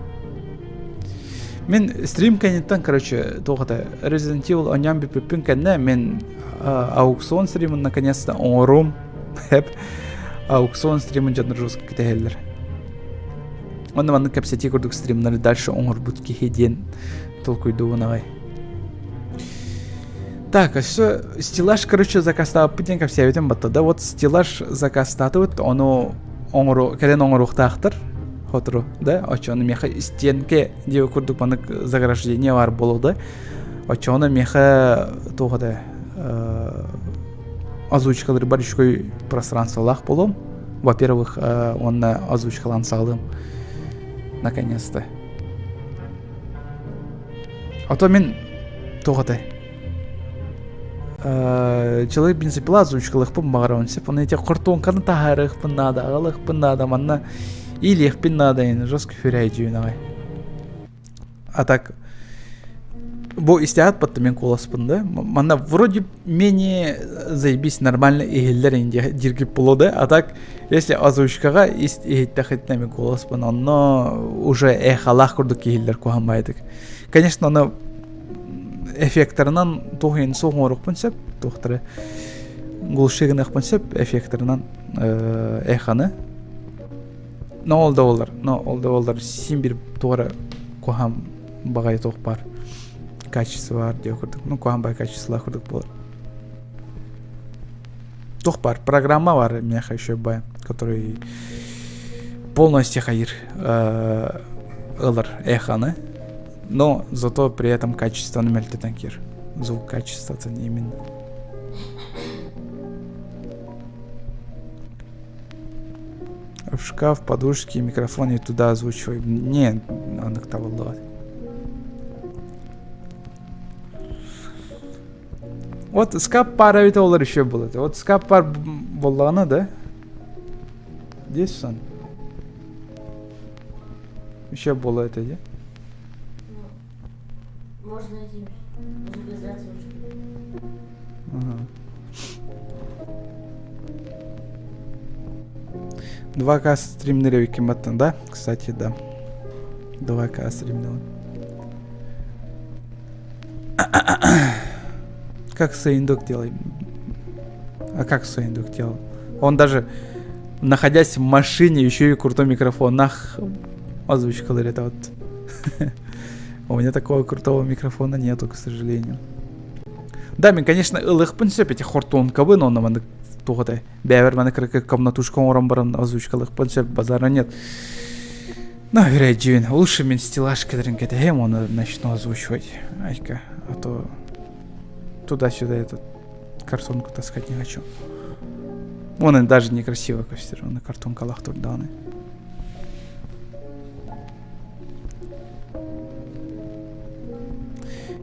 S1: Мин стрим кэнниттэн короче туох этэ Resident Evil оонньоон бүппүппүн кэннэ мин аукцион стримын наконец-то оҥоруом эп аукцион стримын дьоннор жестко кэтэһэллэр. Онно маннык кэпсэтии курдук стримнары дальше оҥорбут киһи диэн толкуйдуубун аҕай. Так, все, стеллаж, короче, заказтаабыппыт диэн кэпсээбитим батта да. Вот стеллаж заказтаатыбыт, ону оҥору, кэлэн оҥоруохтаахтар хотору, да, оччону миэхэ стенке диэби курдук маннык заграждение бар буолуо да. Оччону миэхэ туох да озвучкалар бар үчүгэй пространстволаах буолуом. Во-первых, уонна озвучкалаан саҕалыам. Наконец-то. А то мин туох этэй? Человек бензопила озвучкалыахпын баҕарабын сөп. Оны эти хортуоҥканы таһаарыахпын наада, аҕалыахпын наада, манна иилиэхпин наада ин жестко хүрээдьүүн аҕай. А так бу истэҕит батта мин куоласпын да. Манна вроде менее заебись нормально иһиллэр ин диргип буолуо да. А так если озвучкаҕа иһиттэхитинэ мин куоласпын онно уже эхалаах курдук иһиллэр куһаҥмайдык. Конечно, ону эффектарынан туох иһин суох оҥоруохпун сөп, туохтары глуши гыныахпын сөп эффектарынан. эханы. Но ол да буоллар, но ол да буоллар син биир туох эрэ куһаҕан баҕайы туох баар качество баар диэх курдук. Ну куһаҕан баҕайы качестволаах курдук буолар. Туох баар программа баар миэхэ еще бай, который полностью хайыр ылар эханы, но зато при этом качествоны мөлтөтөн киир. Звук качествосын именно. В шкаф, подушки, микрофон и туда озвучивай. Не, оннук табыллыбат. Вот скап пара ведь олар еще был. Вот скап пар буоллаҕына да? Здесь сон. Еще было это, где?
S8: Ну, можно этим заказать
S1: Ага. 2К стримнер эбиккин да? Кстати, да. 2К стримнер. Как Саиндук делает? А как Саиндук делал? Он даже, находясь в машине, еще и крутой микрофон. Нах, озвучка это вот. У меня такого крутого микрофона нету, к сожалению. Да, мен, конечно, ылыхпын сөп эти хортуонкабын, онно маннык туох этэй. Бэйэбэр маны кыракый комнатушка оҥорон баран озвучкалыахпын сөп, базара нет. Ну, верейдьиин, лучше мин стеллаж кэлэрин кэтэһиэм, оны начну озвучивать. Айка, а то туда-сюда этот картонку таскать не хочу. Он и даже некрасиво көстөр, он картонкалаах турдаҕына.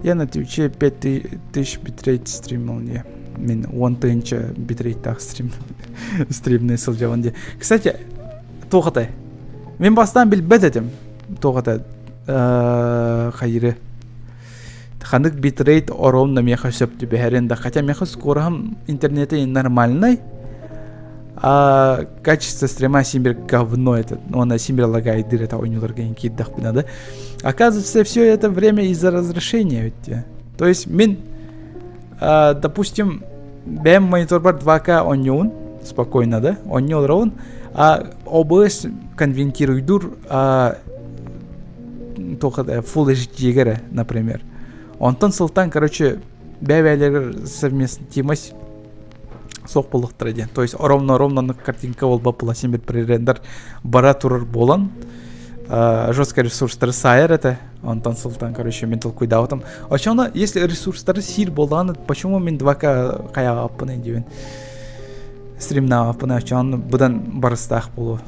S1: Я на Твиче 5000 битрейт стримил не. Мин 10 тыһыынча битрейттаах стрим стримныы сылдьабын дии. Кстати, туох этэй? Мин бастаан билбэт этим. Туох этэ хайыры ханнык битрейт ровно миэхэ сөп түбэһэрин да хотя миэхэ скороһым интернете нормальный а качество стрима син говно это он син бир лагайдыр это ойнууларга киирдэхпинэ да оказывается все это время из-за разрешения ведь то есть мин допустим бэйэм мониторбар 2К оонньуун спокойно да оонньуу олоробун а OBS конвентируйдур туох Full HD эрэ например онтон сылтаан короче бэйэ-бэйэлэригэр совместимость суох буолуохтара диэн то есть ровно ровно картинка буолбат буолан син бир пререндер бара турар буолан жесткий ресурстары саайар этэ онтон сылтаан короче мин толкуйдаабытым оччоҕуна если ресурстары сиир буоллаҕына почему мин 2К хайаҕаппыный диибин стримнаабаппын оччоҕуна быдан барыстаах буолуо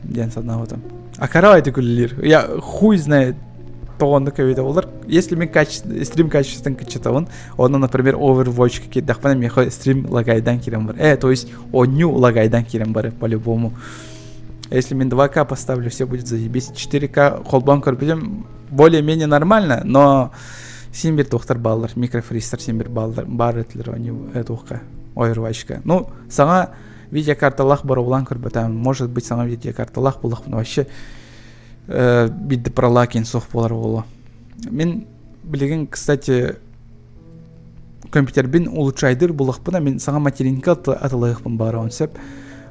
S1: диэн санаабытым а каравай күллүүр я хуй знает тоҕо оннук эбитэ буолар если мин качество стрим качествотын кыччатабын онно например Overwatch киирдэхпинэ миэхэ стрим лагайдан киирэн бар э то есть оонньуу лагайдан киирэн бар по-любому если мин 2К поставлю все будет заебись 4К холбоон көрбүтүм более-менее нормально но син бир туохтар бааллар микрофристер син бир бааллар баар этилэр оонньуу туохха Overwatchка ну саҥа видеокарталаах боруобалаан көрбөтөм может быть саҥа видеокарталаах буоллахпына вообще биирдэ пролакин суох буолар буолуо мин билигин кстати компьютербин улучшайдыр буллахпына мин саҥа материнка атылыахпын баҕарабын сөп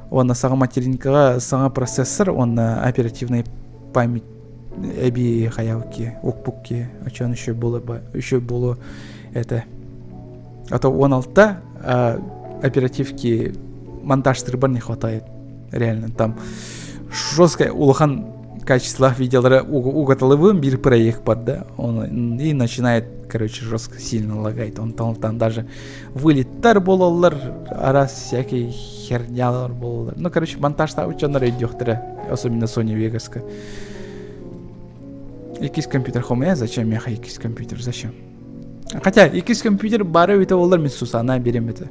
S1: уонна саҥа материнкаҕа саҥа процессор уонна оперативный память эбии хаявки укпукки очон еще было бы еще было это а то 16 оперативки монтажтырбар не хватает реально там жесткое улахан качестволаах видеолары угаталыбын биир проект бар да он и начинает короче жестко сильно лагает он там, там даже вылеттар буолаллар араас всякий хернялар буолаллар ну короче монтажтаабыт дьоннор өйдүөхтэрэ особенно Sony Vegasка иккис компьютер хомуйа зачем миэхэ иккис компьютер зачем хотя иккис компьютер бары эбитэ буоллар мин Сусана биэриэм этэ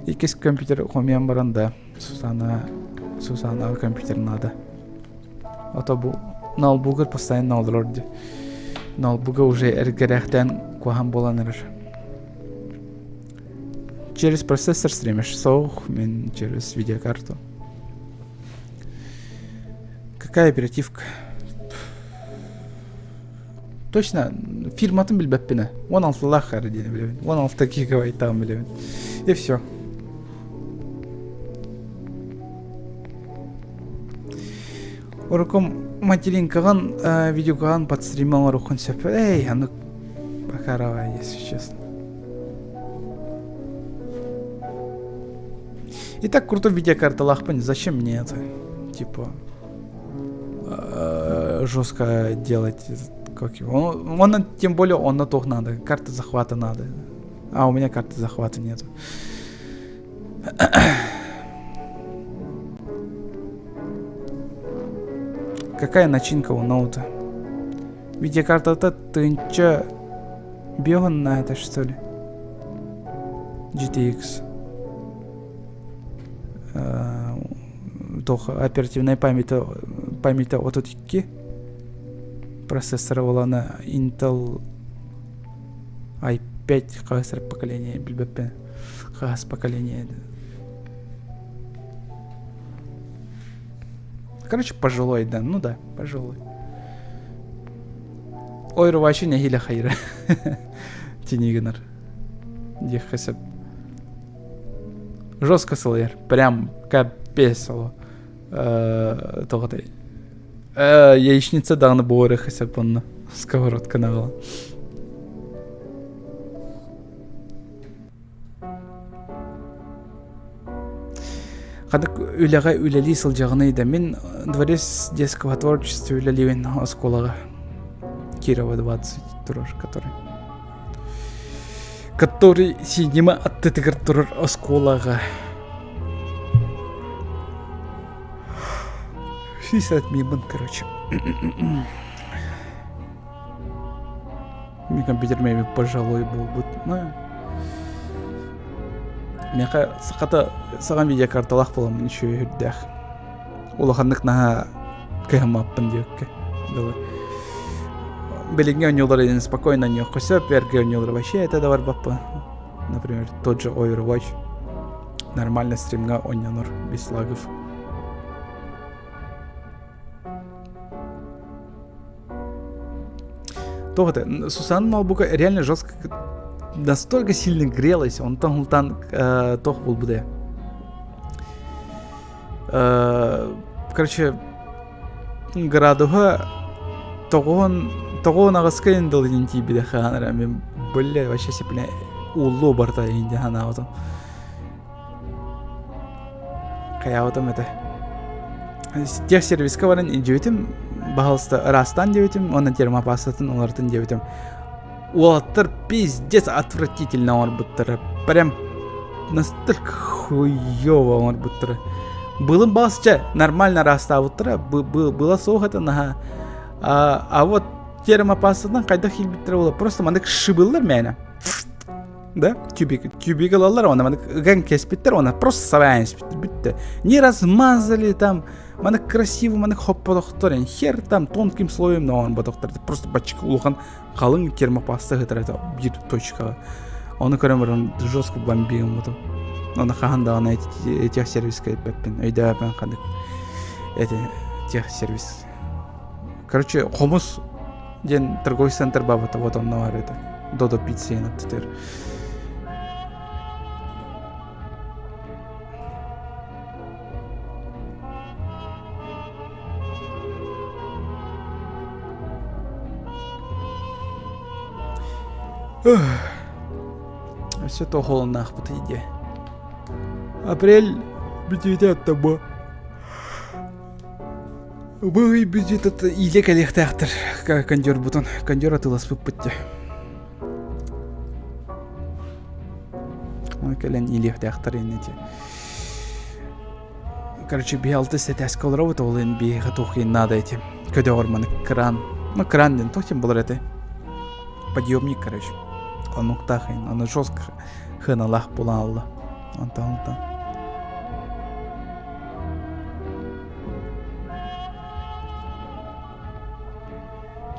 S1: иккис компьютер хомуйан баран да Сусана Сусанаҕа компьютер надо а то бу ноутбугар постоянно олорор дии ноутбуга уже эргэрээхтээн куһаҕан буолан эрэр через процессор стримишь суох мин через видеокарту какая оперативка точно фирматын билбэппин ээ 16-лаах эрэ диэн билэбин 16 гигабайттааҕын билэбин и все. Урукум материнкаҕын видеогаҕын под стрима оҥоруоххун сөп. Эй, аны пока рава, если честно. И так круто видеокарталаахпын, зачем мне это? Типа жестко делать, как его. Он, он тем более он на тох надо, карта захвата надо. А у меня карты захвата нету. Какая начинка у ноута? Видеокарта тынча на это что ли? GTX. Туох оперативнай памяти памяти 32 процессора буолана Intel i5 хаһыс поколение билбэппин хаһыс поколение короче пожилой да ну да пожилой Ойрубачы нэһиилэ хайра тини гынар диэххэ сөп жестко сылайар прям капец ол тоҕотой яичница даҕаны буоруохха сөп онно сковородканы аҕалан Ханнык үлэҕэ үлэлии сылдьаҕыный да мин дворец детского творчества үлэлиибин оскуолаҕа Кирова 20 турар который который синема аттытыгар турар оскуолаҕа 60 мимын короче Мин компьютер мэйбит пожалуй буолбут. Миэхэ хата саҕан видеокарталаах буоламмын үчүгэй үрдээх. Улаханнык наһаа кыһаммаппын диэккэ дылы. Билиҥҥи оонньуулар иһин спокойно оонньуохха сөп, эргэ оонньуулар вообще это да барбаппын. Например, тот же Overwatch нормально стримҥа оонньонор без лагов. Туох это? Сусанна ноутбука реально жестко настолько сильно грелась, онтон ултан туох буолбута. Короче, градуһа тоҕуон тоҕуон аҕыска индыл иһин тиийбитэ хаанара мен бля вообще сепне уллу барта иһин ханаабытым Хайаабытым этэ. Техсервиска баран илдьибитим, баһалыста ыраастаан диэбитим уонна термопастатын уларытын диэбитим. Уолаттар пиздец отвратительно оҥорбуттара. Прям настолько хуёво оҥорбуттара. Былым баҕасча нормально ыраастаабыттара, было суох это наһаа. А, а вот термопастатынан хайдах киирбиттэрэ буолла просто маннык шибыллар мээнэ. Да, тюбик. Тюбик ылаллар, оны маны ыган кеспиттер, оны просто сабаан испиттер, бүттэ. Не размазали там, маны красиво, маны хоппотохтор, хер там тонким слоем наон ботохтор. Просто бачка улахан халыҥ термопаста ыһытар это биир точкаҕа. Оны көрөн баран жестко бомбиым бутум. Оны хаһан даҕаны техсервиска эппэппин, өйдөөбөппүн ханнык эти техсервис. Короче, хомус диэн торговый центр бабата вот онно бар это Додо пицца диэн аттытыгар. Өссө тоһоолоннаахпыт идея. Апрель бүтүүтэ отто бу. Бу бюджет илэ кэлиэхтээхтэр кондербутун. Кондер атыыласпыппыт дьэ. Ой, кэлэн илиэхтээхтэр иннити. Короче, би алты сэтээскэ олоробут, ол ин биһиэхэ туох иһин наада эти. Көдөҕөр маны кран. Ну, кран диэн туох диэн болар этэй? Подъемник, короче. Онуктаах иһин. Аны жестко хыналаах буолан алла. Онтон онтон.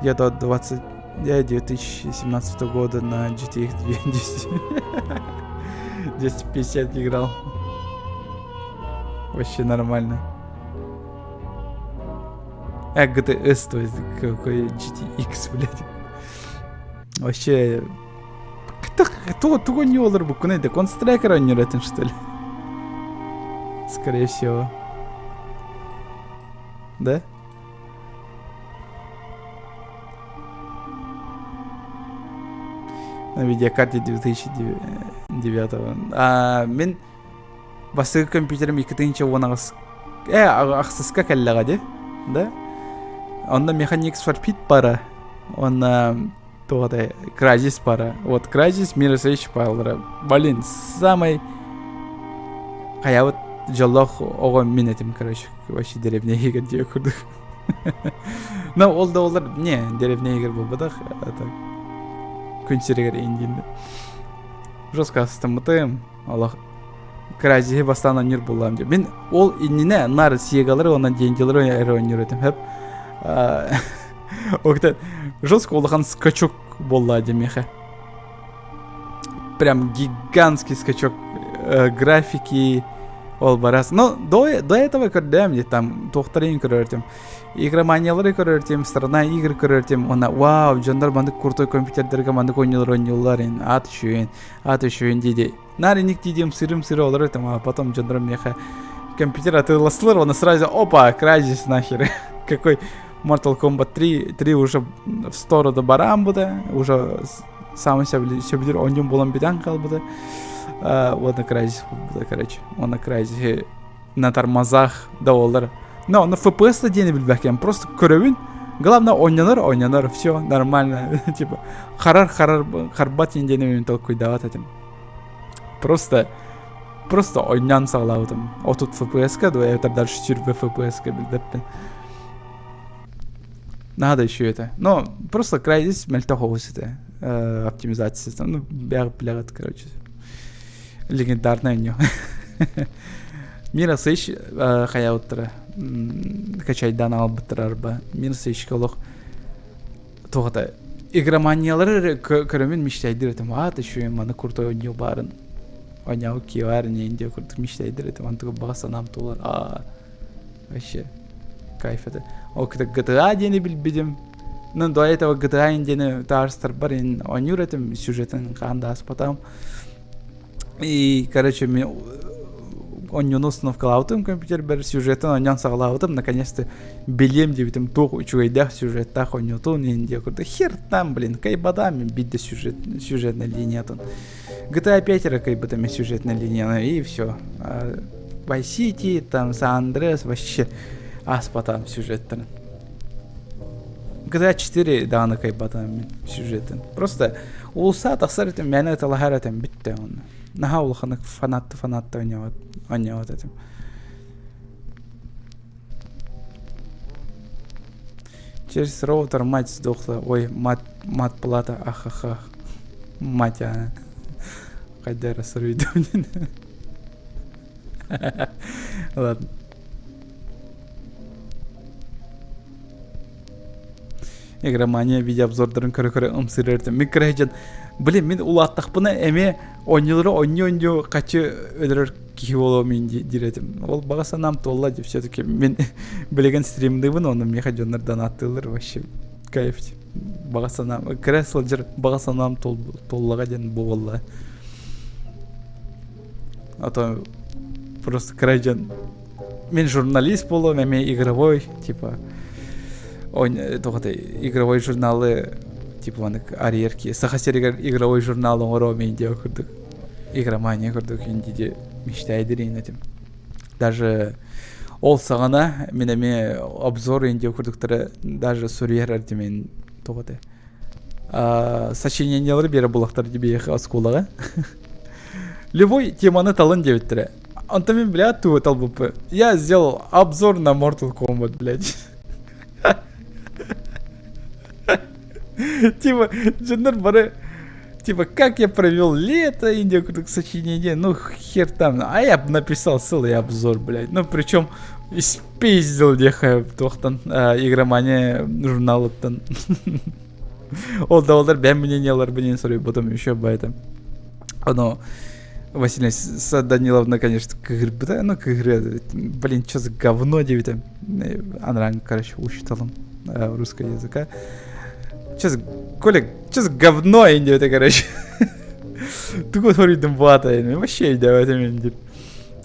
S1: Я до 20... Я 2017 года на GTX 210 250 играл. Вообще нормально. А, GTS, то есть какой GTX, блядь. Вообще... Кто, кто, кто не олар бу күнэ Counter-Strike оонньуур что ли? Скорее всего. Да? На видеокарте 2009 а, Мин бастакы компьютерым 2018 э ахсыска кэллэҕэ дии да онно Mechanics for Pit бара онно туох этэй Crysis бара вот Crysis Mirror's Edge файллара блин самый хайабыт дьоллоох оҕо мин этим короче вообще деревня иһигэр диэ курдук но ол да олар не деревня иһигэр буолбатах это күн сиригэр индиин жестко астыммытым олох Crysis бастаан оонньуур буоллаҕым дии. Мин ол иннинэ наар Сегалары уонна D&D-лары эрэ оонньуур этим хөп. Ол жестко улахан скачок буолла дии миэхэ. Прям гигантский скачок э, графики ол барас. Ну, до, до этого көрдөм дии там туохтарын көрөртүм. Игроманиялары көрөртүм, страна игр көрөртүм. Уонна вау, дьоннор маннык крутой компьютердерге маннык оонньуулар оонньууллар ат үчүгэй, ат үчүгэй дии Наар инник дии сырым сыры олорор этим, а потом дьоннорум миэхэ компьютер атыыластылар, уонна сразу опа, Crysis нахер. Какой Mortal Kombat 3, 3 уже в сторону баран буда, уже сам сөбүлүүр оонньуум буолан бүтэн хаалбыта. Уонна Crysis буолбута, короче. Уонна Crysis на тормозах да олар. Но, на FPS да диэни билбэккэн, просто көрөбүн. Главное, оонньонор, оонньонор, все нормально. Типа, харар, харар, харбат диэн диэни толкуйдаабат этим. Просто просто оонньоон саҕалаабытым. 30 FPS-ка дуо, эбэтэр дальше 20 FPS-ка билбэппин. Надо еще это. Но просто Crysis мөлтөх оҕус этэ. Э, оптимизация. Ну, бэҕ короче. Легендарная у него. Мира Сыч хайаабыттара качайдаан аҕалбыттара арба. Мира Сычка олох туох это игроманиялары эрэ көрөмүн мечтайдыр этим аат еще маны крутой оонньуу баарын оонньообут киһи баар ини диэн курдук мечтайдыр этим онтуга баҕа санаам туолар аа вообще кайф это ол GTA диэни билбитим ну до этого GTA диэни таарыстарбар оонньуур этим сюжетын хаан да ааспатаҕым И, короче, мен оонньууну установкалаабытым компьютербэр сюжетын оонньоон саҕалаабытым наконец-то билиэм диэбитим туох үчүгэйдээх сюжеттаах оонньуутун иһин диэ курдук хер там блин кайбадам мин биирдэ сюжет сюжетная линиятын GTA 5 эрэ кайбытым мен сюжетная линияны и все Vice City там San Andreas вообще ааспатаам сюжеттарын GTA 4 даҕаны кыайбатым мин сюжетын. Просто уулусса тахсар этим, мээнэ ыталаһар этим бүттэ онно. Наһаа улаханнык фанатты фанатты оонньообот оонньообот этим. Через роутер мать сдохла. Ой, мат, мат плата, ахаха. Мать, а. Хайда эрэ суруйдум. Ладно. Игромания видеообзордарын көрө-көрө ымсыырар этим. Мин кыра дьон, блин, мин улааттахпына эмиэ оонньуулары оонньуу-оонньуу хачы өлөрөр киһи буолуом мин диир этим. Ол баҕа санаам туолла деп все-таки мин билигин стримдыыбын, онно миэхэ дьоннор донаттыыллар вообще кайф. Баҕа санаам, кыра сылдьар баҕа санаам туоллаҕа диэн буолла. А то просто кыра дьон мин журналист буолуом эмиэ игровой типа туох игровой журналы типа маннык арыйар киһи Саха сиригэр игровой журнал оҥоруом диэ курдук игромания курдук инди мечтайдыр этим даже ол саҕана мин эмиэ обзор индия курдуктары даже суруйар этим мен туох этэй сочинениялары биэрэ булахтар дибиэхэ оскуолаҕа любой теманы талын диэбиттэрэ онтон мин блядь тугу талбыппын я сделал обзор на Mortal Kombat блядь типа дьоннор бары типа как я провел лето индия курдук сочинение ну хер там а я написал целый обзор блядь ну причем испиздил диэхэ туохтан игромания журналыттан ол да олар бэйэм мненияларбын суруйбутум еще об этом оно Василиса Даниловна, конечно, кыһырбыта, ну кыһырыа, блин, что за говно диэбитэ. Анарааҥ, короче, учителем русского языка. Что за, Коля, что за говно диэбитэ, короче. Тугу суруйдум буолата, вообще өйдөөбөтүм дип.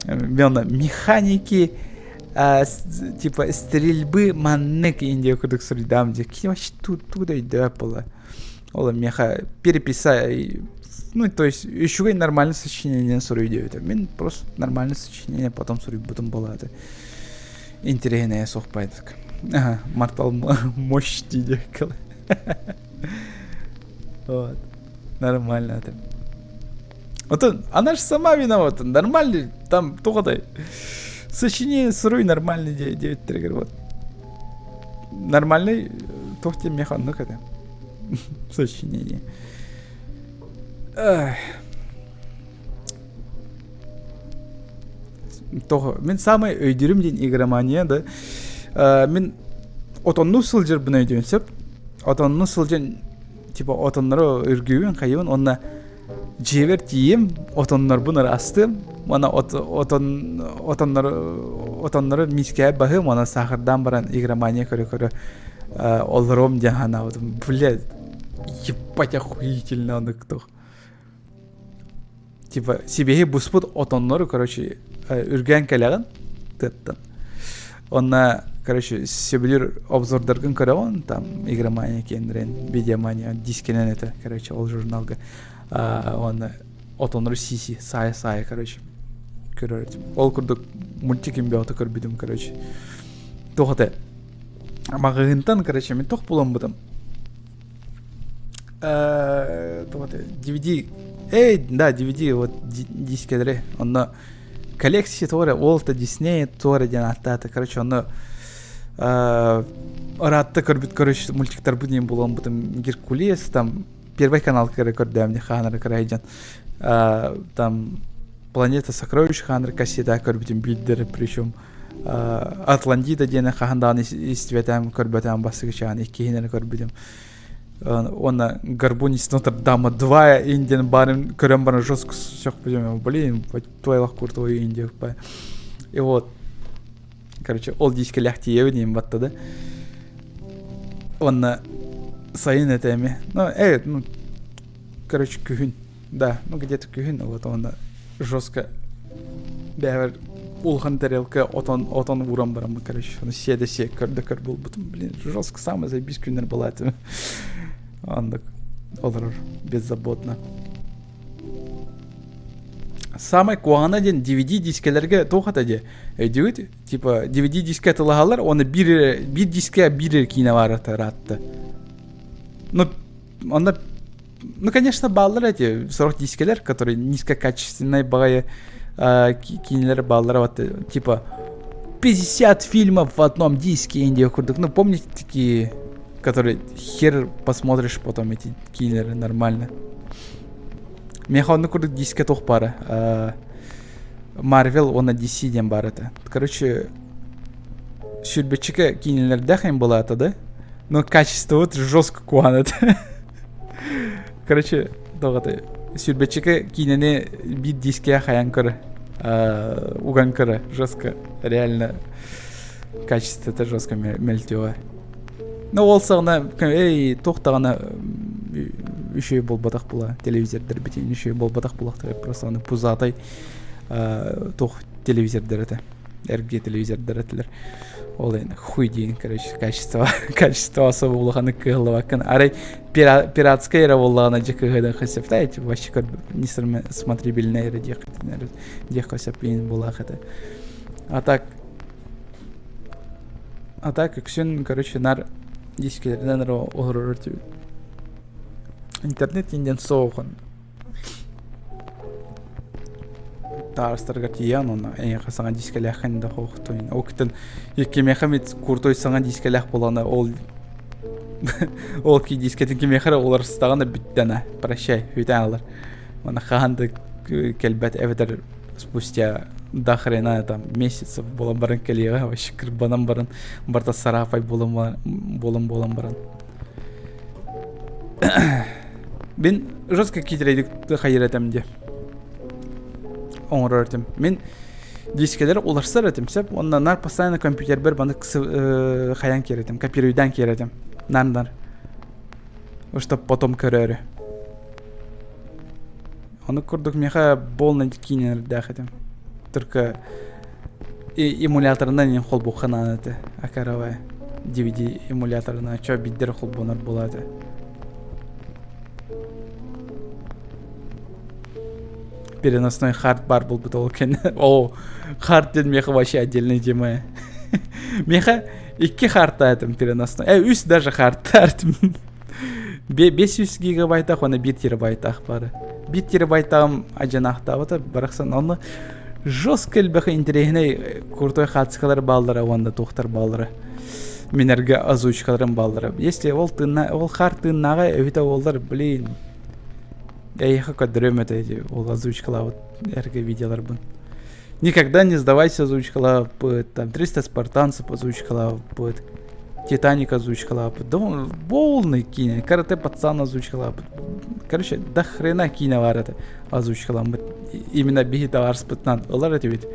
S1: Мен механики типа стрельбы маннык индия курдук суруйдаам дии. Кини вообще туда өйдөөп буолла. Ол миэхэ переписай, ну, то есть үчүгэй нормальное сочинение суруй диэбитэ. Мин просто нормальное сочинение потом суруйбутум буолааты. Интэриэһинэйэ суох байдык. Ага, Мартал мощь диэккэ. Вот. Нормально это. Вот она же сама виновата. Нормальный, там, тугадай. Сочинение суруй нормальный диэбиттэригэр вот. Нормальный туох диэн миэхэ оннук этэ. Сочинение. Тоҕо мин саамай өйдүүрүм диэн игромания да мин отоннуу сылдьарбын өйдүөн сөп. Отоннуу сылдьан типа отоннору үргүүбүн хайыбын уонна дьиэбэр тиийим отоннорбун ыраастыым уонна отон отоннору отоннору миискэҕэ баһыым уонна саахардаан баран игромания көрө-көрө олоруом диэн санаабытым. Блядь, ебать охуительно оннук туох. Типа сибиэһи буспут отоннору, короче, үргээн кэлэҕин тыаттан. Онно, короче, сөбүлүүр обзордаргын көрөҕүн, там игромания киэннэрин, видеомания дискэнэн этэ, короче, ол журналга. Уонна отоннору сиси, саайа-саайа, короче, көрөр этим. Ол курдук мультик имбеҕите көрбүтүм, короче. Туох этэ? Маҕаһыынтан, короче, мин туох буламмытым. Туох этэ? DVD Эй, да, DVD вот дискэлэри. Онно коллекция туора Уолта Дисней туора диэн ааттаата. Короче, онно ыраатта көрбүт короче мультиктарбын диэн буламмытым Геркулес там Первый канал көрдөм хаанары кырайдьан там Планета сокровищ хаанары кассета көрбүтүм биирдэр причем Атлантида диэни хаһан даҕаны истибэтэм көрбөтөм бастакычаан иккиһинэн көрбүтүм уонна Горбун из Нотр-Дама 2 Индияны баарын көрөн баран жестко сөхпүтүм блин твойлах куртовой Индия и вот короче ол дискэлээх тиийэбин диэн батта да уонна сайын этэ эмиэ ну ну короче күһүн да ну где-то күһүн вот уонна жестко бэйэбэр улахан тарелка отон отон ууран бараммын короче ону сиэ да сиэ көр да көр буолбутум блин жестко самый заебись күннэр была этим оннук олорор беззаботно Самай куһаҕана диэн DVD дискэлэргэ туох этэ диэ өйдүүгүт типа DVD дискэ атылаһаллар уонна биир биир дискэ биир киинэ баар ыраатта ну онно ну конечно бааллар эти сорох дискэлэр которые низкокачественный баҕайы киинэлэр бааллар вот типа 50 фильмов в одном диске Индия курдук ну помните такие которые хер посмотришь потом эти киинэлэри нормально Миэхэ оннук курдук дискэ туох баара Marvel уонна DC диэн баар этэ. Короче, сүүрбэччикэ киинэлэрдээх им была это, да? Но качество вот жестко куһаҕан этэ. Короче, тоҕо сүүрбэччикэ киинэни биир дискэ хайан көрө уган көрө жестко реально качество это жестко мөлтөҕө Ну ол саҕана эй туох даҕаны үчүгэй буолбатах була телевизордар битин үчүгэй буолбатах буолахтара просто аны пузатай туох телевизордар этэ эргэ телевизордар этилэр ол эн хуй диэн короче качество качество особо улаханы кыаллыбаккын арай пиратскай эрэ буоллаҕына дьэ кыһыдан сөптөөт вообще не смотрибельная эрэ диэххэ сөп буолаах этэ а так А так үксүн, короче, нар дискэлэринэн эрэ олорор этибит. Интернет инден суоҕун таарыстарга тиийэн онно эйиэхэ саҥа дискэлээххин да хоохтуйун. Ол кытын кимиэхэ эмит куртой саҥа дискэлээх буолана ол ол ки дискэтин кимиэхэ эрэ уларыстаҕына бүттэнэ. Прощай, бүтэн алар. Мана хаһан да кэлбэт эбэтэр спустя до хрена там месяцев буолан баран кэлиэҕэ вообще кырбанан баран барыта сараапай буолан буолан буолан баран мин жестко киитэрэйдик хайыр этим де оҥорор этим мин дискэлэр уларсар этим сөп уонна нар постоянно компьютербэр банык хайан киэр этим копируйдаан киэр этим нар чтоб потом көрөөрү Ону курдук миэхэ полный киинэлэрдээх этим. Только эмуляторынан иһин холбуохха наада этэ. Акаровая DVD эмуляторынан чё биддер холбонор буолаа этэ. Переносной хард баар буолбут ол кэннэ. О, хард диэн миэхэ вообще отдельная тема. Миэхэ икки хартаатым переносной. Үс даже хартаатым. 500 гигабайтах уонна 1 терабайтах бары. 1 терабайтаҕым адьанаахтаабыта барахсан онно жестко элбэх интэриэһинэй крутой хаацкалар бааллара уонна туохтар бааллара минерге озвучкаларым бааллара. Если ол тыынна ол хаар тыыннааҕа эбитэ буоллар, блин, эйиэхэ көрдөрүөм этэ ол озвучкалаабыт эргэ видеоларбын. Никогда не сдавайся озвучкалаабыт, там 300 спартанцев озвучкалаабыт, Титаник озвучкалаабыт, да полный киинэ, Карате пацан озвучкалаабыт. Короче, до хрена киинэ баар этэ озвучкаламмыт. Именно биһи табаарыспытынан ылар этибит.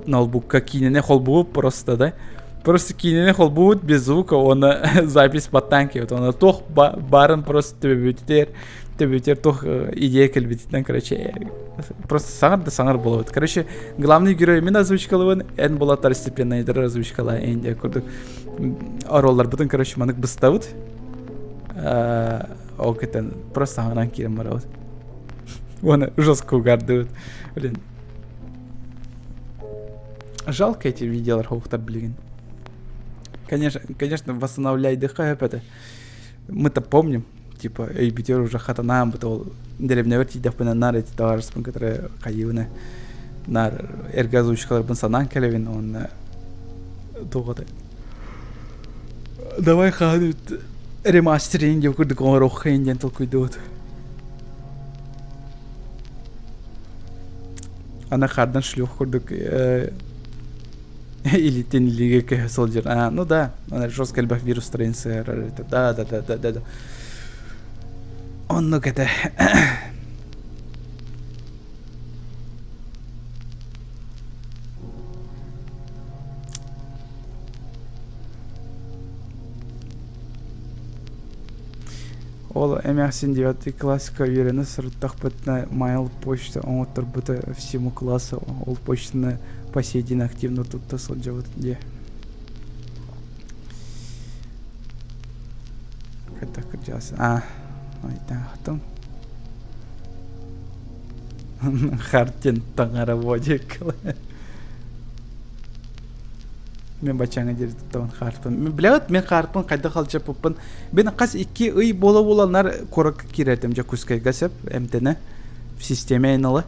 S1: Ноутбукка киинэни холбуубут просто да. Просто киинэни холбуубут без звука, уонна запись баттаан киэбит. Уонна туох баарын просто төбөбүтүгэр төбөтүгэр туох идея кэлбититтэн, короче, просто саҥар да саҥар буолабыт. Короче, главный герой мин озвучкалабын, эн була второстепенныйдары озвучкала эн курдук оруолларбытын, короче, манык быстабыт. Ол кытын просто саҥаран киирэн барабыт. Уонна жестко угардыбыт. Блин. Жалко эти видеолар хоһуктар билигин. Конечно, конечно, восстановляйдыхха хөп это. Мы-то помним. Типа өйбүтүгэр уже хатанаан быт ол дэриэбинэбэр тиийдэхпинэ наар эти табаарыспын кытары хайыыбына наар эргэ озвучкаларбын санаан кэлэбин уонна туох этэй давай хаһан ремастеринг диэн курдук оҥоруоххайын диэн толкуйдуубут аны хардан шлюх курдук Илиитин илиигэ көһө сылдьар. А, ну да, жестко элбэх вирустарын сыһарар этэ. Да, да, да, да, да, да. Оннук этэ. Ол эмээхсин девятый класска үөрэнэ сырыттахпытына Майл почта оҥотторбута всему классу ол почтаны по сей день активно тутта сылдьабыт диэ. Хайдах кырдьаҕас аа айтаахтым Хартин таҥара водикала Мен баччааҥҥа диэри туттабын хаартын. Билэҕит мин хаартын хайдах алдьаппыппын. Мин хас икки ый буола-буола нар куоракка киирэртим Дьокуускайга сөп эмтэнэ в системе айнала.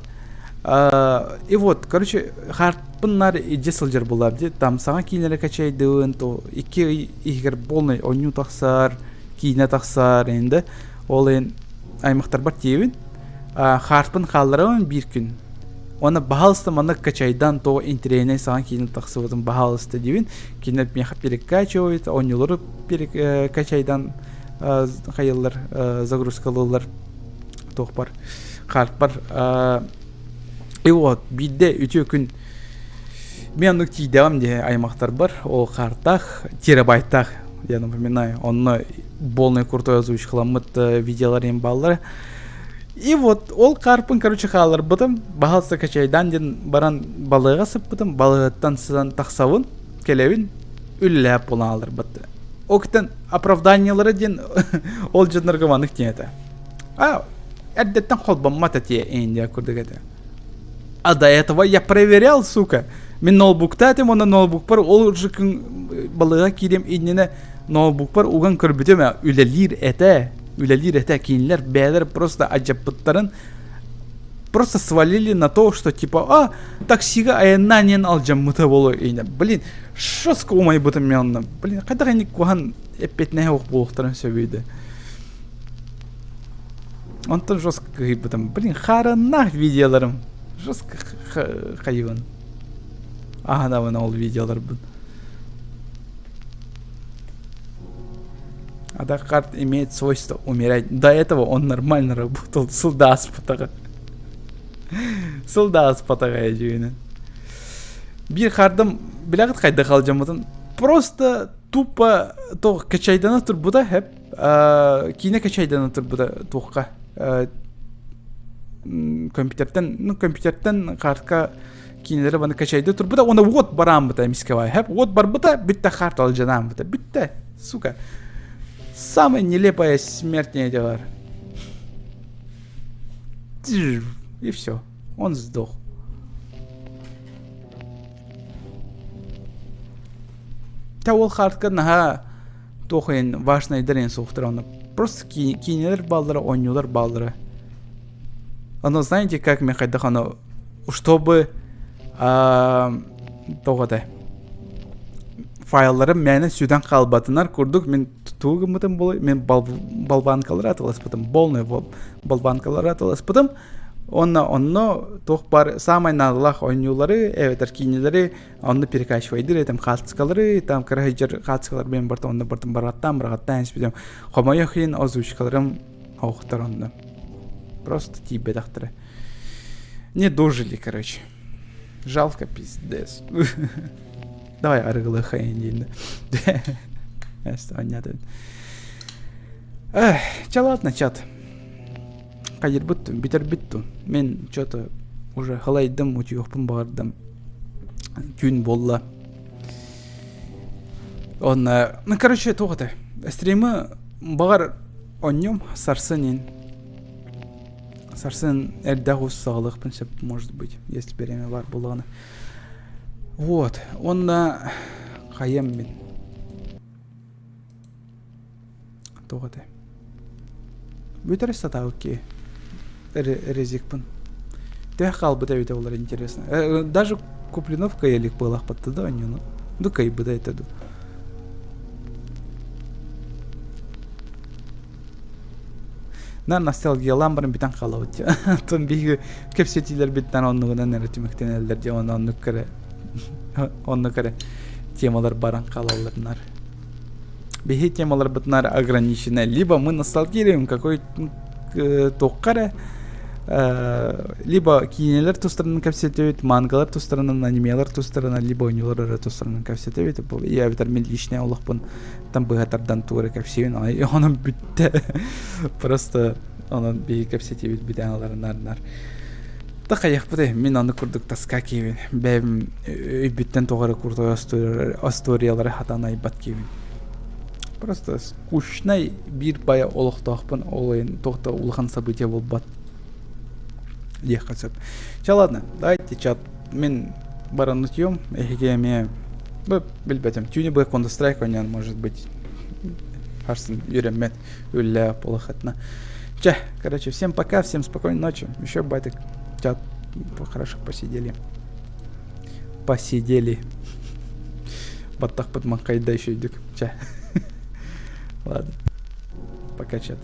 S1: И вот, короче, хаартпын нар илдьэ сылдьар буолар дии. Там саҥа киинэлэри качайдыбын, то икки ый иһигэр полный оонньуу тахсар, киинэ тахсар инде. Ол иһин аймахтарбар тиийэбин. Хаартпын хаалларабын биир күн. Уонна баһаалыста маннык качайдан то интэриэһинэй саҥа киинэ тахсыбытын баһаалыста диибин. Кинилэр миэхэ перекачивают, оонньуулары качайдан хайыллар, загрузкалыыллар туохпар, хаарпар. И вот, биирдэ үтүө күн мен оннук тиийдэҕим дии аймахтарбар, ол хаартаах, терабайтаах, я напоминаю, онно полный крутой озвучкаламмыт видеолар им бааллара. И вот ол хаарпын короче хаалларбытым, баһаалыста качайдаан диэн баран балыга сыппытым, балыгыттан сытан тахсабын, кэлэбин, үлэлээп буолан хаалларбыт. Ол кытан оправданиелара диэн ол дьоннорго маннык диэн этэ. А, эрдэттэн холбоммот этиэ Индия курдук этэ. А до этого я проверял, сука. Мин ноутбукта этим, онно ноутбукпар ол уже күн балыга киирем иннинэ ноутбукпар уган көрбүтүм үлэлиир этэ. Үлэлиир этэ. Кинилэр бэйэлэр просто адьаппыттарын просто свалили на то, что типа, а, таксига айаннаан алдьаммыта боло инэ. Блин, жестко умайбытым мен онно. Блин, хайдах инник куһан эппиэтинэһэ ох буолуохтарын сөбүйдэ. Онтон жестко кыһыйбытым. Блин, хаарыаннаах видеоларым. Жестко хайыбын. Аһанабын ол видеоларбын. Адакарт имеет свойство умирать. До этого он нормально работал. Сылдаас патаға. Сылдаас патаға дьүүнэн. Биир хардым билэҕит хайдах алдьаммытын просто тупо туох качайдана турбута хэп киинэ качайдана турбута туохха компьютертэн ну компьютертэн картка киинэлэри баны качайды турбута уонна уот барааммыта эмискэ бай хэп уот барбыта бүттэ харт алдьанааммыта бүттэ сука самая нелепая смерть не бар и все. Он сдох. Та ол хартка наһаа туох иһин важнайдар иһин суохтара онно просто киинэлэр бааллара, оонньуулар бааллара. Оно знаете, как мен хайдах оно чтобы тоҕо этэ файлларым мээнэ сүтэн хаалбатынар курдук мин тугу гыммытым буолуой мин болванкалары атыласпытым полный болванкалары атыласпытым уонна онно туох баар саамай наадалаах оонньуулары эбэтэр киинэлэри онно перекачивайдыр этим хаартыскалары там кыра сылдьар хаартыскалар мен барта онно бартым бараттаан бырахаттаан испитим хомойуох иһин озвучкаларым оохтор онно просто тиийбэтэхтэрэ не дожили короче жалко пиздец давай арыгылыахайын диэн Понятно. Эх, чэ ладно, чат. Хайырбыттым, бүтэрбиттим. Мин что-то уже халайдым, утуйуохпун баҕардым. Түүн буолла. Онно, ну, короче, туох этэ. Стримы баҕар онньум сарсын ин. Сарсын эрдэх ус саҕалыахпын сөп, может быть, если время бар буоллаҕына. Вот, уонна хайыам мин. Туох этэй? Бүтэр сатаабыт киһи. Резикпын. Төһө хаалбыт эбитэ буолар интересно. Даже Куплинов кыайа илик буолахпатта да оонньууну. Ду кыайбыта этэ ду. На ностальгиялаан баран бүтэн хаалабыт дии. Оттон биһиги кэпсэтиилэрбитинэн оннугунан эрэ түмүктэнэллэр дии уонна оннук эрэ оннук эрэ темалар баран хаалалларынар. Биһи темаларбытынар ограничены. Либо мы ностальгируем какой туохха эрэ либо киинэлэр тустарынан кэпсэтэбит, мангалар тустарынан, анимелар тустарынан, либо оонньуулар эрэ тустарынан кэпсэтэбит. Я эбэтэр мин личное олохпун там быһа тардан тугу эрэ кэпсиибин, онон бүттэ. Просто онон биһи кэпсэтиибит бүтэн аларынарынар. Да хайахпыт мин аны курдук тоска киибин. Бэйэм өйбүттэн тоҕо эрэ крутой историялары хатан айбат киибин. Просто скучнай биир бая олохтоохпун ол иһин туох да улахан событие буолбат диэххэ сөп. Чэ ладно, давайте чат мин баран утуйуом, эһиги эмиэ билбэтим. Түүнү быһа Counter Strike оонньоон может быть харсын үөрэммэт үллээ полохатна. Чэ, короче, всем пока, всем спокойной ночи. Еще байтик чат хорошо посидели. Посидели. Баттахпыт маҥхайда еще идик. Чэ. Ладно. Пока чат.